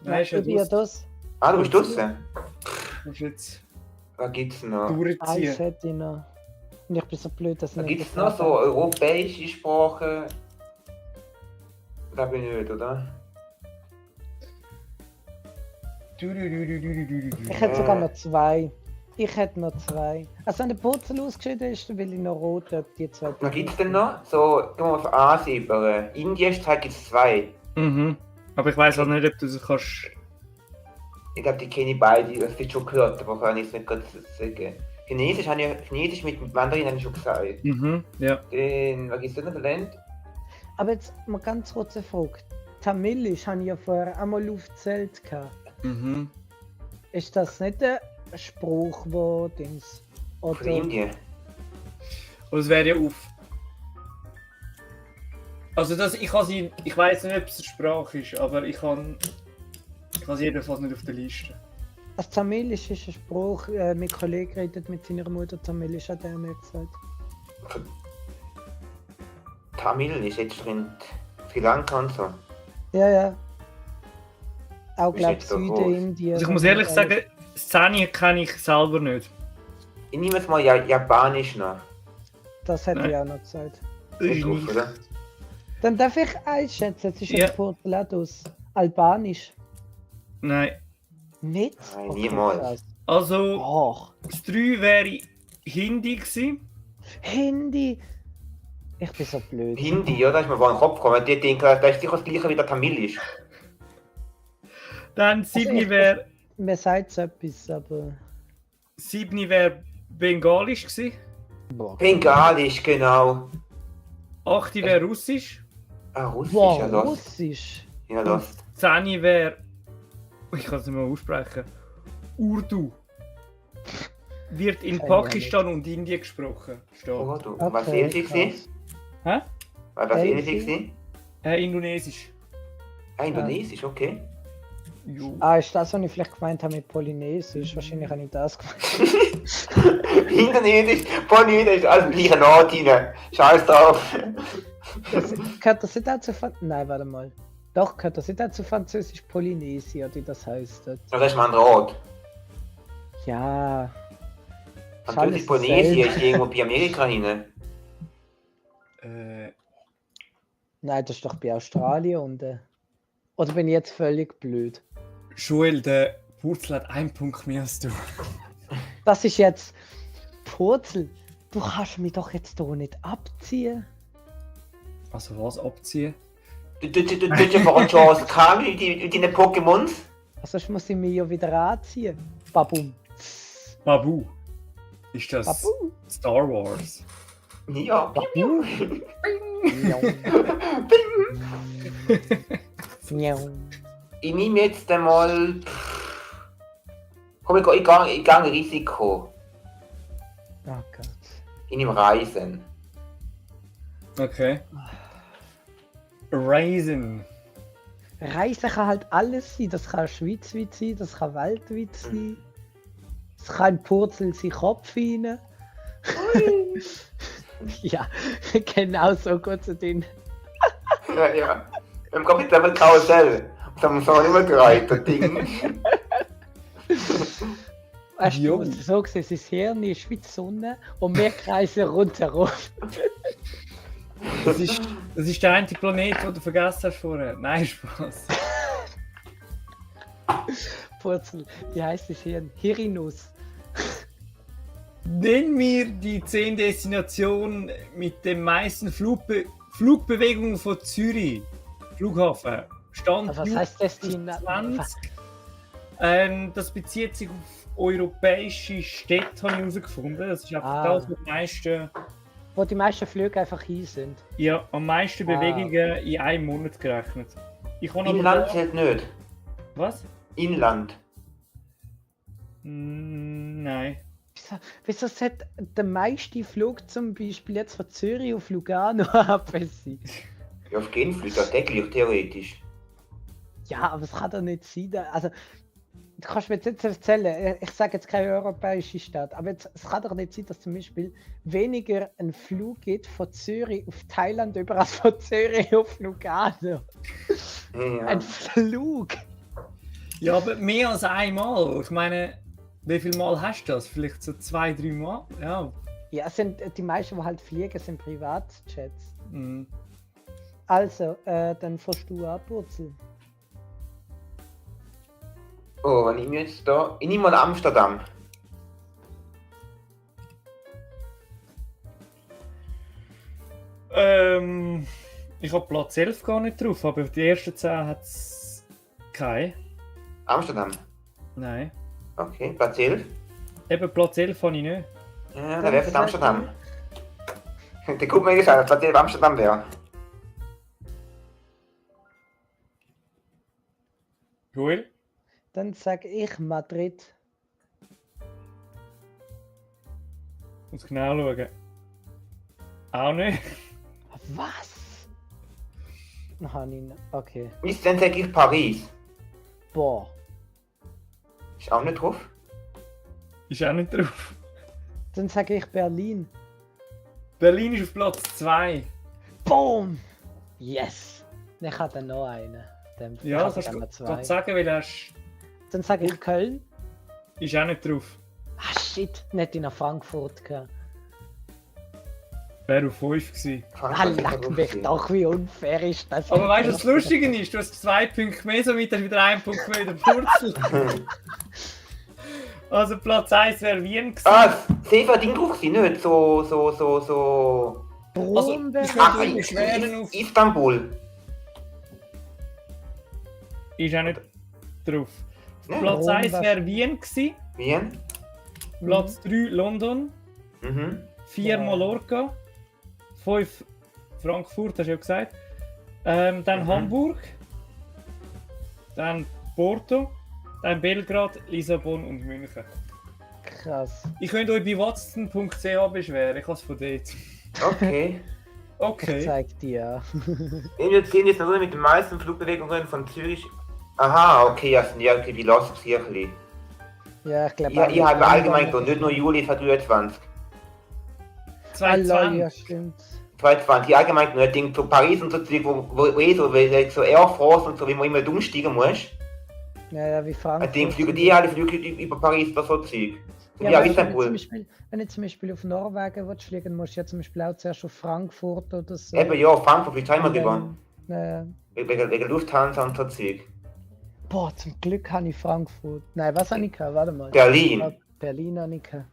Nein, ist ja ich bin ja das. Ah, du bist draußen. Du musst jetzt Was gibt's noch? durchziehen. Eins hätte ich noch. Und ich bin so blöd, dass ich Was nicht gibt's noch? So europäische Sprachen? Glaube ich nicht, oder? Ich hätte sogar noch zwei. Ich hätte noch zwei. Also wenn der Putzel ausgeschieden ist, dann will ich noch rot, die zwei. Was gibt's denn noch? So, gehen wir auf Asien über. Indien gibt's zwei. Mhm. Aber ich weiß halt nicht, ob du das kannst. Ich glaube, die kenne ich beide. Das wird schon gehört, aber kann ich es nicht gerade sagen. Chinesisch mit Mandarin habe ich schon gesagt. Mhm, ja. Den, was gibt's denn noch für Länder? Aber jetzt mal ganz kurz eine Frage. Tamilisch habe ich ja vorher einmal aufgezählt. Mhm. Ist das nicht ein Spruch, wo Dings. Von Oder. Indien. Und es wäre ja auf. Also das, ich weiß nicht, ob es eine Sprache ist, aber ich habe es jedenfalls nicht auf der Liste. Also Tamilisch ist ein Spruch. Mein Kollege redet mit seiner Mutter Tamilisch, hat er mir gesagt. Tamil ist jetzt drin. Sri Lanka und so. Ja, ja. Auch Ist glaube jetzt doch Süden, groß. Indien. Also ich muss ehrlich sagen, Szene kenne ich selber nicht. Ich nehme jetzt mal Japanisch noch. Das hätte Nein. ich auch noch gesagt. Das ist Nicht drauf, nicht. oder? Dann darf ich einschätzen, jetzt ist Ja. ja aus Albanisch. Nein. Nicht? Nein, niemals. krass. Also, Och. das 3 wäre Hindi gewesen. Hindi. Ich bin so blöd. Hindi, oder? Da ist mir wohl in den Kopf gekommen. Die denken, das ist sicher das gleiche wie der Tamilisch. Dann 7 wäre Mir sagt es etwas, aber. Bengalisch gewesen. Boah. Bengalisch, genau. 8 wäre Russisch. Ah, Russisch, Wow, ja, los. Russisch. Ja, los. 10 wäre. Ich kann es nicht mehr aussprechen. Urdu. Wird in Keine Pakistan und Indien gesprochen. Steht. Oh, du. Okay, Was Elfi gewesen? krass. Hä? War das Elfi? Elfi gewesen? Indonesisch. Ah, Indonesisch, okay. Jo. Ah, ist das, was ich vielleicht gemeint habe mit Polynesisch? Wahrscheinlich habe ich das gemeint. Indonesisch, Polynesisch, alles gleiche Nord rein. Scheiß drauf. Gehört das nicht auch zu Nein, warte mal. Doch, gehört das nicht auch zu Französisch Polynesia, wie das heißt? Dort? Das ist mein Ort. Ja. Französisch Polynesien ist irgendwo bei Amerika hin. Nein, das ist doch bei Australien unten. Oder bin ich jetzt völlig blöd? Joel, der Purzel hat einen Punkt mehr als du. Das ist jetzt... Purzel, du kannst mich doch jetzt hier nicht abziehen. Also was abziehen? Du tust einfach eine Chance haben mit deinen Pokémons. Also muss ich mich ja wieder anziehen. Babum. Babu. Ist das Babu. Star Wars? Ja. Babu. Miau. Ich nehme jetzt einmal. Komm, ich gehe ein Risiko. Oh Gott. Ich nehme Reisen. Okay. Raisin. Reisen kann halt alles sein. Das kann schweizweit sein, das kann weltweit sein. Es kann ein Purzel sein Kopf rein. Ja, genau so geht es drin. Ja, ja. Wir haben jetzt einmal Karussell. Das haben wir so nicht mehr gereiht, das Ding. Weißt du, Jo. was du so gesehen, sein Hirn ist wie die Sonne und wir kreisen rundherum. Das ist der einzige Planet, den du vergessen hast vorher. Nein, Spaß. Purzel, wie heißt das Hirn? Hirinus. Nenn mir die 10 Destinationen mit den meisten Flugbewegungen von Zürich. Flughafen. Stand Also was heißt Destination? 20. Das bezieht sich auf europäische Städte, habe ich herausgefunden. Das ist einfach das, wo Wo die meisten Flüge einfach hin sind. ja, am meisten Bewegungen in einem Monat gerechnet. Ich habe Inland zählt nicht. Was? Inland. Nein. Wieso sollte der meiste Flug zum Beispiel jetzt von Zürich auf Lugano abwesen? Ja, auf jeden Fall, das täglich, theoretisch. Ja, aber es kann doch nicht sein. Also, du kannst mir jetzt erzählen, ich sage jetzt keine europäische Stadt, aber jetzt, es kann doch nicht sein, dass zum Beispiel weniger ein Flug geht von Zürich auf Thailand über als von Zürich auf Lugano. Ja. Ein Flug! Ja, aber mehr als einmal. Ich meine, wie viel Mal hast du das? Vielleicht so 2, 3 Mal? Ja. Ja, es sind die meisten, die halt fliegen, sind Privatjets. Mhm. Also, dann fährst du ab, Purzel. Oh, wenn ich mir jetzt da. Ich nehme mal Amsterdam. Ich habe Platz 11 gar nicht drauf, aber auf die ersten 10 hat es keine. Amsterdam. Nein. Okay, Platz 11. Eben Platz 11 habe ich nicht. Ja, da wäre für Amsterdam. Der guckt mir gesagt, Platz 11 Amsterdam wäre. Cool. Dann sag ich Madrid. Muss genau schauen. Auch nicht. Was? Habe ich nicht. Okay. Ist dann sag ich Paris. Boah. Ist auch nicht drauf. Ist auch nicht drauf. Dann sage ich Berlin. Berlin ist auf Platz 2. Boom! Yes! Ich habe dann noch einen. Ja, ich kannst habe du dann gerade sagen, weil er ist Dann sage ich Köln. auch nicht drauf. Ah shit, nicht in Frankfurt gehabt. Wäre auf 5 gewesen. Ah, leck mich doch, wie unfair ist das? Aber weißt du, was das Lustige ist? Du hast 2 Punkte mehr, somit hast du wieder 1 Punkt mehr in der Purzel. Also Platz 1 wäre Wien gewesen. Ah, See war Ding drauf gewesen, nicht? So. Also, Brombeer. ich Ach, würde beschweren auf... Istanbul. Ist auch nicht drauf. Ja. Platz 1 wäre Wien gewesen. Wien. Platz 3 London. Mhm. 4 Ja. Mallorca. 5 Frankfurt, hast du ja gesagt. Dann Hamburg. Dann Porto. Dann Belgrad, Lissabon und München. Krass. Ich könnte euch bei watson.ch beschweren, ich habe es von dort. Okay. Ich Okay. zeig dir. Wir sehen jetzt noch mit den meisten Flugbewegungen von Zürich. Aha, okay, ja, sind ja okay, die Lost Circle. Ja, ich glaube. Ja, ich habe allgemein so, nicht nur Juli 2023. 22. Ja, stimmt. 2020, allgemein nur Ding zu Paris und so Zeug, so Air Force und so, wie man immer umsteigen muss. Ja, wie Ich Frankfurt. denke, fliegen die alle Flüge über Paris oder so Zeug. Ja, aber Istanbul. wenn du zum Beispiel auf Norwegen willst fliegen, musst du ja zum Beispiel auch zuerst auf Frankfurt oder so. Eben, ja, Frankfurt fliegt zweimal Und rüber. dann, Wegen Lufthansa und so Zeug. boah, zum Glück habe ich Frankfurt. Nein, was habe ich gehabt? Warte mal. Berlin. Berlin habe ich gehabt.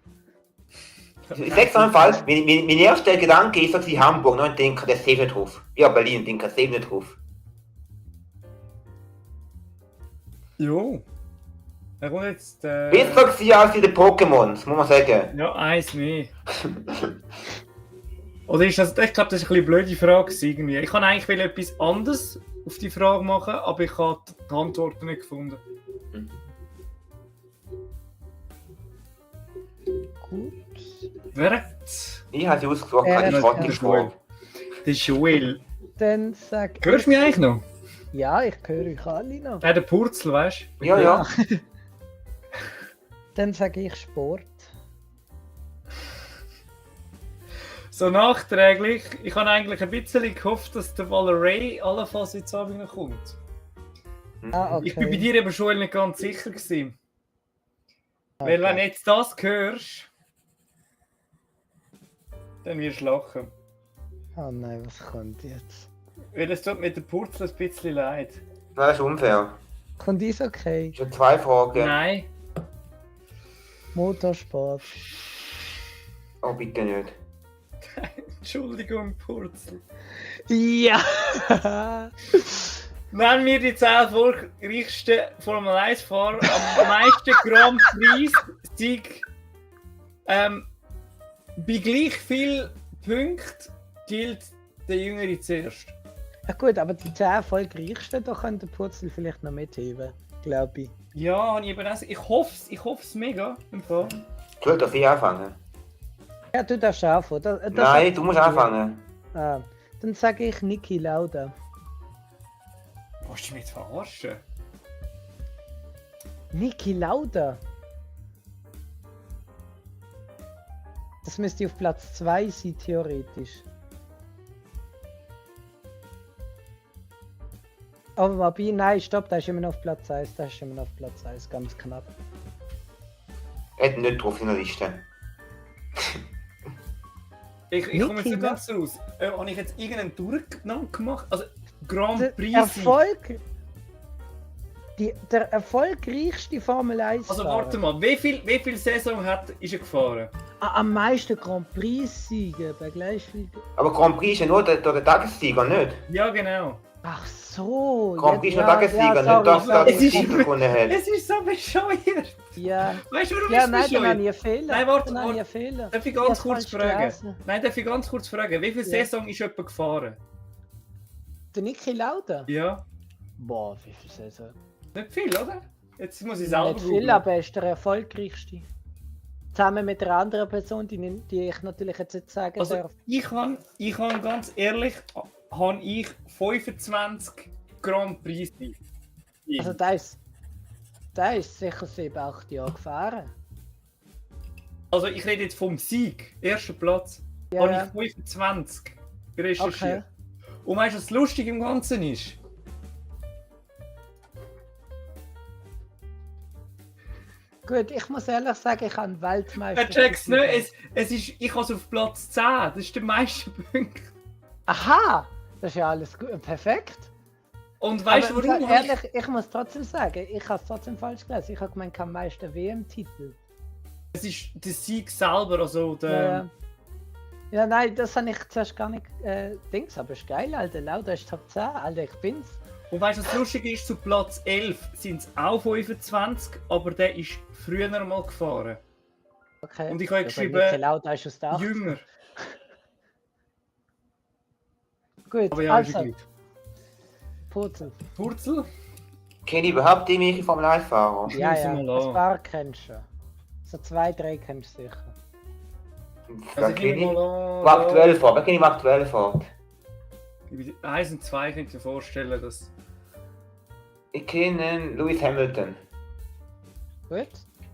Ich sag's noch einmal, mein erster Gedanke ist, dass ich Hamburg, ne, und denke, der safe nicht drauf. Ja, Berlin, denke, safe nicht drauf. Jo. Er kommt jetzt. Besser gewesen als die Pokémons, muss man sagen. Ja, eins mehr. Oder ist das. Ich glaube, das war eine blöde Frage. Irgendwie. Ich kann eigentlich etwas anderes auf die Frage machen, aber ich habe die Antworten nicht gefunden. Gut. Wer? Ich habe sie ausgesucht, Ja, die das Frage kann ist vor. Der Joel. Dann sag Hörst du mich eigentlich noch? Ja, ich höre euch alle noch. Der Purzel, weißt du? Ja, ja. Dann sage ich Sport. So nachträglich. Ich habe eigentlich ein bisschen gehofft, dass der Valerie allenfalls jetzt Abend noch kommt. Ah, okay. Ich bin bei dir eben schon nicht ganz sicher gewesen. Weil wenn du jetzt das hörst, dann wirst du lachen. Oh nein, was kommt jetzt? Weil es tut mit der Purzel ein bisschen leid. Das ist unfair. Kommt dies okay? Schon 2 Fragen. Nein. Motorsport. Oh, bitte nicht. Entschuldigung, Purzel. Ja! Nenn mir die 10 erfolgreichsten Formel 1-Fahrer am meisten Grand Prix-Sieg. Bei gleich viel Punkten gilt der Jüngere zuerst. Ja gut, aber die 10 erfolgreichsten, da könnte der Purzel vielleicht noch mitheben, glaube ich. Ja, habe ich eben auch. Ich hoffe es mega. Im Fall. Soll darf ich anfangen? Ja, du darfst anfangen. Nein, du musst anfangen. Ah, dann sage ich Niki Lauda. Willst du mich jetzt verarschen? Niki Lauda? Das müsste auf Platz 2 sein, theoretisch. Aber wobei, nein, stopp, da ist immer noch auf Platz 1. Da ist immer noch auf Platz 1, ganz knapp. Er hat nicht drauf in der Liste. Ich komme jetzt Niki, nicht ganz raus. Habe ich jetzt irgendeinen Durchgang gemacht? Also Grand Der Prix. Erfolg. Der erfolgreichste Formel 1 Also warte mal, wie viel Saison ist er gefahren? Am meisten Grand Prix Siege bei gleich viel. Aber Grand Prix ist ja nur der Tagessieger, nicht? Ja, genau. Ach so. Grand Prix ist nur ja, Tagessieger, ja, nicht dass sorry, er den Es ist- Titel gewonnen hat. Es ist so bescheuert. Ja, Weißt du, warum ja ist nein, es dann habe ich bescheuert? einen Fehler. Nein, warte, Dann habe ich warte. einen Fehler. Darf ich Ja, ganz kurz falsch fragen? gelesen. Nein, darf ich ganz kurz fragen, wie viel Ja. Saison ist jemand gefahren? Der Niki Lauda? Ja. Boah, wie viel Saison? Nicht viel, oder? Jetzt muss ich selber Nicht viel, googlen. aber er ist der erfolgreichste. Zusammen mit der anderen Person, die ich natürlich jetzt nicht sagen Also darf. ich kann ganz ehrlich, habe ich 25 Grand Prix. Also der ist sicher 7-8 Jahre gefahren. Also ich rede jetzt vom Sieg, erster Platz. Ja, Habe ja. ich 25 recherchiert. Okay. Und weißt du, was lustig im Ganzen ist? Gut, ich muss ehrlich sagen, ich habe einen Weltmeister. Er checkt's nicht, ich habe es auf Platz 10, das ist der meiste Punkt. Aha! Das ist ja alles gut, perfekt. Und weißt du Aber warum? ehrlich, ich muss trotzdem sagen, ich habe es trotzdem falsch gelesen. Ich habe gemeint, ich habe am meisten WM-Titel. Es ist der Sieg selber, also der... Ja. Ja, nein, das habe ich zuerst gar nicht Dings, aber ist geil, Alter. Lauda ist Top 10, Alter, ich bin's. Und weißt du, was lustig ist? Zu Platz 11 sind es auch 25, aber der ist früher mal gefahren. Okay. Und ich habe Ja, geschrieben, aber Niki Lauda ist aus der 80er. Jünger. Gut, Aber ja, also, ist gut. Purzel. Purzel? Kenne ich überhaupt irgendwelche Formel 1-Fahrer? Ja, muss ja, ich ein mal an. paar kennst du schon. So 2, 3 kennst du sicher. Wer Also ich kenne nehme ich? mal Wo aktuell fährt? Wer kenne ich, der aktuell fährt? 1 und 2 könnt ihr vorstellen, dass... Ich kenne Lewis Hamilton. Gut,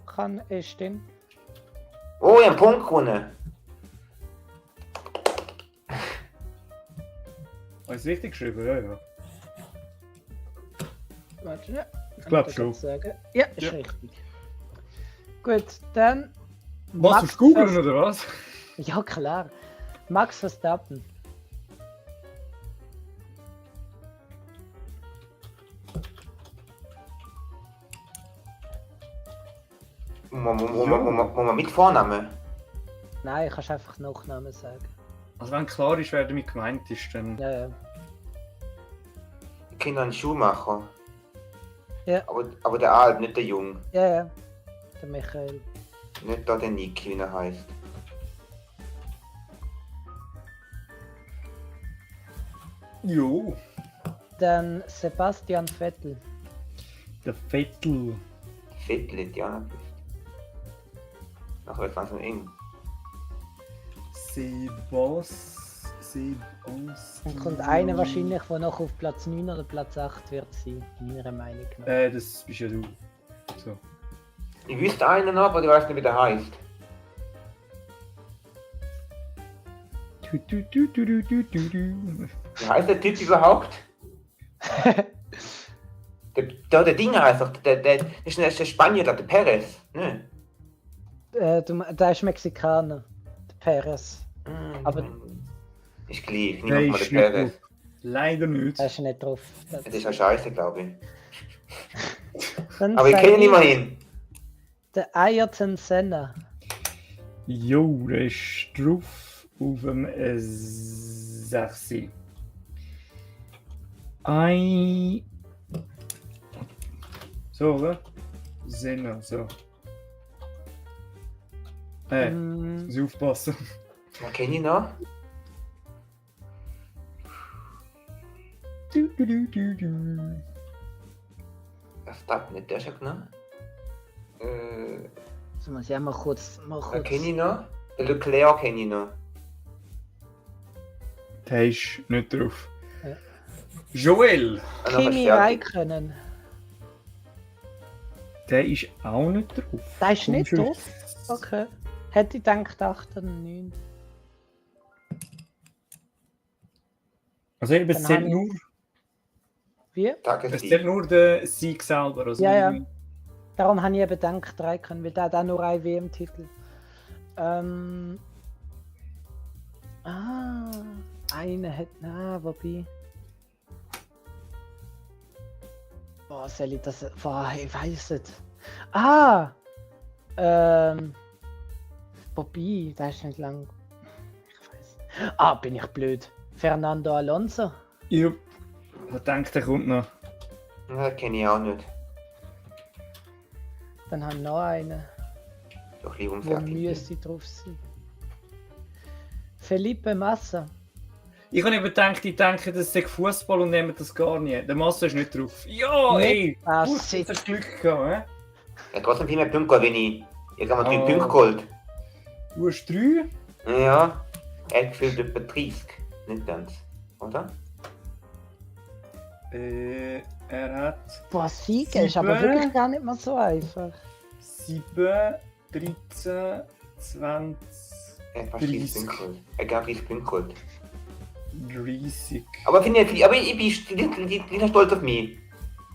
kann stimmen. Oh, ich habe einen Punkt gewonnen. Habe ich es richtig geschrieben? Ja, ja. Warte, ja. Ich glaube Kann schon. das sagen? Ja, ist Ja. richtig. Gut, dann Was, auf Google oder was? Ja, klar. Max Verstappen. Moment, mit Vornamen. Nein, kannst einfach Nachnamen sagen. Also wenn klar ist, wer damit gemeint ist, dann... Ja, ja. Ich kenne einen Schuhmacher. Ja. Aber der Alt, nicht der Jung. Ja, ja. Der Michael. Nicht da der Niki, wie er heißt. Jo. Dann Sebastian Vettel. Der Vettel. Vettel hätte ich auch noch gewusst. Nachher wird es langsam eng. Dann kommt einer wahrscheinlich, der noch auf Platz 9 oder Platz 8 wird sein, meiner Meinung nach. Das bist ja du. So. Ich wüsste einen noch, aber ich weiß nicht, wie der heißt. Wie heißt der Typ überhaupt? der Ding heißt doch, der ist der Spanier, der Perez. Ne? Der ist Mexikaner, der Perez. Aber- Ist gleich, Der niemand mal ist der nicht Perez. drauf. Leider nicht. der ist nicht drauf. Das ist ja scheiße, glaube ich. Dann Aber ich sag kenne ihn immerhin. Der Ayrton Senna. Jo, der ist drauf auf dem 6. So, oder? Senna, so. Muss ich aufpassen. Wen kenne ich noch? Das darf nicht der schon genommen. So muss ich mal kurz. Wen kenne ich noch? Der Leclerc kenne ich noch. Der ist nicht drauf. Ja. Joel! Ah, noch Kimi Verstärkung. Räikkönen. Der ist auch nicht drauf. Der ist nicht Komm schon. drauf? Okay. Hätte ich gedacht 8 oder 9. Also eben, es Dann zählt habe ich- nur, Wie? es Tagessieg. zählt nur der Sieg selber. Also Ja, ja. Darum habe ich eben gedacht Räikkönen, weil der hat auch nur einen WM-Titel. Einer hat. Wobei. Boah, soll ich das. Boah, ich weiß es. Wobei, der ist nicht lang. Ich weiß. Bin ich blöd. Fernando Alonso. Ja. Ich denke, der kommt noch. Ja, kenne ich auch nicht. Dann haben wir noch einen, Doch lieber wo unfertig. müsste drauf sein. Felipe Massa. Ich habe eben gedacht, das sei Fußball und nehmen das gar nicht. Der Massa ist nicht drauf. Ja, Nicht? ey! Ah, Du shit. hast Glück gehabt, hä? Er hat trotzdem viel mehr Punkte gehabt, wie ich. Ich habe mir 3 Oh. Punkte geholt. Du hast 3. Ja, er hat gefühlt etwa 30. Nicht ganz. Oder? Er hat Boah, Siege ist aber 7. wirklich gar nicht mal so einfach. 7, 13, 20, Er hat fast 30 Punkte geholt. Er hat 30 Punkte geholt. 30. Aber ich bin stolz auf mich.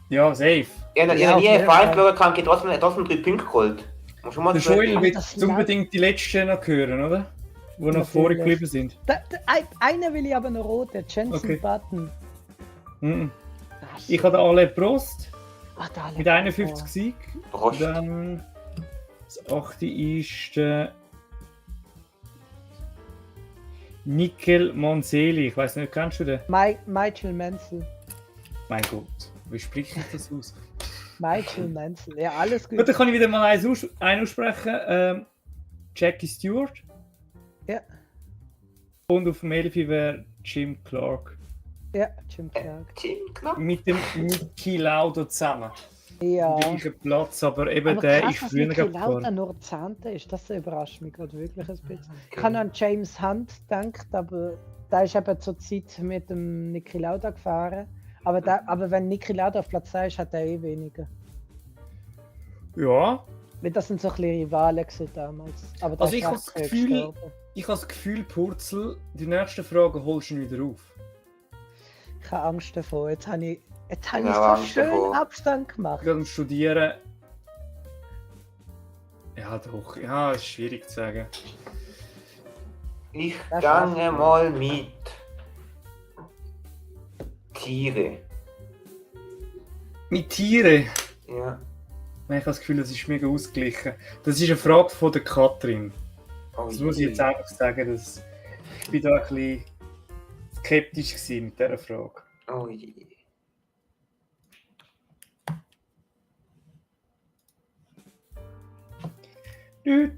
Ja, safe. Er hat Ja, auf nie jeden Fall Fall. verloren, kann ich trotzdem 3 Punkte geholt. Muss schon mal Der Joel sagen. wird das sind unbedingt die letzten noch hören, oder? Die noch Natürlich. vorher geblieben sind. Einen will ich aber noch rot, der Jensen Okay. Button. Mhm. Das- Ich hatte alle Prost Da mit 51 Sieg. Prost. Dann das 8. ist der Nickel Monseli. Ich weiß nicht, kennst du den? Michael Menzel. Mein Gott, wie spreche ich das aus? Michael Menzel. Ja, alles Gut, gut. dann kann ich wieder mal einen aussprechen. Jackie Stewart. Ja, Und auf dem 11 wäre Jim Clark. ja, Jim Clark. Jim Clark. Mit dem Niki Lauda zusammen. Ja. Am gleichen Platz, aber eben Aber der krass, ist dass früher Niki gefahren. Lauda nur 10. ist, das überrascht mich gerade wirklich ein bisschen. Ich habe an James Hunt gedacht, aber der ist eben zur Zeit mit dem Niki Lauda gefahren. Aber wenn Niki Lauda auf Platz 2 ist, hat er eh weniger. Ja, Weil das sind so ein bisschen Rivalen gewesen damals. Aber der Also ist ich habe recht das früh Gefühl- gestorben. ich habe das Gefühl, Purzel, die nächste Frage holst du wieder auf. Ich habe Angst davor. Jetzt habe ich Ja, so Angst schön davor. Abstand gemacht. Gerade am Studieren. Ja, doch. Ja, ist schwierig zu sagen. Ich Das gange schaffen wir. mal mit Tiere. Mit Tieren? Ja. Ich habe das Gefühl, das ist mega ausgeglichen. Das ist eine Frage von der Katrin. Oh Das muss ich je. jetzt einfach sagen, dass ich bin da ein bisschen skeptisch gewesen mit dieser Frage. Oh je. Du.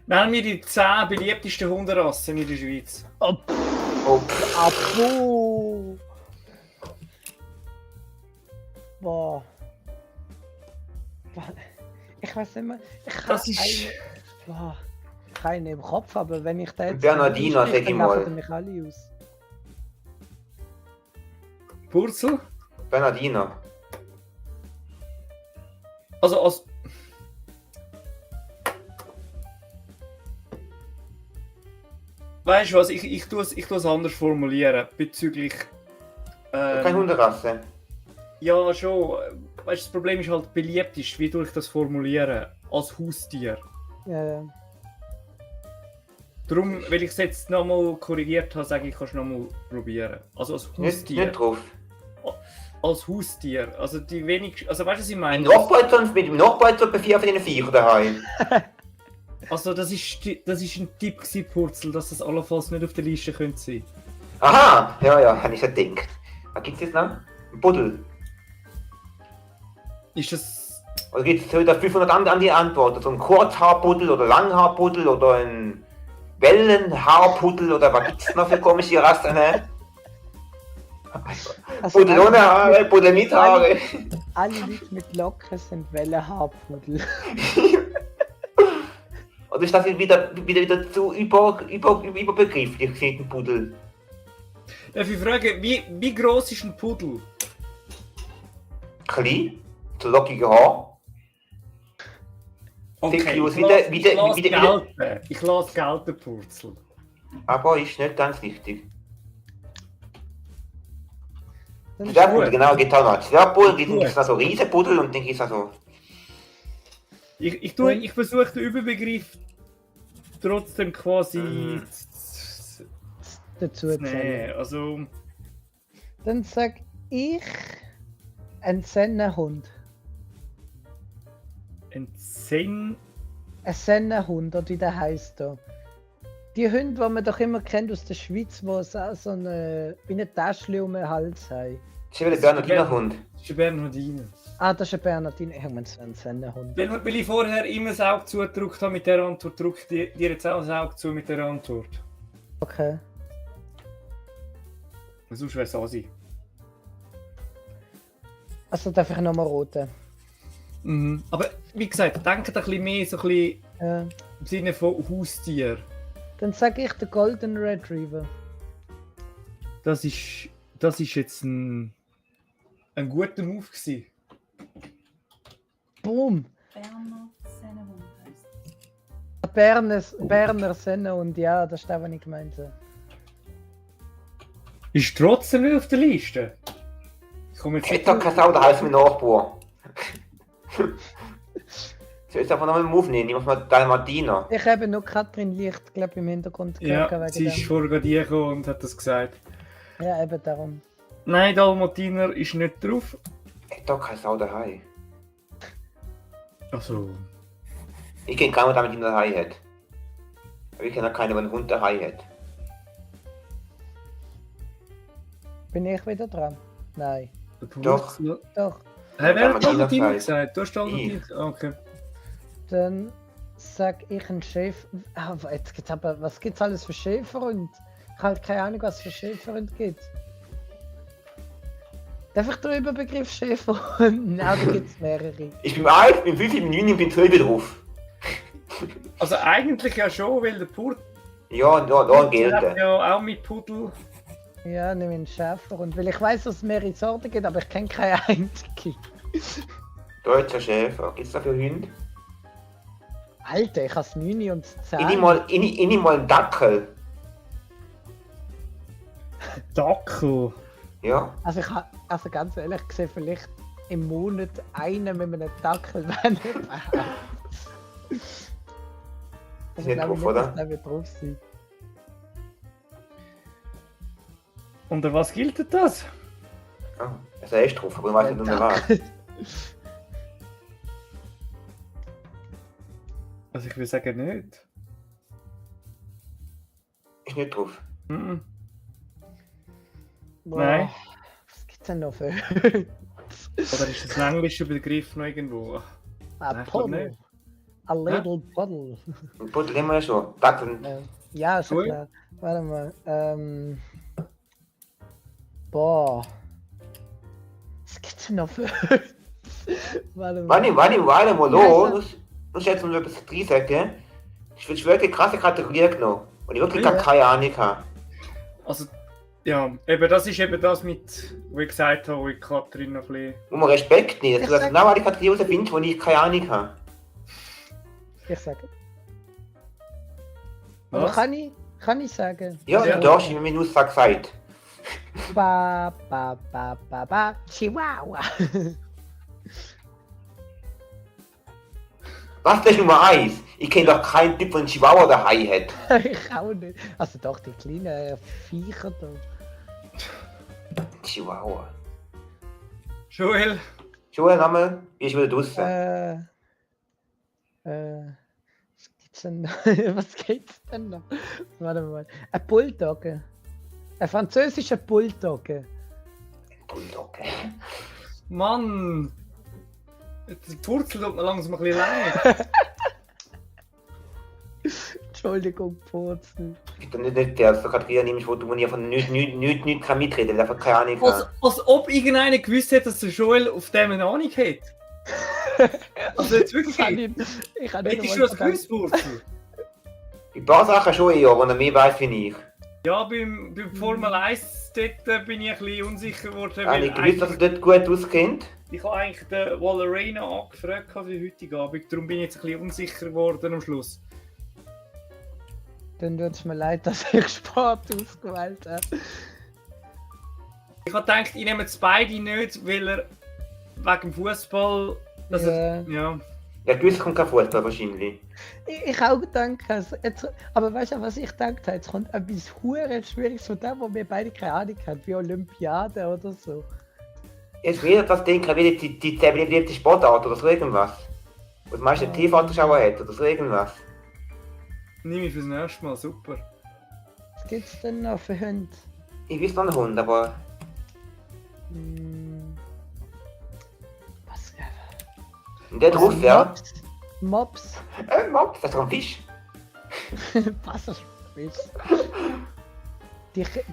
Nennen wir die 10 beliebtesten Hunderassen in der Schweiz. Oh, Oh, pff. Apo! Boah. Ich weiß nicht mehr. Ich Das habe ist- keine im Kopf, aber wenn ich da jetzt. Bernardiner, sag ich dann mal. lachen mich alle aus. Purzel? Bernardiner. Also als. Weißt du was, ich tue es anders formulieren bezüglich. Keine Hunderasse. Ja, schon. Weißt du, das Problem ist halt beliebt ist, wie tue ich das formulieren? Als Haustier. Ja. Darum, weil ich es jetzt nochmal korrigiert habe, sage ich, kannst du nochmal probieren. Also als Haustier. Nicht drauf. Als Haustier. Also die wenig. Also weißt du, was ich meine? Mit dem Nachbar bei 4 von den Viecher daheim. Also das ist ein Tipp gewesen, Purzel, dass das allenfalls nicht auf der Liste könnte sein. Aha! Ja, habe ich schon gedacht. Was gibt's jetzt noch? Ein Buddel. Ist das. Oder gibt es da 500 andere Antworten? So ein Kurzhaarpuddel oder Langhaarpuddel oder ein Wellenhaarpuddel oder was gibt's noch für komische Rassen? Ne? Also Puddel ohne Haare, Puddel mit Haare. alle Leute mit Locken sind Wellenhaarpudel. Oder ist das wieder zu überbegrifflich für den Puddel? Darf ich fragen, wie groß ist ein Pudel? Klein, so lockige Haar. Aus, Ich lasse gelten, Purzel. aber ist nicht ganz richtig. Dann ist Zwergpuddel, gut. genau, geht auch noch. Zwergpuddel, gibt Gut. es noch so Riesenpuddel und dann gibt es so. Ich versuche den Überbegriff trotzdem quasi dazu zu zählen. nehmen. Also, Dann sag ich ein Sennenhund. ein Zen. Ein Sennenhund, oder wie der heisst da. Die Hunde, die man doch immer kennt aus der Schweiz, die so eine, wie eine Tasche um den Hals haben. Das ist wieder der Bernardinerhund. Das ist ein Bernhardiner. Ah, das ist ein Bernardiner. Ich meine, es wäre ein Sennenhund. Weil ich vorher immer das Auge zugedrückt habe mit der Antwort, drückt dir jetzt auch das Auge zu mit der Antwort. Okay. Sonst wäre es Asi. Also darf ich nochmal roten. Mhm. Aber wie gesagt, denkt ein bisschen mehr so ein bisschen Ja. im Sinne von Haustier. Dann sage ich den Golden Retriever. Das ist jetzt ein guter Move gewesen. Boom! Berner Sennenhund heisst. Berner Sennenhund, ja, das ist der, was ich gemeint habe. Ist trotzdem nicht auf der Liste. Ich komme jetzt Ich hätte doch keine Sau, da heißt mein Nachbar. So, jetzt einfach nochmal einen Move nehmen. Ich muss mal Dalmatiner. Ich habe nur Katrin Licht, glaube ich, im Hintergrund Ja, gehört. sie ist vorher gerade gekommen und hat das gesagt. Ja, eben darum. Nein, Dalmatiner ist nicht drauf. Ich hätte doch keine Sau daheim. Also, Ich kenne keinen, der Dalmatiner daheim hat. Aber ich kenne auch keinen, der einen Hund daheim hat. Bin ich wieder dran? Nein. der Doch. Purzel. Doch. Hey, wer hat Dalmatiner Dalmatiner gesagt. gesagt? Du hast Dalmatiner. Okay. Dann sag ich ein Schäfer. Ah, jetzt gibt's aber, was gibt's alles für Schäferhund? Ich habe keine Ahnung, was es für Schäferhund gibt. Darf ich den Überbegriff Schäferhund? Nein, da gibt es mehrere. Ich bin 1, bin 5, bin 9 und bin 12 drauf. Also eigentlich ja schon, weil der Purzel Ja, da hat gilt. ja auch mit Pudel. Ja, nehme einen Schäferhund. Weil ich weiß, dass es mehrere Sorten gibt, aber ich kenne keine einzige. Deutscher Schäfer. Gibt's da für Hunde? Alter, ich habe 9 und 10. Ich nehme mal einen Dackel. Dackel. Ja. Also, also ganz ehrlich gesehen, vielleicht im Monat einen mit einem Dackel wäre nicht bad. Ist nicht glaube drauf, nicht, oder? dass der wird drauf sein. Unter was gilt das? Ja, also er ist drauf, aber ich weiß nicht, unter was. Also ich will sagen nicht. Ist nicht drauf. Mhm. Boah, Nein. Was gibt's denn noch für? Oder ist das ein englischer Begriff noch irgendwo? A Nein, ich glaub puddle. nicht. A little puddle. Ein Puddel haben wir ja schon. Dackeln. Ja, ist schon Cool. klar. Warte mal. Boah. Was gibt's denn noch für? Warte mal. Warte mal, Ja, los. Muss jetzt mal etwas drin sagen. Ich will wirklich krasse Kategorie genommen. Und ich wirklich gar Ja. keine Ahnung habe. Also, ja, eben das ist eben das mit, wo ich gesagt habe, wo ich Katrin noch ein bisschen... Muss man Respekt nehmen, dass du Ich das sag- genau alle Kategorien herausfindest, wo ich keine Ahnung habe. Ich sage. Aber Was? kann ich sagen? Ja, Ja. du darfst, wie mir nur gesagt. Ba, Chihuahua. Was ist Nummer 1? Ich kenne doch keinen Typ, der einen Chihuahua daheim hat. Ich auch nicht. Also doch, die kleinen Viecher da. Chihuahua. Joel, Joel, Name, wie ist wieder draußen? Was gibt's denn noch? Was gibt's denn noch? Warte mal. Ein Bulldogge. Ein französischer Bulldogge. Bulldog. Mann! Die Wurzel tut mir langsam ein bisschen leid. Entschuldigung, Purzel. Ich bin nicht der Kategorie nimmst, wo du von nichts kann mitreden, weil er einfach keine Ahnung Als, hat. als ob irgendeiner gewusst hätte, dass der Joel auf dem eine Ahnung hat. Also jetzt Ich kann wirklich. nicht, ich kann nicht Hättest du einmal das sagen. gewusst, Wurzel? Ein paar Sachen schon eher, und mehr weiß wie ich. Ja, beim Formel 1 dort bin ich ein bisschen unsicher geworden. Habe ich gewusst, dass er dort gut auskennt? Ich habe eigentlich den Wallerina angefragt für heute Abend, darum bin ich jetzt ein bisschen unsicher geworden am Schluss. Dann tut es mir leid, dass ich Sport ausgewählt habe. Ich habe gedacht, ich nehme jetzt beide nicht, weil er wegen dem Fußball. Ja. Ja, gewiss kommt kein Fußball wahrscheinlich. Ich auch gedacht, also jetzt, aber weißt du, was ich gedacht habe? Jetzt kommt etwas hure Schwieriges von dem, wo wir beide keine Ahnung haben, wie Olympiade oder so. Jetzt wieder das denken, wie die 10 beliebte Sportart oder so irgendwas. Was meinst du, der TV-Zuschauer hat oder so irgendwas. Nehme ich fürs nächste Mal, super. Was gibt's denn noch für Hunde? Ich weiß noch einen Hund, aber Hm. Was? der drauf, ja. Mops? Mops? Mops, das ist doch ein Fisch. Wasserfisch.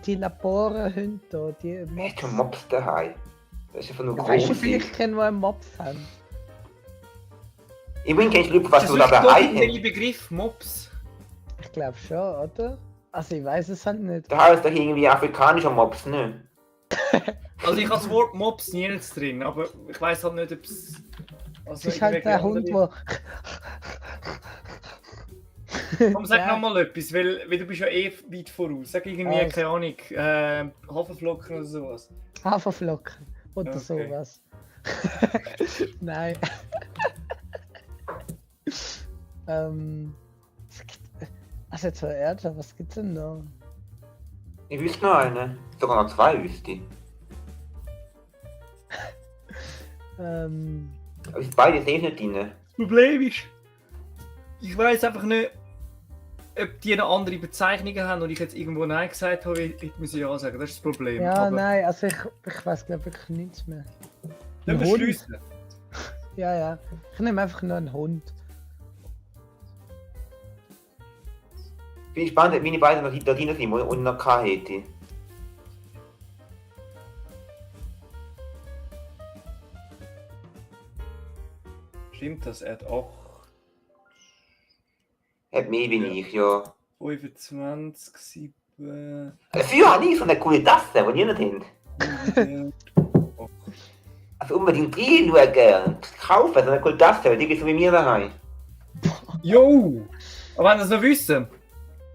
Die Laborenhunde da, die Hat Mops. schon Mops daheim. Das ist einfach nur Weißt du, groß. vielleicht kennen wir einen Mops haben. Immerhin kennst du, was Das du ist da daheim doch hast. der Begriff Mops. Ich glaube schon, oder? Also ich weiß es halt nicht. Da heißt doch irgendwie afrikanischer Mops, ne? Also ich habe das Wort Mops nirgends drin, aber ich weiß halt nicht, ob es... Es ist halt der Hund, der... Komm, sag nochmal etwas, weil du bist ja eh weit voraus. Sag irgendwie, Also. keine Ahnung, Haferflocken oder sowas. Haferflocken oder Okay. sowas. Nein. Was gibt- also jetzt mal ernsthaft, was gibt's denn noch? Ich wüsste noch einen. Sogar noch zwei wüsste ich. Aber ist beide safe nicht drin. Das Problem ist, ich weiß einfach nicht, ob die noch andere Bezeichnungen haben und ich jetzt irgendwo Nein gesagt habe, hätte man sie ja sagen. Das ist das Problem. Ja, Aber nein, also ich weiß glaube wirklich nichts mehr. Dann Ein Hund? beschließen. Ja, ja. Ich nehme einfach nur einen Hund. Bin ich gespannt, wie die beiden noch da drin sind und noch keine hätte. Stimmt das? Er hat auch Hat mehr wie ich, ja. 25, 7... Dafür habe ich so eine coole Tasse, die ihr nicht habt. Also unbedingt reinschauen und kaufen, so eine coole Tasse, die gibt so wie mir daheim. Jo! Aber wenn ihr es noch wissen,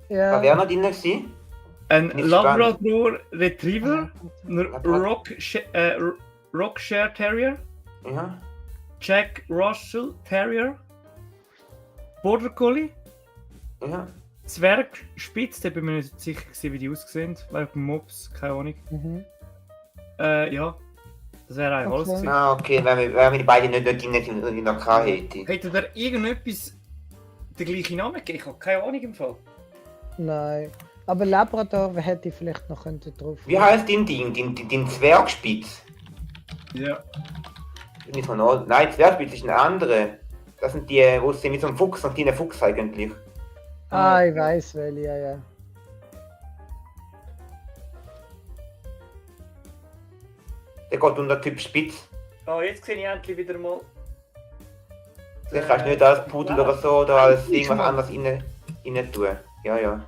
Ja. Was wäre noch drin gewesen? ein Nicht Labrador Retriever, ein Labrador. Rockshire Terrier Ja. Jack Russell Terrier, Border Collie, Ja. Zwergspitz, da bin ich mir nicht sicher gewesen, wie die aussehen, weil Mops, keine Ahnung. Mhm. Ja, das wäre eigentlich alles Okay. gewesen. Ah, okay, weil wir die beiden nicht in der K hätten. Hätte der irgendetwas den gleichen Namen gegeben? Ich habe keine Ahnung im Fall. Nein. Aber Labrador hätte ich vielleicht noch drauf. Wie heißt dein Ding? Den Zwergspitz? Ja. Nicht von Nein, Zwergspitz ist eine andere. Das sind die, wo sie mit so einem Fuchs, ein kleiner Fuchs eigentlich. Ah, ich weiß welche, ja. Der geht unter Typ Spitz. Oh, jetzt sehe ich endlich wieder mal. Den kannst du nicht als Pudel oder so oder als Ich irgendwas mal. anderes rein tun. Ja, ja.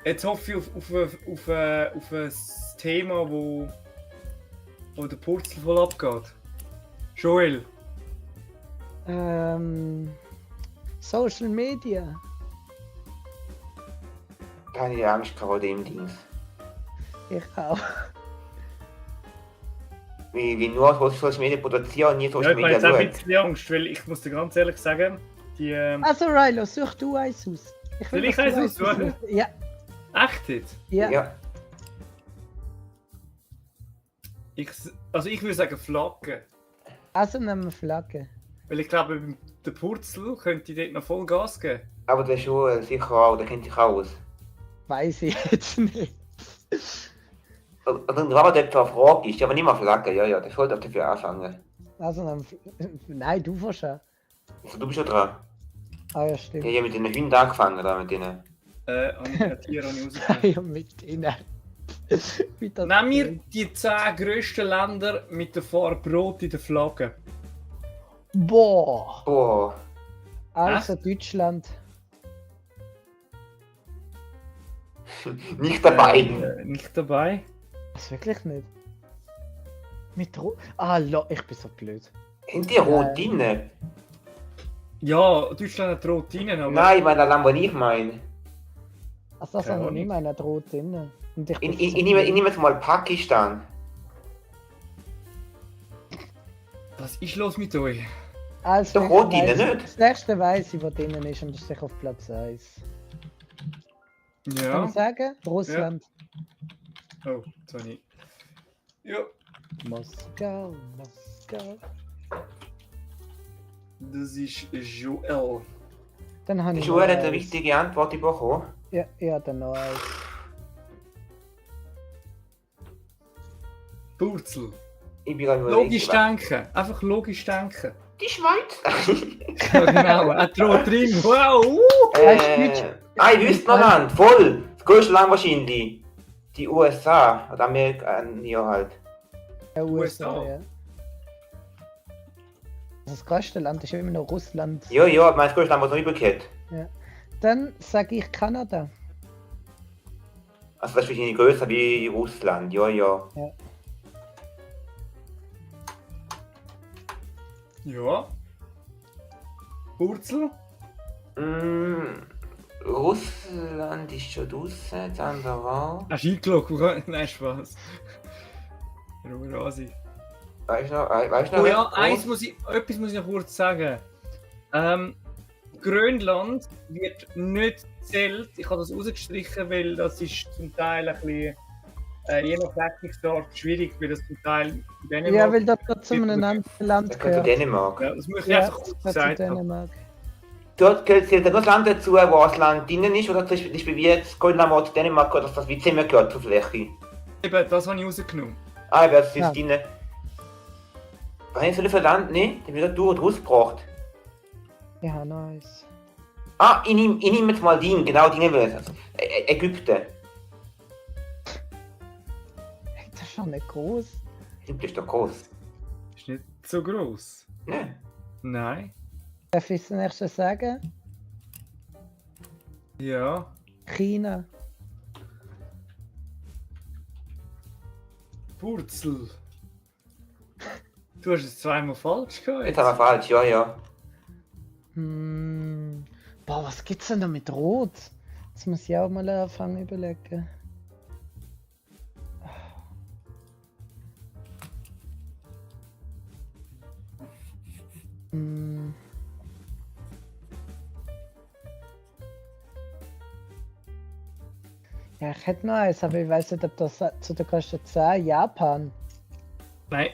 Jetzt hoffe ich auf ein Thema, wo der Purzel voll abgeht. Joel. Social Media. Keine Angst vor dem Dings. Ich auch. Wie nur Social Media produzieren und nie Ja, Social ich habe Media jetzt auch ein schauen. bisschen Angst, weil ich muss dir ganz ehrlich sagen, die. Also Rilo, such du eins aus. Soll ich dass du eins aussuchen? aussuchst. Ja, Echt jetzt? ja. Ja. Also ich würde sagen Flagge. Also nehmen wir Flagge. Weil ich glaube, beim der Purzel könnte ich dort noch voll Gas geben. Aber der Joel sicher auch, der kennt sich aus. Weiß ich jetzt nicht. Also ein Rabat, der eine Frage ist, aber nicht mal Flagge. Ja, ja, der sollte auch dafür anfangen. Also nehmen wir Nein, du fährst an. Also, du bist schon dran. Ah ja, Der stimmt. hat ja mit den Hunden angefangen, da mit denen. Und ich Tiere habe ich rausgefunden. Ja, mit ihnen. Wie das Nehmen wir geht. die 10 grössten Länder mit der Farbe Rot in der Flagge. Boah. Boah. Also Deutschland. Nicht dabei. Nicht dabei. Was, wirklich nicht? Mit Rot? Ah, ich bin so blöd. Sind die rot drin? Ja, Deutschland hat Rot rein, aber... Nein, ich meine, das Land, was ich meine. Also das Keine haben wir Ahnung. nicht mehr Rot drin. Und ich bin Ich so nehme blöd. jetzt mal Pakistan. Was ist los mit euch? Also, Doch rot ich drin, weiss- nicht? Das nächste weiss ich, was drinnen ist, und das ist sicher auf Platz 1. Kann Ja. ich sagen? Russland. Oh, jetzt habe ich... Ja, Moskau, Moskau. das ist Joel. Dann habe Der ich Joel noch hat eine eins. richtige Antwort bekommen. Ja, dann noch eins. Purzel. Ich bin gerade Logisch denken. Einfach logisch denken. Die Schweiz? Ja, genau. Ein Rot drin. Wow! Ich wüsste noch Land. Voll. Das größte Land wahrscheinlich. Die USA. Oder Amerika. Ja, halt. USA, USA. ja. Das größte Land ist ja immer noch Russland. Ja, ja, mein größtes Land, was noch übrig hat. Dann sage ich Kanada. Also das ist wahrscheinlich größer wie Russland. Ja, ja. Ja. Purzel? Russland ist schon draußen. Das andere war... Hast du eingeloggt? Nein, Spaß. Ruhe, Rasi. Weißt du noch? Weißt du noch? Oh ja, etwas? etwas muss ich noch kurz sagen. Grönland wird nicht gezählt. Ich habe das rausgestrichen, weil das ist zum Teil ein bisschen, je nach Deckungsart schwierig, weil das zum Teil in Dänemark... Ja, weil das gerade zu einem anderen Land Das gehört zu gehört. Dänemark. Ja, das muss ich Ja, einfach kurz das gehört gesagt zu haben. Dänemark. Dort zählt nur das Land dazu, wo das Land drinnen ist, oder zum Beispiel wie jetzt Grönland, wo zu Dänemark gehört, dass das wie zusammen gehört zur Fläche. Eben, das habe ich rausgenommen. Ah, wer ist Ja. jetzt drinnen? Was haben sie für Land? Ne, der wird durch und rausgebracht. Ja, nice. Ah, ich nehm jetzt mal Ding, genau Ding will also, Ägypten. Hey, das ist schon nicht groß. Ägypten ist doch groß. Ist nicht so gross. Ne? Nein. Darf ich das nächste sagen? Ja. China. Purzel. Du hast es zweimal falsch gehabt. Jetzt haben wir falsch, ja, ja. Boah, was gibt's denn da mit Rot? Das muss ich auch mal anfangen überlegen. Hm. Ja, ich hätte noch eins, aber ich weiß nicht, ob das zu der Kosten 10 Japan. Nein.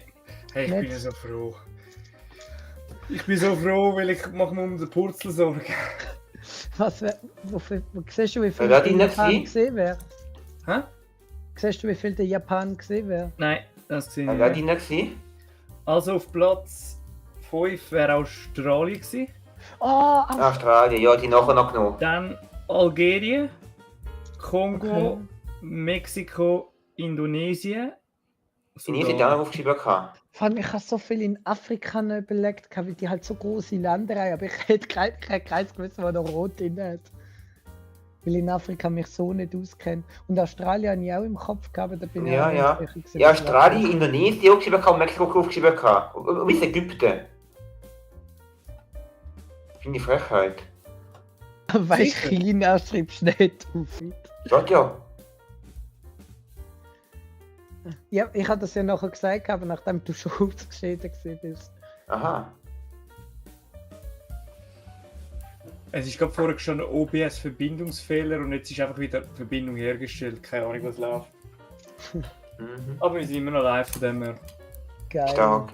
Hey, ich bin Nicht. ja so froh. Ich bin so froh, weil ich mache mir um den Purzel Sorgen. Was wo siehst du, wie viel Wer der hat ihn nicht Japan gesehen? gesehen wäre? Hä? Siehst du, wie viel der Japan gesehen wäre? Nein, das sehe ich Wer nicht. die nicht gesehen? Also auf Platz 5 wäre Australien gewesen. Oh, Australien, ja, die nachher noch genommen. Dann Algerien, Kongo, Okay. Mexiko, Indonesien. Die sind ja auch aufgeschrieben gehabt. vor allem, ich habe so viel in Afrika noch überlegt, weil die halt so große Länder haben, aber ich hätte kein Kreis gewusst, wo noch rot drin hat. Weil in Afrika mich so nicht auskenne. Und Australien habe ich auch im Kopf gehabt, da bin ich Ja, auch ja. nicht sicher gewesen, Ja, was Australien, Indonesien aufgeschrieben gehabt und Mexiko aufgeschrieben gehabt. Und bis Ägypten. Finde ich Frechheit. Weil Sicher. China schreibst du nicht auf. Sagt ja. Ja, ich habe das ja nachher gesagt, aber nachdem du schon ausgeschieden bist. Aha. Es ist gerade vorher schon ein OBS-Verbindungsfehler und jetzt ist einfach wieder die Verbindung hergestellt. Keine Ahnung, was läuft. Mhm. Aber wir sind immer noch live von dem her. Geil. Stark.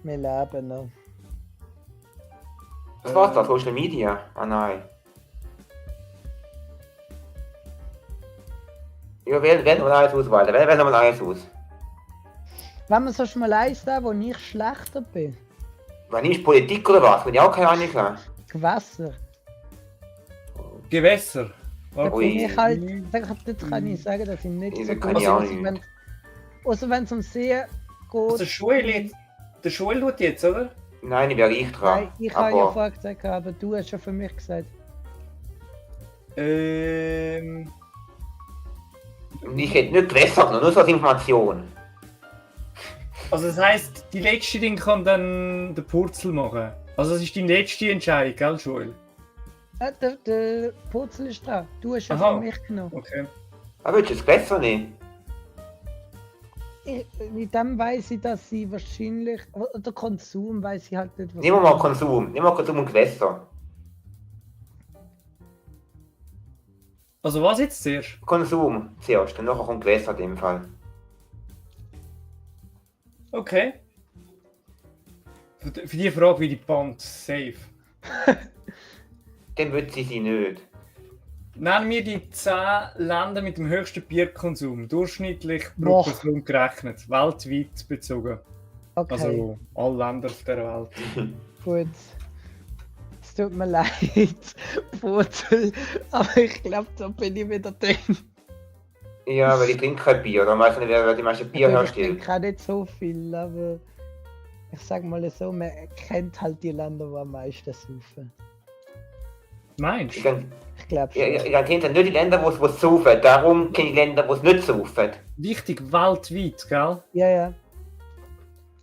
Wir leben noch. Was war's da? Social Media? Ah nein. Ja, wählen wir alles aus, Walter. Wählen wir alles aus. Wenn man sonst mal eins da, wo ich schlechter bin. Wann ist Politik oder was? Wenn ich auch keine Ahnung habe. Gewässer. Gewässer. Da Warte. bin Ui. ich halt, dort kann ich sagen, dass ich nicht Ich so kann gut ich auch bin. nicht. Außer wenn es um See geht. Der Joel tut jetzt, oder? Nein, ich wäre ich dran. Nein, ich habe ja Aber vorher gesagt, aber du hast schon für mich gesagt. ich hätte nicht gewässert, nur so als Information. Also das heisst, die letzte Ding kann dann der Purzel machen. Also das ist deine letzte Entscheidung, gell, Joel? Der Purzel ist dran. Du hast ja Aha. für mich genommen. Okay. Aber willst du das Gewässer nehmen? Mit dem weiss ich, dass sie wahrscheinlich. Oder Konsum weiss ich halt nicht, was. Nehmen wir mal Konsum. Nehmen wir Konsum und Gewässer. Also was jetzt zuerst? Konsum zuerst, und nachher kommt Gewässer in dem Fall. Okay. Für die Frage wie die Band safe. Dann wird sie nicht. Nennen wir die 10 Länder mit dem höchsten Bierkonsum, durchschnittlich pro Boah. Person gerechnet, weltweit bezogen. Okay, Also alle Länder auf der Welt. gut. Es tut mir leid, Purzel, aber ich glaube, da bin ich wieder drin. Ja, weil ich trinke kein Bier. Dann weiß ich nicht, wer die meisten Bier Ich herstellt. trinke auch nicht so viel, aber ich sag mal so, man kennt halt die Länder, die am meisten saufen. Meinst Ich du? kann- Ich glaube schon. Ich kenne nicht die Länder, wo es saufen. Darum kenne ich Länder, wo es nicht saufen. Wichtig, weltweit, gell? Ja, ja.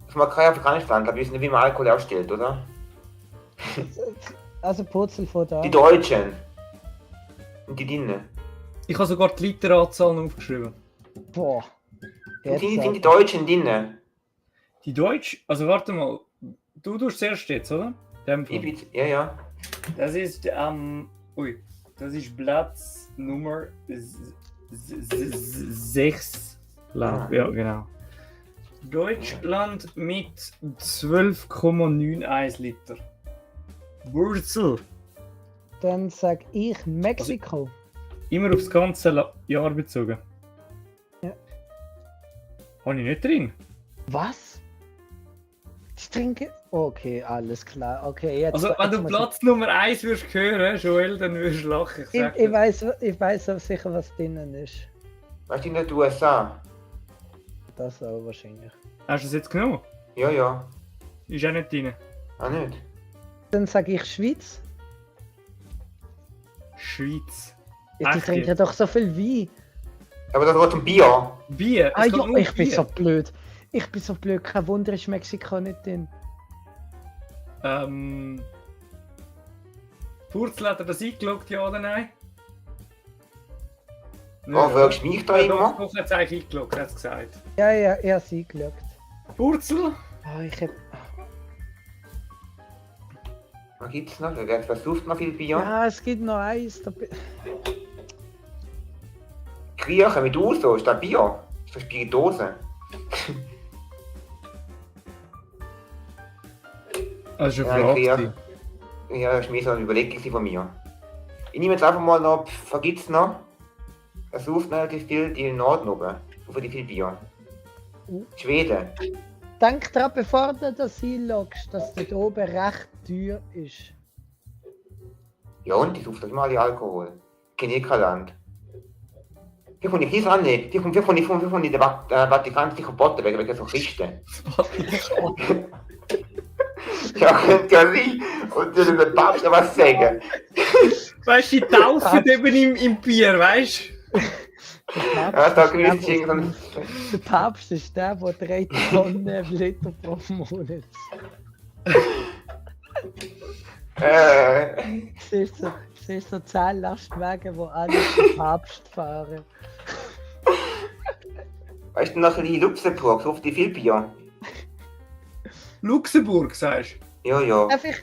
Ich mag kein afrikanisches Land, aber wir wissen nicht, wie man Alkohol herstellt, oder? Also Purzel von da. Die Deutschen. Und die Dinnen. Ich habe sogar die Literanzahlen aufgeschrieben. Boah. Sind Jetzt die halt. Deutschen Dinnen? Die Deutsch, also warte mal, du tust zuerst jetzt, oder? Dem Fall. Ja, ja. Das ist das ist Platz Nummer 6. Ah. Ja, genau. Deutschland mit 12,91 Liter. Wurzel. Dann sag ich Mexiko. Immer aufs ganze Jahr bezogen. Ja. Habe ich nicht drin. Was? Ich trinke. Okay, alles klar. Okay, jetzt. Also, wenn jetzt du muss Platz Nummer 1 würdest hören, Joel, dann würdest du lachen. ich, sag ich, dir. ich weiß auch sicher, was drinnen ist. Weißt du, in den USA? Das auch wahrscheinlich. Hast du es jetzt genommen? Ja, ja. Ist auch nicht drin. Ah, nicht? Dann sage ich Schweiz. Schweiz. Ja, die Echt trinken jetzt? doch so viel Wein. Aber das geht um Bier. Bier. Ah Es geht ja, nur um ich bin Bier. so blöd. Ich bin so blöd. Kein Wunder ist Mexiko nicht drin. Purzel, hat er das eingeloggt, ja oder nein? Oh, fragst du mich da Ja, immer? doch, hat es eigentlich eingeloggt, hat es gesagt. Ja, ja, er hat sie geschaut. Purzel? Ah, ich hab. Was gibt's noch? Wer sucht noch viel Bier? Ja, es gibt noch eins. Griechen mit Uso, ist das Bier? Ist das Spiritose? Das ist Ja, eine ich Frage. Ja, das ist mir so eine Überlegung von mir. Ich nehme jetzt einfach mal noch, was gibt's noch? Es sucht relativ viel die Norden oben. Suchen die viel Bier. Schweden. Denk dran, bevor du das einloggst, dass dort oben recht teuer ist. Ja und, die sucht euch mal die Alkohol. Ich kenne kein Land. Hier von die Kies annehmen. Hier von der Vatikan sich verboten, wegen so Christen. Ja, könnte ja sein. Und dann der Papst noch was sagen. Weißt du, die taufen eben im Bier, weißt du? Ja, da grüßt sich irgendein... Der Papst ist der 3 Tonnen Liter pro Monat. Siehst so 10 Lastwagen, wo alle zum Papst fahren. Weißt du noch ein bisschen Luxemburg, sucht die viel Bier. Luxemburg, sagst du? Ja, ja. Einfach,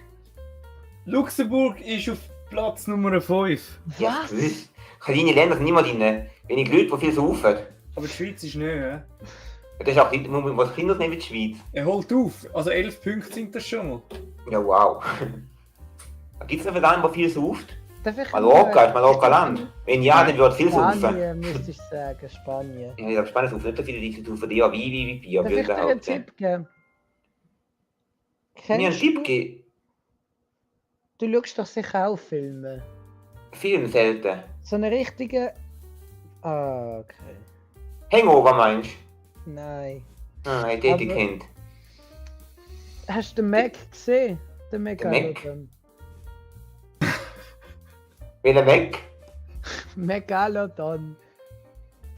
Luxemburg ist auf Platz Nummer 5. Ja, was? gewiss. Kleine Länder sind niemand drin. Wenig Leute, die viel saufen. Aber die Schweiz ist nicht, hä? Das ist auch nicht, muss man Kinder nehmen wie die Schweiz. Er holt auf. Also 11 Punkte sind das schon mal. Ja, wow. Gibt es noch ein Land, das viel sauft? Darf ich Mallorca ist Mallorca-Land. Wenn ja, dann wird viel saufen. Spanien, müsste ich sagen, Spanien. Ja, ich glaube, Spanien sauft nicht so viele, die saufen eher wie Bier, Darf würde ich ich dir einen behaupten. Tipp geben? Mir einen Kennst Tipp du, geben? du schaust doch sicher auch Filme. Film selten. So eine richtige... Ah, okay. Hangover meinst Nein. du? Ah, ich hätte Aber- kennt. Hast du den Mac gesehen? Den Mac? Megalodon. Will weg? Megalodon.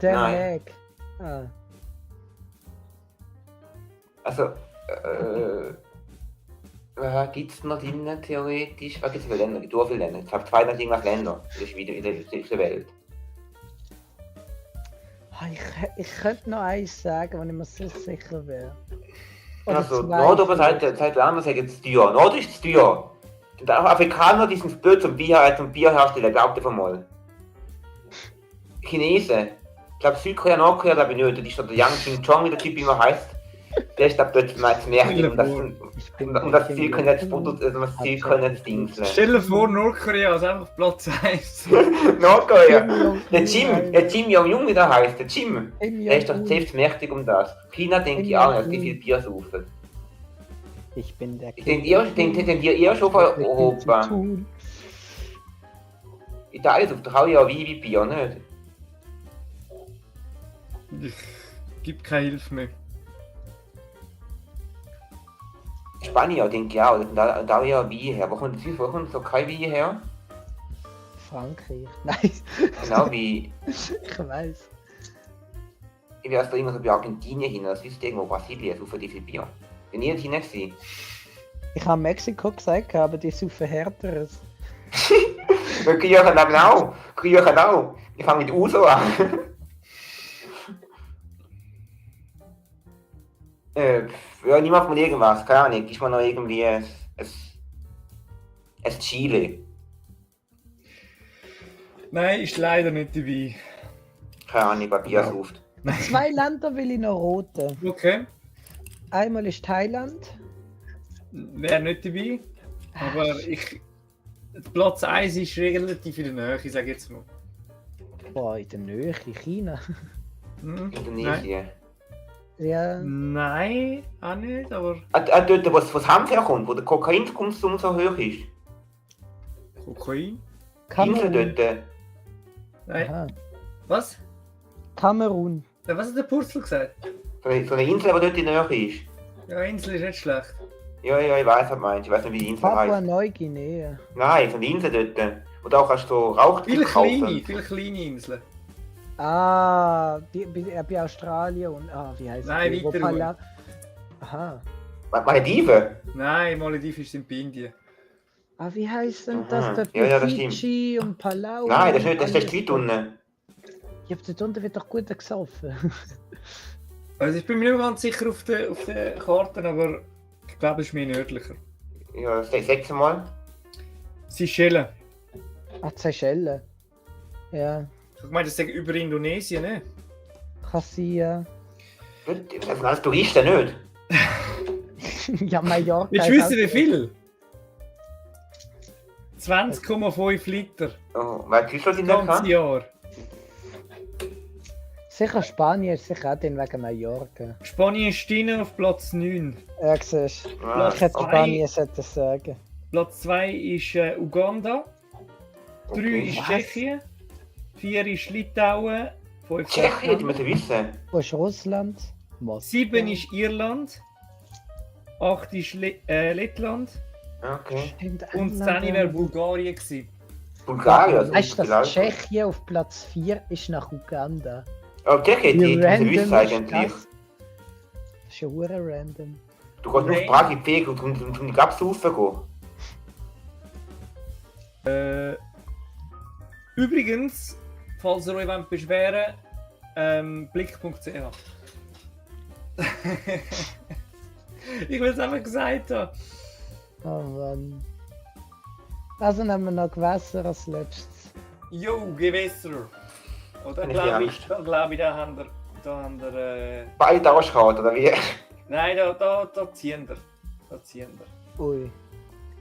Der Nein. Mac. Ah. Also, gibt es noch drinnen theoretisch? Was gibt es für Länder? Gibt es viele Länder? Ich habe 200 Länder in der Welt. Ah, ich könnte noch eins sagen, wenn ich mir so sicher wäre. Oder Also, zwei Nordoberseite, seit Länder sagen jetzt teuer. Nord ist teuer. Und auch Afrikaner, die sind blöd zum Bier herstellen, glaubt ihr von mal. Chinesen. Ich glaube Südkorea, Nordkorea, glaube ich nicht. Das ist doch der Yang Ching Chong, wie der Typ immer heißt. Der ist dort das Märchen. Und das Ziel können jetzt das Ziel können jetzt dingseln. Stell dir vor, Nordkorea ist einfach Platz 1. Nordkorea. Der Jim Jong-un, wie der heißt, der Jim. Der ist doch Kim selbst mächtig um das. China denkt Kim ja auch nicht, Jong-un. wie viel Bier saufen. Ich bin der Ich denke, ihr eher schon von Europa. Tun. Italien sauft doch auch ja wie Bier, nicht? Gibt keine Hilfe mehr. Spanier denke ich auch, da ja wie her. Wo kommt so kein wie her? Frankreich. Nein. Genau wie. Ich weiß. Ich wäre da immer so bei Argentinien hin, das ist irgendwo Brasilien, saufen die viel Bier. Bin ich nicht hin gewesen. Ich habe Mexiko gesagt, aber die saufen härteres. Wir Griechen haben auch. Griechen auch. Ich fange mit Uso an. Ja, niemand von irgendwas, keine Ahnung. Ist man noch irgendwie ein Chile. Nein, ist leider nicht dabei. Keine Ahnung, was Bier sauft. 2 Länder will ich noch roten. Okay. Einmal ist Thailand. Wäre nicht dabei. Aber Platz 1 ist relativ in der Nähe, ich sage jetzt mal. Boah, in der Nähe, China. Hm? Nein. Indonesien. Ja. Nein, auch nicht, aber Dort, wo das Hanf herkommt, wo der Kokainkonsum so hoch ist. Kokain? Insel Kamerun. dort. Nein. Aha. Was? Kamerun. Was hat der Purzel gesagt? So eine Insel, die dort in der Nähe ist. Ja, Insel ist nicht schlecht. Ja, ich weiß, was du meinst. Ich weiß nicht, wie die Insel Papua heißt. Neuguinea. Nein, so eine Insel dort. Wo du auch kannst so Rauch Viele kaufen. kleine Inseln. Ah, bei Australien und. Ah, wie heißt Nein, die? weiter Pala- Aha. Malediven? Nein, Malediven sind bei Indien. Ah, wie heißt denn Aha. das? Da Ja, das Fiji und Palau. Nein, das ist und nicht, das ist der alles. Street unten. Ja, aber dort unten wird doch gut gesoffen. Also ich bin mir nicht ganz sicher auf den Karten, aber ich glaube, es ist mehr nördlicher. Ja, sechs mal. Seychellen. Seychellen. Ja, Ich meine, das ist über Indonesien, ne? kann sein, ja. Das sind alles Touristen, nicht? Ja, Mallorca. Willst du ist wissen, wie auch- viel? 20,5 Liter. Oh, weißt du, wie viel sind Das das? ganze Jahr. Sicher Spanien ist sicher auch den wegen Mallorca. Spanien ist drin auf Platz 9. Ja, siehst du. Ah, Ich hätte okay. Spanien sollte sagen. Platz 2 ist Uganda. 3 Okay. ist Was? Tschechien. 4 ist Litauen. 5 Tschechien, die müssen wissen. Wo ist Russland? Was? 7 ist Irland. 8 ist Lettland. Okay. Stimmt, Und England, 10 wäre Bulgarien gewesen. Bulgarien, also Weißt du, dass vielleicht. Tschechien auf Platz 4 ist nach Uganda? Oh, Tschechien, die müssen random wissen ist eigentlich. das? Das ist ja hure random. Du kannst nur auf Prag in die Fege und um die Gabs raufgehen. Übrigens, falls ihr euch beschweren wollt, blick.ch. Ich will es einfach gesagt haben. Oh Mann. Also nehmen wir noch Gewässer als letztes. Jo, Gewässer. Oder Hab ich glaube Angst. ich, da haben wir, Beide Arschkarte, oder wie? nein, da ziehen wir. Da ziehen wir. Ui.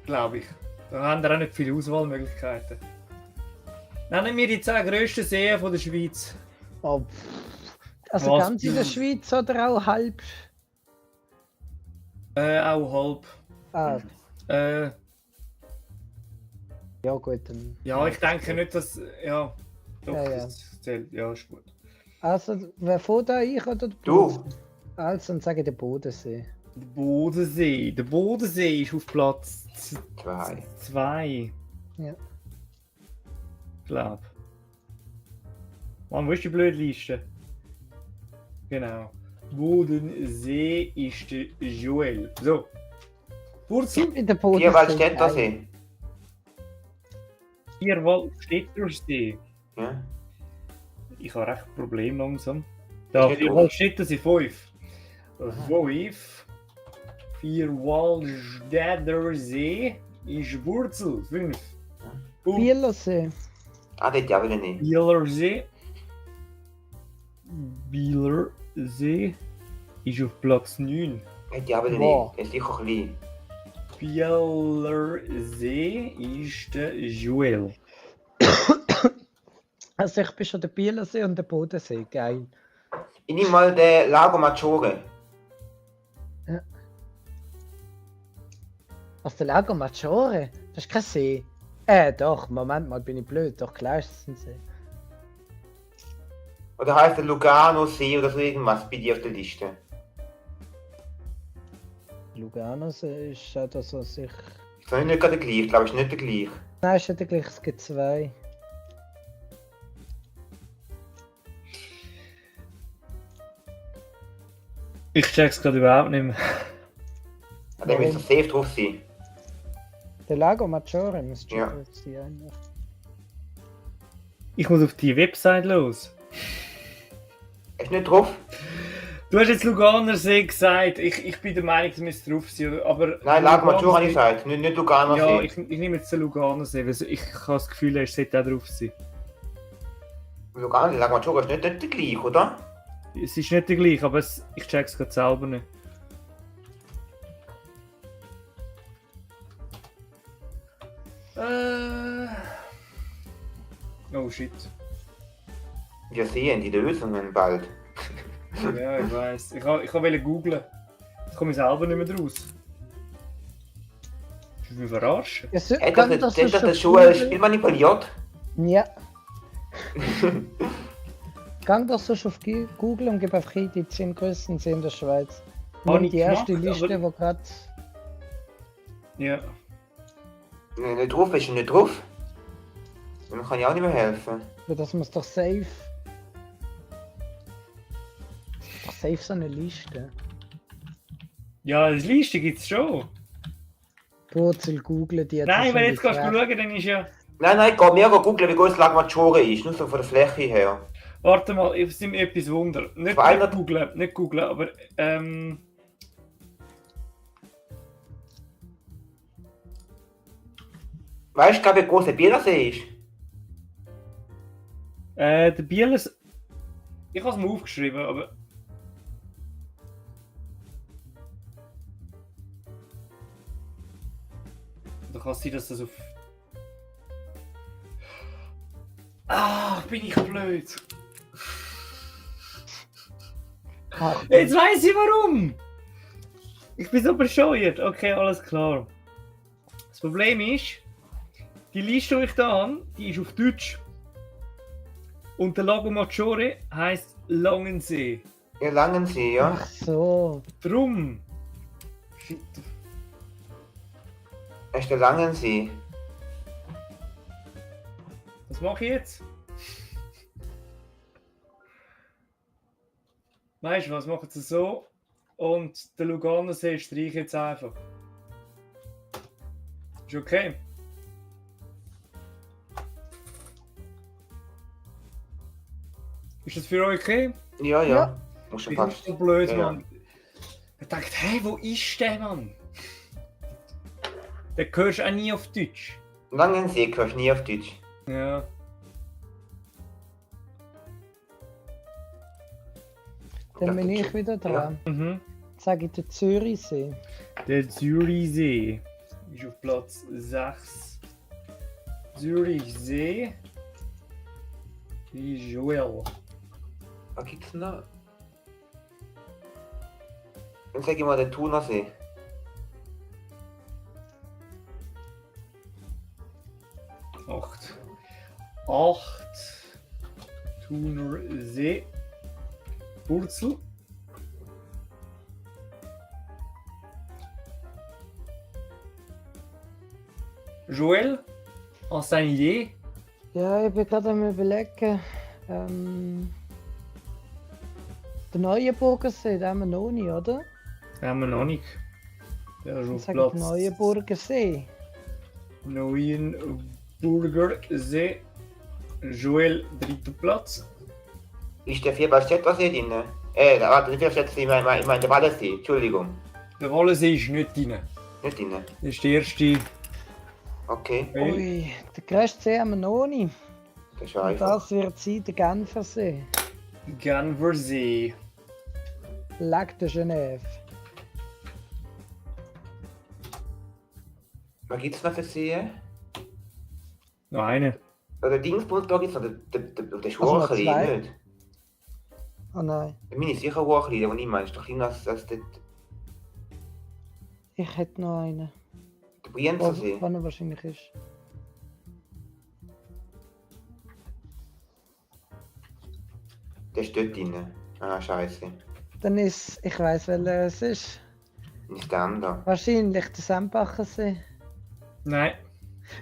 Glaube ich. Da haben wir auch nicht viele Auswahlmöglichkeiten. Nennen wir die 10 grössten Seen von der Schweiz. Oh, also Was? ganz in der Schweiz oder auch halb? Auch halb. Ah, Äh, ja gut. Dann. ja, ich denke nicht, dass. Ja, doch, Ja, ja. das zählt. Ja, ist gut. Also, wer vor da, ich oder Du. Also, dann sage ich den Bodensee. Der Bodensee. Der Bodensee ist auf Platz 2. 2. Ja. Glaub. Mann, wo ist die blöde Liste? Genau. Bodensee ist der Joel. So. Wurzel. Gib mir den Bodensee. Vierwaldstätter ein. See. Vierwaldstätter See. Ja. Ich habe recht ein Problem langsam. Da, Steht Vierwaldstätter sind 5. 5. Vierwaldstätter See ist Wurzel. 5. Bielersee. Ah, das ja wieder nicht. Bielersee. Bielersee ist auf Platz 9. Das ja wieder Wow. nicht. Das ist sicher klein. Bielersee ist der Joel. Also, ich bin schon der Bielersee und der Bodensee. Geil. Ich nehme mal den Lago Maggiore. Was, der Lago Maggiore? Das ist kein See. Doch, Moment mal, bin ich blöd. Doch, klar ist es ein See. Oder heißt der Lugano See oder so irgendwas bei dir auf der Liste? Lugano-See ist ja das, was ich. Ist nicht gerade der gleiche, glaube ich, nicht der gleiche. Nein, ist ja der gleiche, es gibt 2. Ich check's gerade überhaupt nicht mehr. Ja, der müsste safe drauf sein. Der Lago Maggiore müsste Ja. schon drauf sein. Eigentlich. Ich muss auf die Website los. Ist nicht drauf? Du hast jetzt Luganer See gesagt. Ich bin der Meinung, es müsste drauf sein. Aber Nein, Lago Maggiore habe ich gesagt, nicht Lugano Ja, See. ich nehme jetzt den Luganer See, weil ich habe das Gefühl, er sollte auch drauf sein. Lugano, Lago Maggiore ist nicht der gleiche, oder? Es ist nicht der gleiche, aber ich check's gerade selber nicht. Oh shit. Wir sehen die Lösungen bald. Ja, ich weiß. Ich wollte googlen. Jetzt komme ich selber nicht mehr raus. Ich will verarschen. Ja, so, Hat kann das das das schon Schuhe googeln? Spiel manipuliert? Ja. Gang doch so auf Google und gib einfach ein, die 10 größten Seen in der Schweiz. Hab Nimm ich die erste gemacht, Liste, aber- wo gerade. Ja. Nee, nicht drauf, ist nicht drauf. Dann kann ich auch nicht mehr helfen. Das muss doch safe. Doch safe so eine Liste. Ja, das Liste gibt's schon. Wurzel googlen die jetzt. Nein, wenn schon jetzt kannst du gefragt. schauen, dann ist ja. Nein, geh mir googeln, wie groß Lago Maggiore ist. Nur so von der Fläche her. Warte mal, es sind mir etwas Wunder. Nicht 200 googlen, aber Weißt du, wie groß der Bielersee ist? Der Bielers. Ich habe es mir aufgeschrieben, aber. Da kann es sein, dass das auf. Ah, bin ich blöd. Ach, Jetzt weiß ich warum! Ich bin so bescheuert. Okay, alles klar. Das Problem ist, die Liste, die ich da habe, die ist auf Deutsch. Und der Lago Maggiore heisst Langensee. Ja, Langensee, ja. ach so. Drum. Shit. Das ist der Langensee. Was mache ich jetzt? Weißt du was, machen sie so und der Luganersee streiche ich jetzt einfach. Ist okay? Ist das für euch okay? Ja, ja. Ja. Muss schon Ich bin fast. so blöd, Ja, Mann. Ich dachte, hey, wo ist der, Mann? Den hörst du auch nie auf Deutsch. Langensee hörst du nie auf Deutsch. Ja. Dann bin ich wieder dran. Mhm. Jetzt sage ich den Zürichsee. Der Zürichsee ist auf Platz 6. Zürichsee. Joel. Was gibt's denn da? Dann sag ich mal den Thunersee. Acht. Thunersee. Wurzel. Joel. Enseigné. Ja, ich bin gerade am überlegen. Der Neuenburgersee, den haben wir noch nicht, oder? Haben wir noch nicht. Der ist Dann auf sage ich Platz. Neuenburgersee. Neuenburgersee. Joel, dritter Platz. Ist der Vierwaldstättersee drin? Warte, der Vierwaldstättersee, ich meine der Wallensee, Entschuldigung. Der Wallensee ist nicht drin. Nicht drin. Das ist der erste. Okay, Ui, den grössten See haben wir noch nicht. das ist Und einfach. das wird sein, der Genfersee. Genfersee. Lac de Genève. Was gibt's noch für Seen? Noch eine. Oder Dingsbund, da gibt's noch der Also noch Schwachli, zwei? nicht? Oh nein, Der Mini ist sicher Schwachli, der ich meine, ist doch kleiner als dort. ich hätte noch einen. Der Brienzersee. Wann er wahrscheinlich ist. Der ist dort drin. Ah, scheiße. Dann ist, ich weiss welcher es ist. Nicht der andere. Wahrscheinlich der Sempacher See. Nein.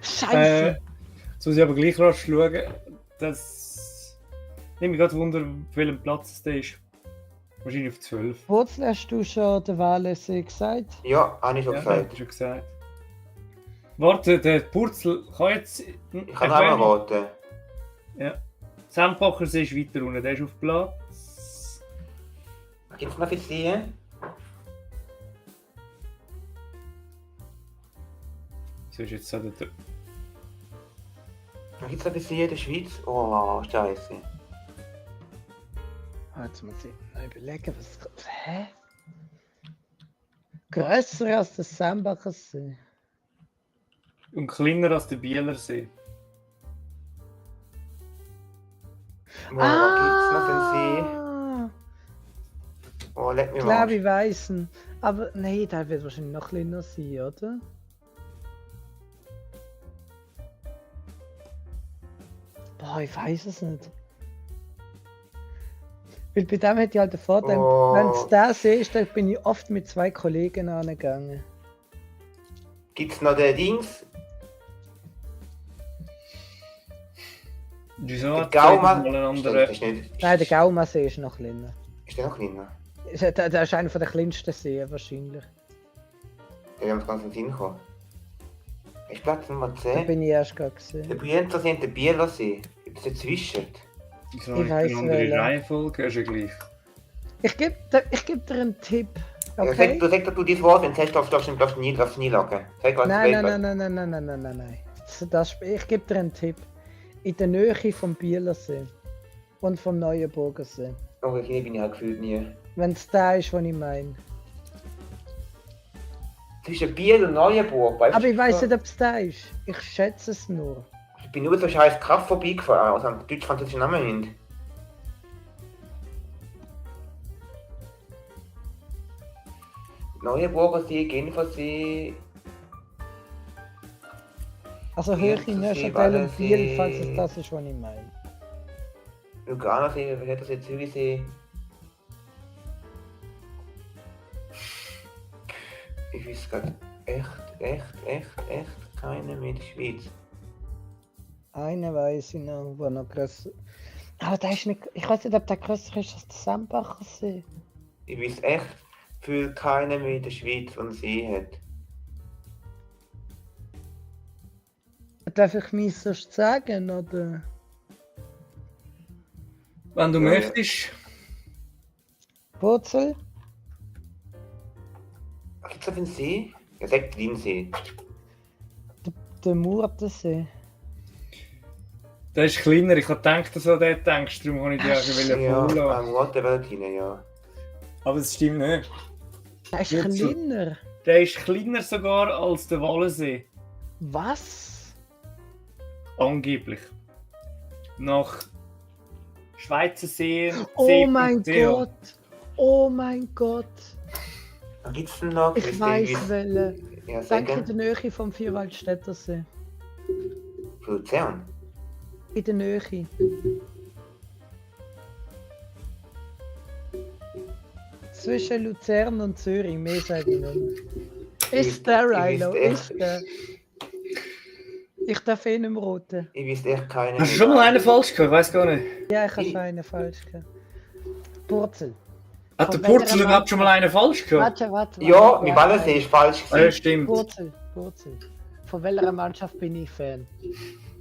Scheiße! Jetzt muss ich aber gleich rasch schauen. Das. Nehme mich gerade Wunder, auf welchem Platz der ist. Wahrscheinlich auf 12. Wurzel hast du schon den Wallensee gesagt? Ja, habe ich schon Ja, gesagt. schon gesagt. Warte, der Purzel kann jetzt. Ich kann auch mal raten. Ja. Sempacher See ist weiter unten, der ist auf Platz. Was gibt's noch für Seen? So ist jetzt so der. Was gibt's noch für Seen in der Schweiz? Oh, scheiße. Jetzt muss ich noch überlegen, was. Hä? Grösser als der Sempacher See. Und kleiner als der Bielersee. Was gibt's noch für einen See? Ah, Oh, leck ich mich glaube, mal. ich weiss ihn. Aber nein, der wird wahrscheinlich noch kleiner sein, oder? Boah, ich weiß es nicht. Weil bei dem hätte ich halt den Vorteil, Oh. wenn es der See ist, dann bin ich oft mit zwei Kollegen angegangen. Gibt's noch den Dings? Wieso Der hat Gaumann? mal einen Stimmt, anderen. das ist nicht. Nein, der Gaumasee ist noch kleiner. Ist der noch kleiner? Der ist einer der kleinsten Seen wahrscheinlich. Der haben ganz in den Sinn gekommen. Ist Platz Nummer Da 10? bin ich erst gerade Der gesehen. Brienzersee und der Bielersee. Gibt's dazwischen? Wieso Ich ich weiss eine andere welchen. Reihenfolge? Ist ja gleich. Ich geb dir einen Tipp. Ja, Okay? sag doch du dein Wort, wenn du sagst, darfst du nie loggen. Sag was Nein, nein, nein, nein, nein, nein, nein, nein, nein. Ich gebe dir einen Tipp. In der Nähe vom Bielersee und vom Neuenburgersee. Oh, hier bin ich halt gefühlt nie. Wenn es da ist, was ich meine. Zwischen Biel und Neuenburg, weißt du? Aber ich weiß nicht, ob es da ist. Ich schätze es nur. Ich bin nur so scheiß Kraft vorbeigefahren, also am deutsch-französischen Namen hin. Neuenburger See, Genfersee. Also Ja, höre ich das ist Neuchâtel und Biel, Wallersee. falls es das ist, was ich meine. Luganersee, was hat das jetzt? Zürichsee. Ich weiß gerade echt keine mehr in der Schweiz. Eine weiß ich noch, wo noch grösser. Aber der ist nicht. Ich weiß nicht, ob der grösser ist als der Sempacher See. Ich weiß echt für keine mehr in der Schweiz, die einen See hat. Darf ich mir sonst sagen, oder? Wenn du Ja. möchtest. Wurzel? Was gibt's da für einen See? Ja, Sektlinsee. Der Murtensee. Der ist kleiner, ich habe gedacht, dass du an den denkst, darum habe ich dich auch Ja, vorlassen. am Waterwelt ja. Aber es stimmt nicht. Der ist Wurzel. kleiner. Der ist kleiner sogar als der Wallensee. Was? Angeblich. Nach Schweizer See. Oh mein See.ch. Gott! Oh mein Gott! Was gibt's denn noch? Ich weiß welche. Ja, Danke in sagen. der Nähe vom Vierwaldstätter See. Für Luzern. In der Nähe. Zwischen Luzern und Zürich, mehr sage ich nicht. Ist der, Rhino? Ist der? Ich darf ihn nicht mehr roten. Ich weiß echt keine Hast du schon mal einen falsch gehabt? Ich weiß gar nicht. Ja, ich habe schon einen falsch gehabt. Purzel. Hat der Von welcher Purzel überhaupt schon mal einen falsch gehabt? Warte. Ja, mit Wallensee ist falsch Ah, ja, gewesen. stimmt. Purzel. Von welcher Mannschaft bin ich Fan?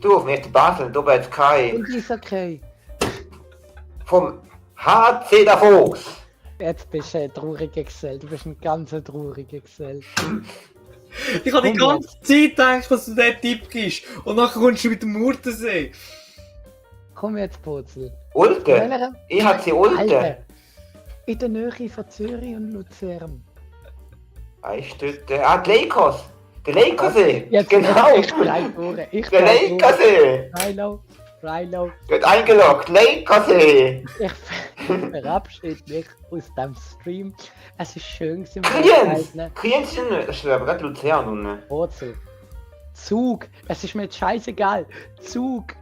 Du, auf dem FC Basel, da jetzt kein. Und ist okay. Vom HC Davos. Jetzt bist du ein trauriger Gesell. Du bist ein ganz trauriger Gesell. Ich habe die Komm ganze Zeit gedacht, dass du den Tipp gibst. Und nachher kommst du mit dem Murtensee. Komm jetzt, Purzel. Ulte. Welcher? EHC Ulte. Alter. In der Nähe von Zürich und Luzern. Eistötte. Ah, die Lakers. Der Lakersee. Jetzt Genau. Ich bleib durch. Ich Der bleib durch. Lakersee. Rhino. Wird eingeloggt. Lakersee. Ich verabschiede mich aus dem Stream. Es ist schön gewesen. Kriens. Kriens ist nicht. Das ist aber gerade Luzern unten. Wurzel. Zug. Es ist mir jetzt scheißegal. Zug.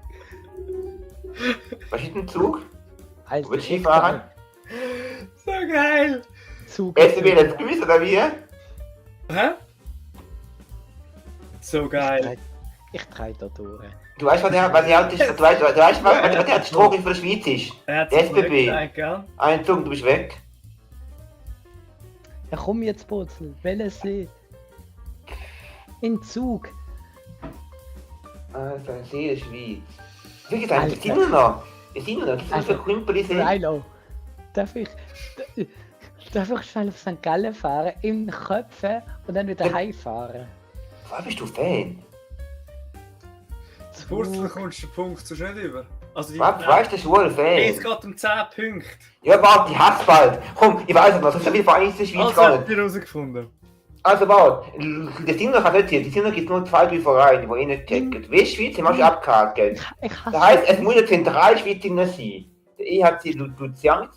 Was ist ein Zug? Also, Willst du Skifahren? So geil. Zug. Jetzt will jetzt grüßen oder wie? Hä? So geil. Ich trage da durch. Du weißt, was der halt ist. Du weißt, was der Strohring für die Schweiz ist. Er hat Der sich SBB. gesagt, gell? Ein Zug, du bist weg. Ja, komm jetzt, Purzel. Welches See? In Zug. Also, ein See der Schweiz. Wie gesagt, Alter. wir sind nur noch. Wir sind nur noch. Das ist Also, für Knümpel See. Rhino. Darf ich schnell auf St. Gallen fahren, in Köpfen und dann wieder heimfahren? Was bist du Fan? Zu Purzel kommst du den Punkt sonst nicht über. Also die Weißt du, du bist wohl Es Fan? geht um 10 Punkte. Ja, warte, ich hasse bald. Komm, ich weiß es noch. Das ist wieder Verein in der Schweiz Also habt gegangen. ihr herausgefunden. Also, warte. Die Sinner kann nicht hier. Die Sinner gibt es nur 2, 3 Vereine, die ich nicht checken. Westschweiz haben wir schon abgehakt. Ich Das hasse heisst, es muss eine Zentralschweiz drin sein. Der EHC Luzern,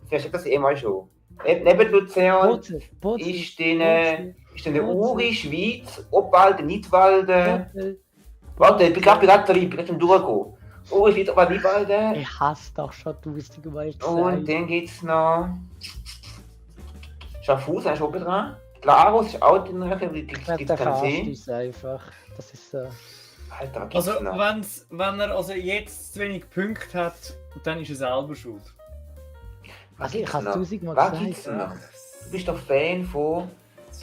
versteht das immer schon. Neben Luzern Purzel. ist eine Uri, Schweiz, Obwalden, Nidwalden. Warte, ich bin gerade zum Durchgehen. Uri, Schweiz, Obwalden, Nidwalden. Ich hasse doch schon tausendmal Und gesagt. dann gibt's noch. Schaffhausen ist oben dran. Glarus ist auch drin, die Der gibt's dann verarscht sehen. uns einfach. Das ist so. Alter, was Also gibt's noch? wenn er also jetzt zu wenig Punkte hat, dann ist er selber schuld. Was Also ich gibt's habe noch? 1000-mal Was gesagt. gibt's noch? Du bist doch Fan von. Was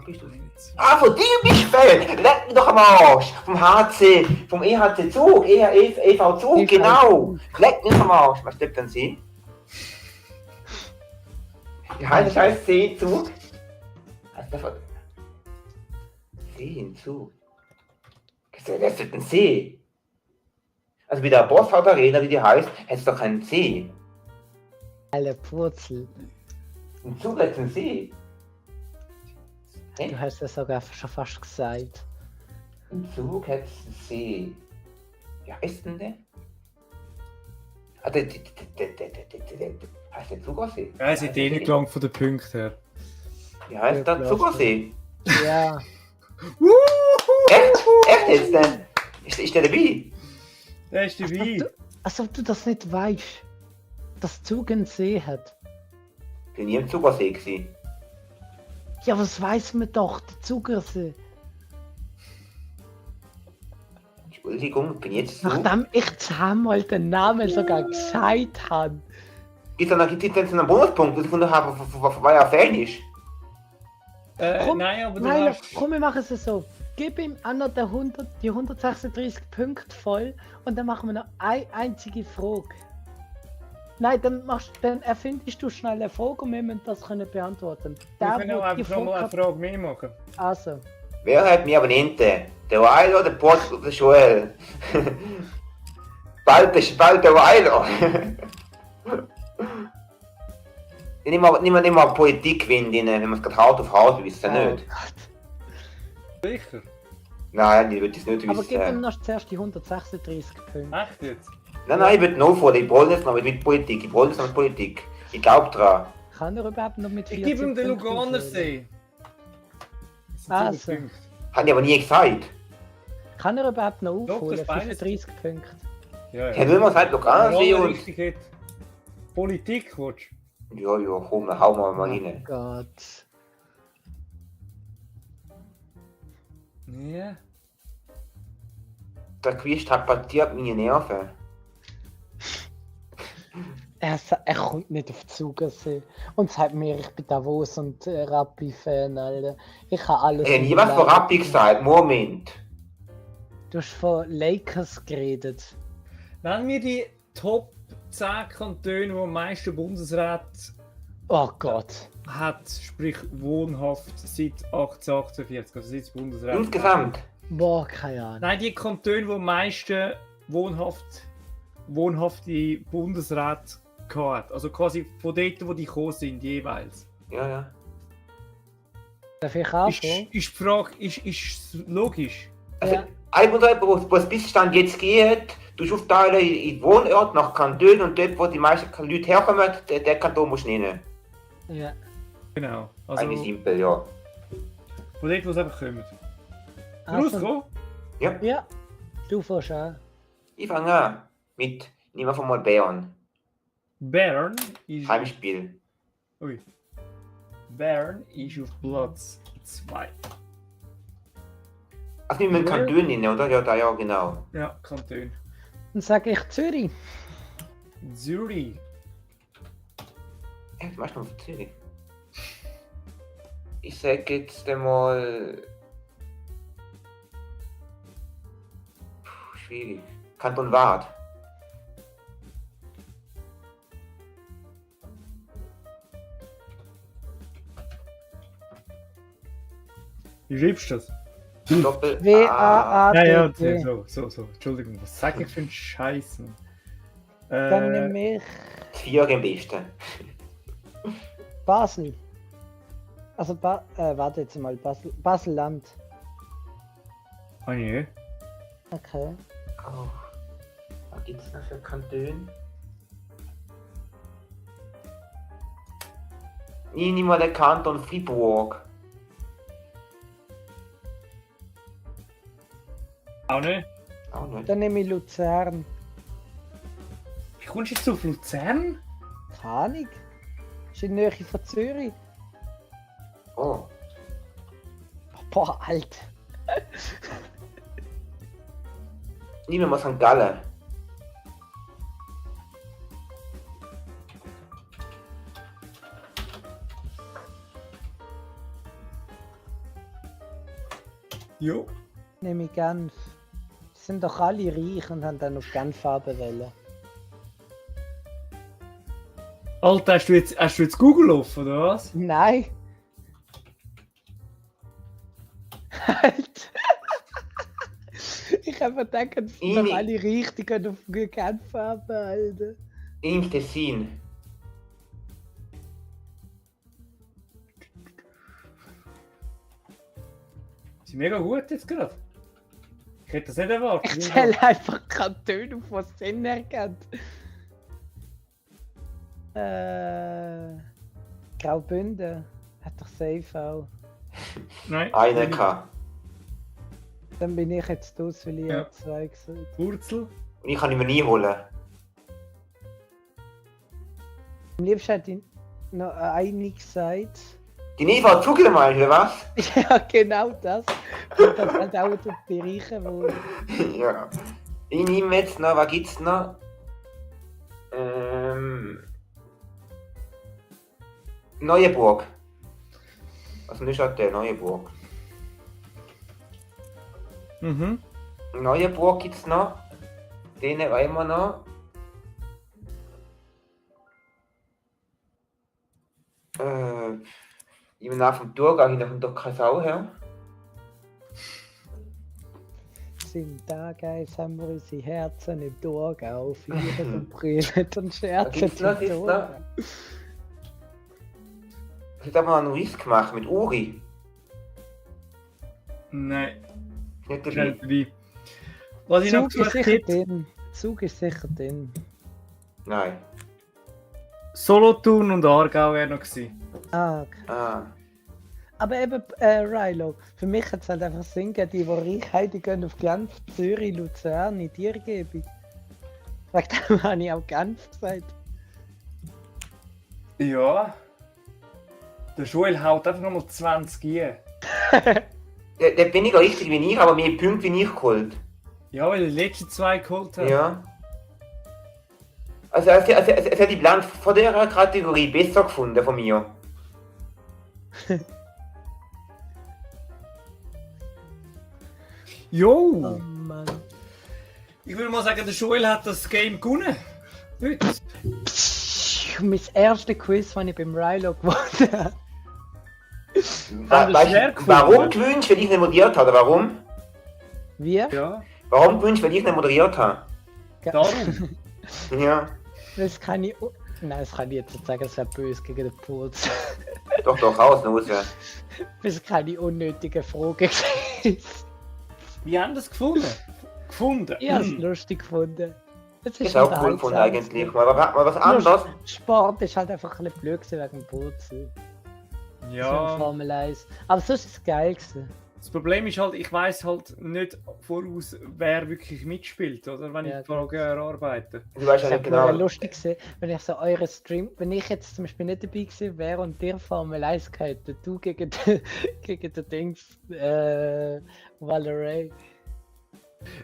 bist du? Ah, von dir bist du Fan! Leck mich doch am Arsch! Vom HC, vom EHC Zug, EV Zug, genau! Leck mich am Arsch! Was steht denn sie? Wie heißt scheiß C-Zug? See hinzu. Das wird ein See. Also wie der Bosshaus Arena, wie die heißt, hätte es doch keinen See. Alle Purzel. Im Zug hat es einen See. Du hast es sogar schon fast gesagt. Im Zug hat es einen See. Wie heißt denn der? Ah, heißt der Zugersee? Ja, es ist eh nicht lang von den Punkten her. Wie heißt der Zugersee? Ja. Echt jetzt denn? Ist der dabei? Der ist dabei. Als ob du das nicht weißt. Dass Zug einen See hat. Ich bin nie im Zugersee gewesen. Ja, was weiß man doch, der Zugersee. Entschuldigung, ich bin jetzt so. Nachdem ich zweimal den Namen sogar gesagt habe. Gibt es denn so einen Bonuspunkt, dass ich gefunden habe, weil er Fan ist? Komm, Nein, aber du Nein, hast... komm, wir machen es so. Gib ihm Anna die 136 Punkte voll und dann machen wir noch eine einzige Frage. Nein, dann erfindest du schnell eine Frage und wir müssen das können beantworten. Wir Der, können auch wo die einfach nochmal eine Frage Frage mehr machen. also, Wer hat mehr Abonnenten? Der Weiler, der Port oder der Joel? bald der Weiler. Nimm mal Politik gewinnen, wenn man es gerade hart auf hart wissen, nicht? Sicher? Nein, ich würde es nicht aber gib ihm wissen. noch zuerst die 136 Punkte. Echt jetzt? Nein, ich würde noch vor, ich wollte jetzt noch mit Politik, ich wollte jetzt noch mit Politik. Ich glaube dran. Kann er überhaupt noch mit Ich 40 gebe ihm den Punkten Luganer aufholen? See. Das sind Also. super Punkte. Habe ich aber nie gesagt. Kann er überhaupt noch Doch, aufholen? das beides. 35 Punkte. Ja, Ich habe immer gesagt, Lokalsee Wenn man und... richtig hat. Politik, willst Ja, komm, hau mal Oh rein. Gott. du? Ja. Der Quiz tapeziert meine Nerven. Er kommt nicht auf Zugersee. Und sagt mir, ich bin Davos und Rappi-Fan, Alter. Ich habe alles. Ich habe nie was von Rappi gesagt, Moment. Du hast von Lakers geredet. Nennen wir die Top 10 Kantone, die am meisten Bundesrat Oh Gott. hat, sprich wohnhaft seit 1848, also seit das Bundesrat. Insgesamt. Boah, keine Ahnung. Nein, die Kantone, die am meisten wohnhafte Bundesrat gehabt. Also quasi von dort, wo die gekommen sind, jeweils. Ja. Darf ich Ist, anfangen? ist die Frage, ist logisch? Also, Ja. ein Bundesrat, wo es bis Stand jetzt geht, du aufteilen in Wohnort nach Kanton und dort, wo die meisten Leute herkommen, der Kanton musst du nennen. Ja. Genau. Also Eigentlich simpel, ja. von dort, wo es einfach kommt. Also, Rauskommen? ja. Du fährst an. Ich fange an mit, nehmen wir einfach mal Bern. Bern ist... Heimspiel. Ui. Bern ist auf Platz 2. Also wir müssen Kanton nennen, oder? Ja, genau. Ja, Kanton. Dann sage ich Zürich. Zürich. Was machst du noch für Zürich? Ich sag jetzt einmal... Schwierig. Kanton Waadt. Wie schreibst du das? Doppel W-A-A-D-D. so. Entschuldigung, was sag ich für einen Scheiß? Mann? Dann nehme ich 4 am besten. Basel. Also, warte jetzt mal. Basel-Land. Ah nee. Okay. Oh. Was gibt's noch für Kantone? Ich nehme mal den Kanton Fribourg. Auch nicht? Auch nicht. Dann nehme ich Luzern. Wie kommst du jetzt auf Luzern? Keine Ahnung. Ist in der Nähe von Zürich. Oh. Boah, alt. Nehmen wir mal St. Gallen. Jo. Nehme ich Genf. Die sind doch alle reich und haben dann auf Genf abgewählt. Alter, hast du jetzt Google offen, oder was? Nein. Alter. kann mir denken, dass Ini- doch alle Richtigen auf Genf haben, Alter. Ins Tessin. Sie sind mega gut jetzt gerade. Ich hätte das nicht erwartet. Ich zähle einfach Kantone, auf was Sinn ergibt. Graubünden hat doch safe auch. Nein. Einer kann. Dann bin ich jetzt aus, weil ich Ja. ja 2 gesagt habe. Wurzel. Und ich kann ihn mir nie holen. Am liebsten hätte ich noch eine gesagt. Die Neva Zucker meinst du, oder was? Ja, genau das. Und das halt auch die Bereiche, wo. Ja. Ich nehme jetzt noch, was gibt's noch? Neuenburg. Also nicht der Neuenburg. Mhm. Neuenburg gibt's noch. Den wollen wir noch. Im Namen vom Thurgau hin kommt doch keine Sau her. Sind da, Guys, haben wir unsere Herzen im Thurgau, feiern und brillen und scherzen gibt's noch, im gibt's Thurgau. Ich habe mal einen Riss gemacht mit Uri. Nein. Nicht Schnell dabei. dabei. Was ich noch Zug ist gesucht sicher hätte, drin. Zug ist sicher drin. Nein. Solothurn und Aargau wäre noch gewesen. Ah, okay. Ah. Aber eben, Rilo, für mich hat es halt einfach Sinn gegeben, die reich die gehen auf Genf, Zürich, Luzern, in die Umgebung. Wegen dem habe ich auch Genf gesagt. Ja. Der Joel haut einfach nochmal 20 ein. Der weniger richtig wie ich, aber mehr Punkte wie ich geholt. Ja, weil er die letzten 2 geholt hat. Ja. Also es hat die Plan von der Kategorie besser gefunden von mir. Jo! Oh Mann. Ich würde mal sagen, der Joel hat das Game gewonnen. Heute. Mein erstes Quiz, das ich beim Rilo gewonnen habe. Haben wir schwer Weißt du, warum gefunden? gewünscht, weil ich nicht moderiert habe? Warum? Wie? Ja, Warum gewünscht, weil ich nicht moderiert habe? darum. Ja. Das kann ich. Nein, das kann ich jetzt nicht sagen, das wäre böse gegen den Putz. Doch, raus. Das ist keine unnötige Frage gewesen. Wie haben das gefunden? Ich habe es lustig gefunden. Es Ist auch cool gefunden eigentlich. Mal was anderes. Sport ist halt einfach ein bisschen blöd gewesen wegen dem Purzeln. So im Ja. Formel 1. Aber sonst ist es geil gewesen. Das Problem ist halt, ich weiß halt nicht voraus, wer wirklich mitspielt, oder? Wenn Ja, ich die Frage erarbeite. Du weißt Es ja hat nicht genau. genau. lustig gewesen, wenn ich so eure Stream, wenn ich jetzt zum Beispiel nicht dabei gewesen wäre und dir Formel 1 hätte, du gegen den Dings, Valerie.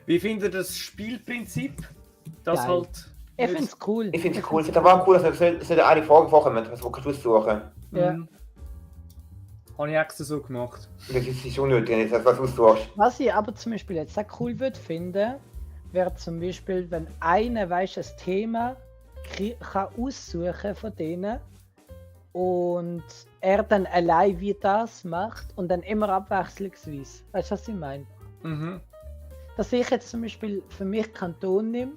Wie findet ihr das Spielprinzip? Das Geil. halt. Ich finde es cool. Ich finde es cool. Es ist aber auch cool, dass wir eine Frage vorkommen, was wir aussuchen. Ja. Habe ich extra so gemacht. Das ist unnötig, dass du was aussuchst. Was ich aber zum Beispiel jetzt auch cool würde finden, wäre zum Beispiel, wenn einer weißt, ein Thema kann aussuchen von denen und er dann allein wie das macht und dann immer abwechslungsweise. Weißt du, was ich meine? Mhm. Dass ich jetzt zum Beispiel für mich Kanton nehme,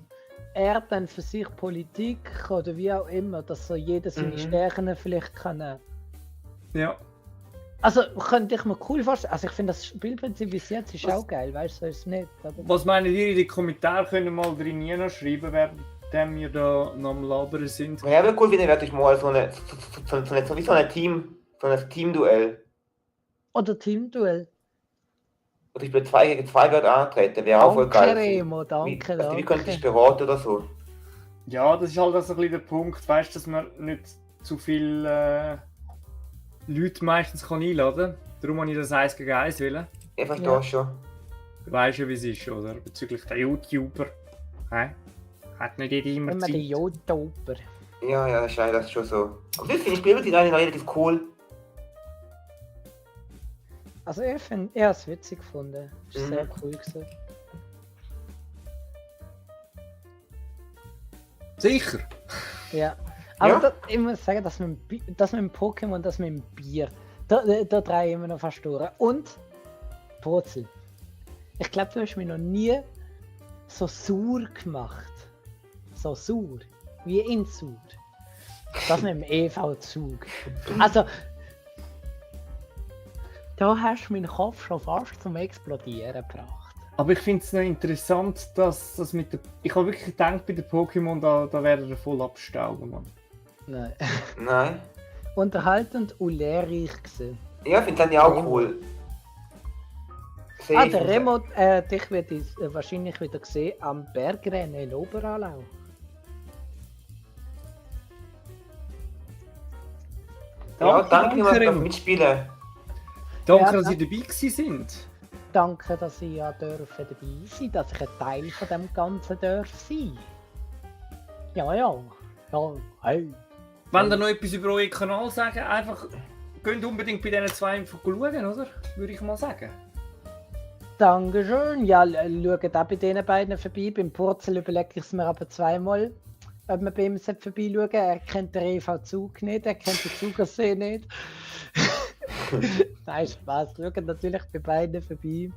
er dann für sich Politik oder wie auch immer, dass so jeder seine Mhm. Stärken vielleicht kann nehmen. Ja. Also könnte ich mir cool vorstellen. Also ich finde das Spielprinzip bis jetzt ist Was- auch geil, weißt du, so ist es nicht. Aber Was meinen ihr in die Kommentare? Können mal drin noch schreiben, während wir da noch am Labern sind. Was ich aber cool finde, wäre mal so ein Teamduell. Oder Teamduell. Oder ich bin 2 gegen 2 wird antreten, wäre auch voll Danke, geil. Remo, Wie, danke, also, wie könnte ich danke. beraten oder so? Ja, das ist halt so ein bisschen der Punkt, weißt du, dass man nicht zu viele Leute meistens kann einladen kann. Darum habe ich das 1 gegen 1 wählen. Einfach Ja. da schon. Du weißt ja, wie es ist, oder? Bezüglich der YouTuber. Hä? Hat nicht jeder immer Immer die Zeit. YouTuber. Ja, das ist leider schon so. Aber das finde ich Spielprinzip eigentlich noch relativ cool. Also ich finde, ich habe es witzig gefunden. Ist Mhm. sehr cool gewesen. Sicher! Ja. Aber Ja? Da, ich muss sagen, das mit dem Pokémon, das mit dem Bier, da drehe ich immer noch fast durch. Und Purzel. Ich glaube, du hast mich noch nie so sauer gemacht. So sauer. Wie in sauer. Das mit dem EV-Zug. Also. Da hast du meinen Kopf schon fast zum Explodieren gebracht. Aber ich finde es noch interessant, dass das mit der. Ich habe wirklich gedacht, bei den Pokémon, da wäre er voll abstauben, Mann. Nein. Nein. Unterhaltend und lehrreich gewesen. Ja, ich finde das ja auch cool. Ah, der Remo, dich wird wahrscheinlich wieder sehen am Bergrennen in Oberallau. Ja, danke, dass Remo. wir mitspielen. Danke, Ja, dass Sie dabei gewesen sind. Danke, dass ich ja dabei sein, dass ich ein Teil von dem Ganzen darf sein. Ja, ja. Ja, hey. Wenn ihr noch etwas über euren Kanal sagen, einfach geht unbedingt bei diesen zwei einfach schauen, oder? Würde ich mal sagen. Dankeschön. Ja, schaut auch bei diesen beiden vorbei. Beim Purzel überlege ich es mir aber zweimal, ob man bei ihm vorbeischauen. Er kennt den EV-Zug nicht, er kennt den Zugersee nicht. Nein, Spaß. Schaut natürlich bei beiden vorbei.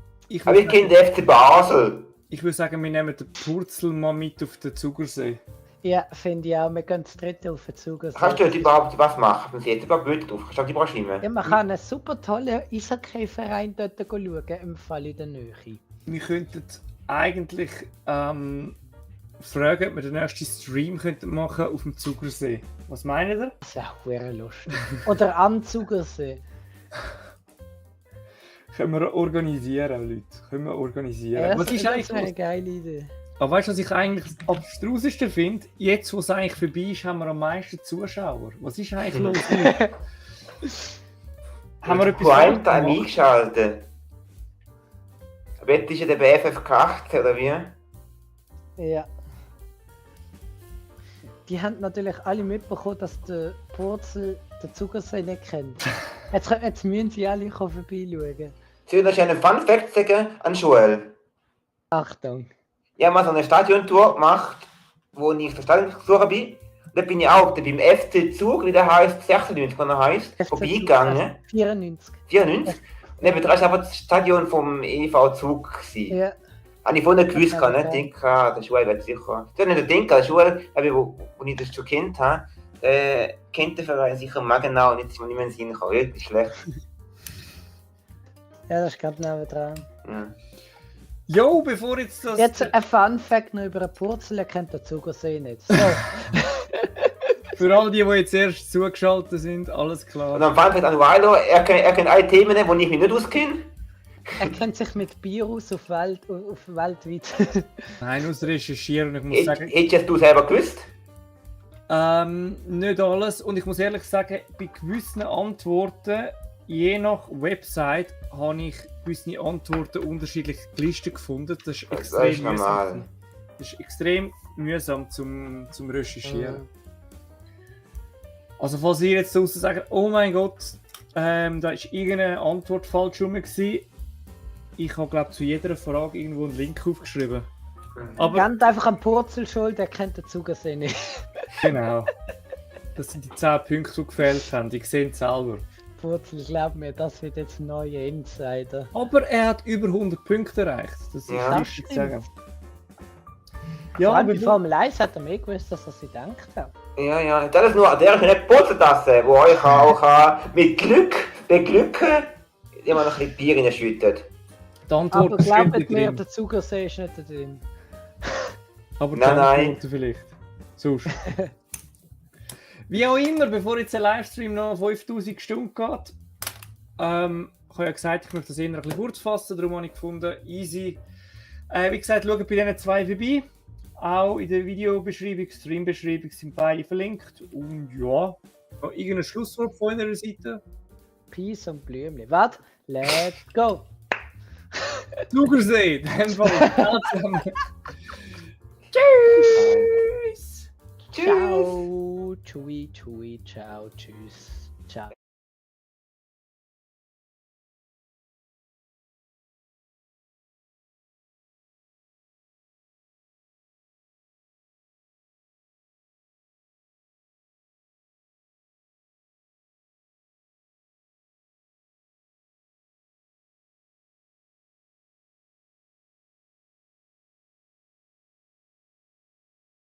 Aber ich kenne den FC Basel. Ich würde sagen, wir nehmen den Purzel mal mit auf den Zugersee. Ja, finde ich auch. Wir gehen das dritte auf den Zugersee. Kannst du dort überhaupt was machen? Wenn sie jetzt überhaupt Bilder drauf, kannst du die überall schreiben? Ja, man kann einen super tollen Eishockey-Verein dort schauen, im Fall in der Nähe. Wir könnten eigentlich fragen, ob wir den nächsten Stream könnten machen auf dem Zugersee. Was meint ihr? Das ist auch sehr lustig. Oder am Zugersee. Können wir organisieren, Leute. Können wir organisieren. Ja, Was ist eigentlich eine geile Idee. Aber weißt du, was ich eigentlich das Abstruseste finde? Jetzt, wo es eigentlich vorbei ist, haben wir am meisten Zuschauer. Was ist eigentlich los? Haben wir etwas falsch Primetime gemacht? eingeschaltet. Wett ist ja der BFF 18, oder wie? Ja. Die haben natürlich alle mitbekommen, dass der Purzel den Zugersee nicht kennt. Jetzt müssen sie alle vorbeischauen. Soll ich noch einen Fun Fact sagen an Joel? Achtung. Ich habe mal so eine Stadiontour gemacht, wo ich der Stadionbesucher bin. Da bin ich auch beim FC Zug, wie der heißt, 96, wie er heißt, vorbeigegangen. 94. 94. Und neben dran war aber das Stadion vom EV Zug. Gewesen. Ja. Habe ich vorhin gewusst, Ja, nicht ja. denken, der Schule wird sicher. Ich habe nicht denken, der Schule, wo ich das schon kennt habe, kennt der Verein sicher mal genau und jetzt ist mir nicht mehr in den Sinn gekommen. Ja, das ist schlecht. Ja, das ist gerade neben dran. Ja. Jo, bevor jetzt das. Jetzt ein Fun Fact noch über einen Purzel, er kennt den Zugersee nicht. So. Für all die jetzt erst zugeschaltet sind, alles klar. Und dann fand ich an Weilo, er kennt alle Themen, die ich mich nicht auskenne. Er kennt sich mit Bier aus auf weltweit. Nein, aus Recherchieren, ich muss sagen. Hättest du selber gewusst? Nicht alles. Und ich muss ehrlich sagen, bei gewissen Antworten, je nach Website, habe ich gewisse Antworten unterschiedlich gelistet gefunden. Das ist Das extrem ist normal. mühsam. Das ist extrem mühsam zum Recherchieren. Also falls ihr jetzt draußen sagt, oh mein Gott, da ist irgendeine Antwort falsch rum gewesen. Ich habe glaube zu jeder Frage irgendwo einen Link aufgeschrieben. Aber Ganz einfach am Purzel schuld, er kennt den Zugersee nicht. genau. Das sind die 10 Punkte, die gefehlt haben. Ich sehe es selber. Purzel, glaub mir, das wird jetzt ein neuer Insider. Aber er hat über 100 Punkte erreicht. Das ist Ja, wichtig zu sagen. Vor Ja, allem bei aber Formel 1 hat er mehr gewusst, dass er sich gedacht hat. Ja, ja, das ist nur der ist nicht Purzeltasse, wo euch auch mit Glück beglücken, immer noch ein bisschen Bier reinschüttet. die Antwort Aber glaubt bestimmt mir, drin. der Zugersee ist nicht da drin. Aber die Nein, nein. Antworten vielleicht. Sonst. Wie auch immer, bevor jetzt ein Livestream noch 5000 Stunden geht, ich habe ja gesagt, ich möchte das eher ein bisschen kurz fassen, darum habe ich gefunden, easy. Wie gesagt, schaut bei diesen zwei vorbei. Auch in der Videobeschreibung, Streambeschreibung sind beide verlinkt. Und ja, noch irgendein Schlusswort von eurer Seite? Peace und Blümchen. Warte, let's go! Zugersee, in dem Fall. Tschüss! Tschüss! Ciao, tschui, tschui, ciao, tschüss.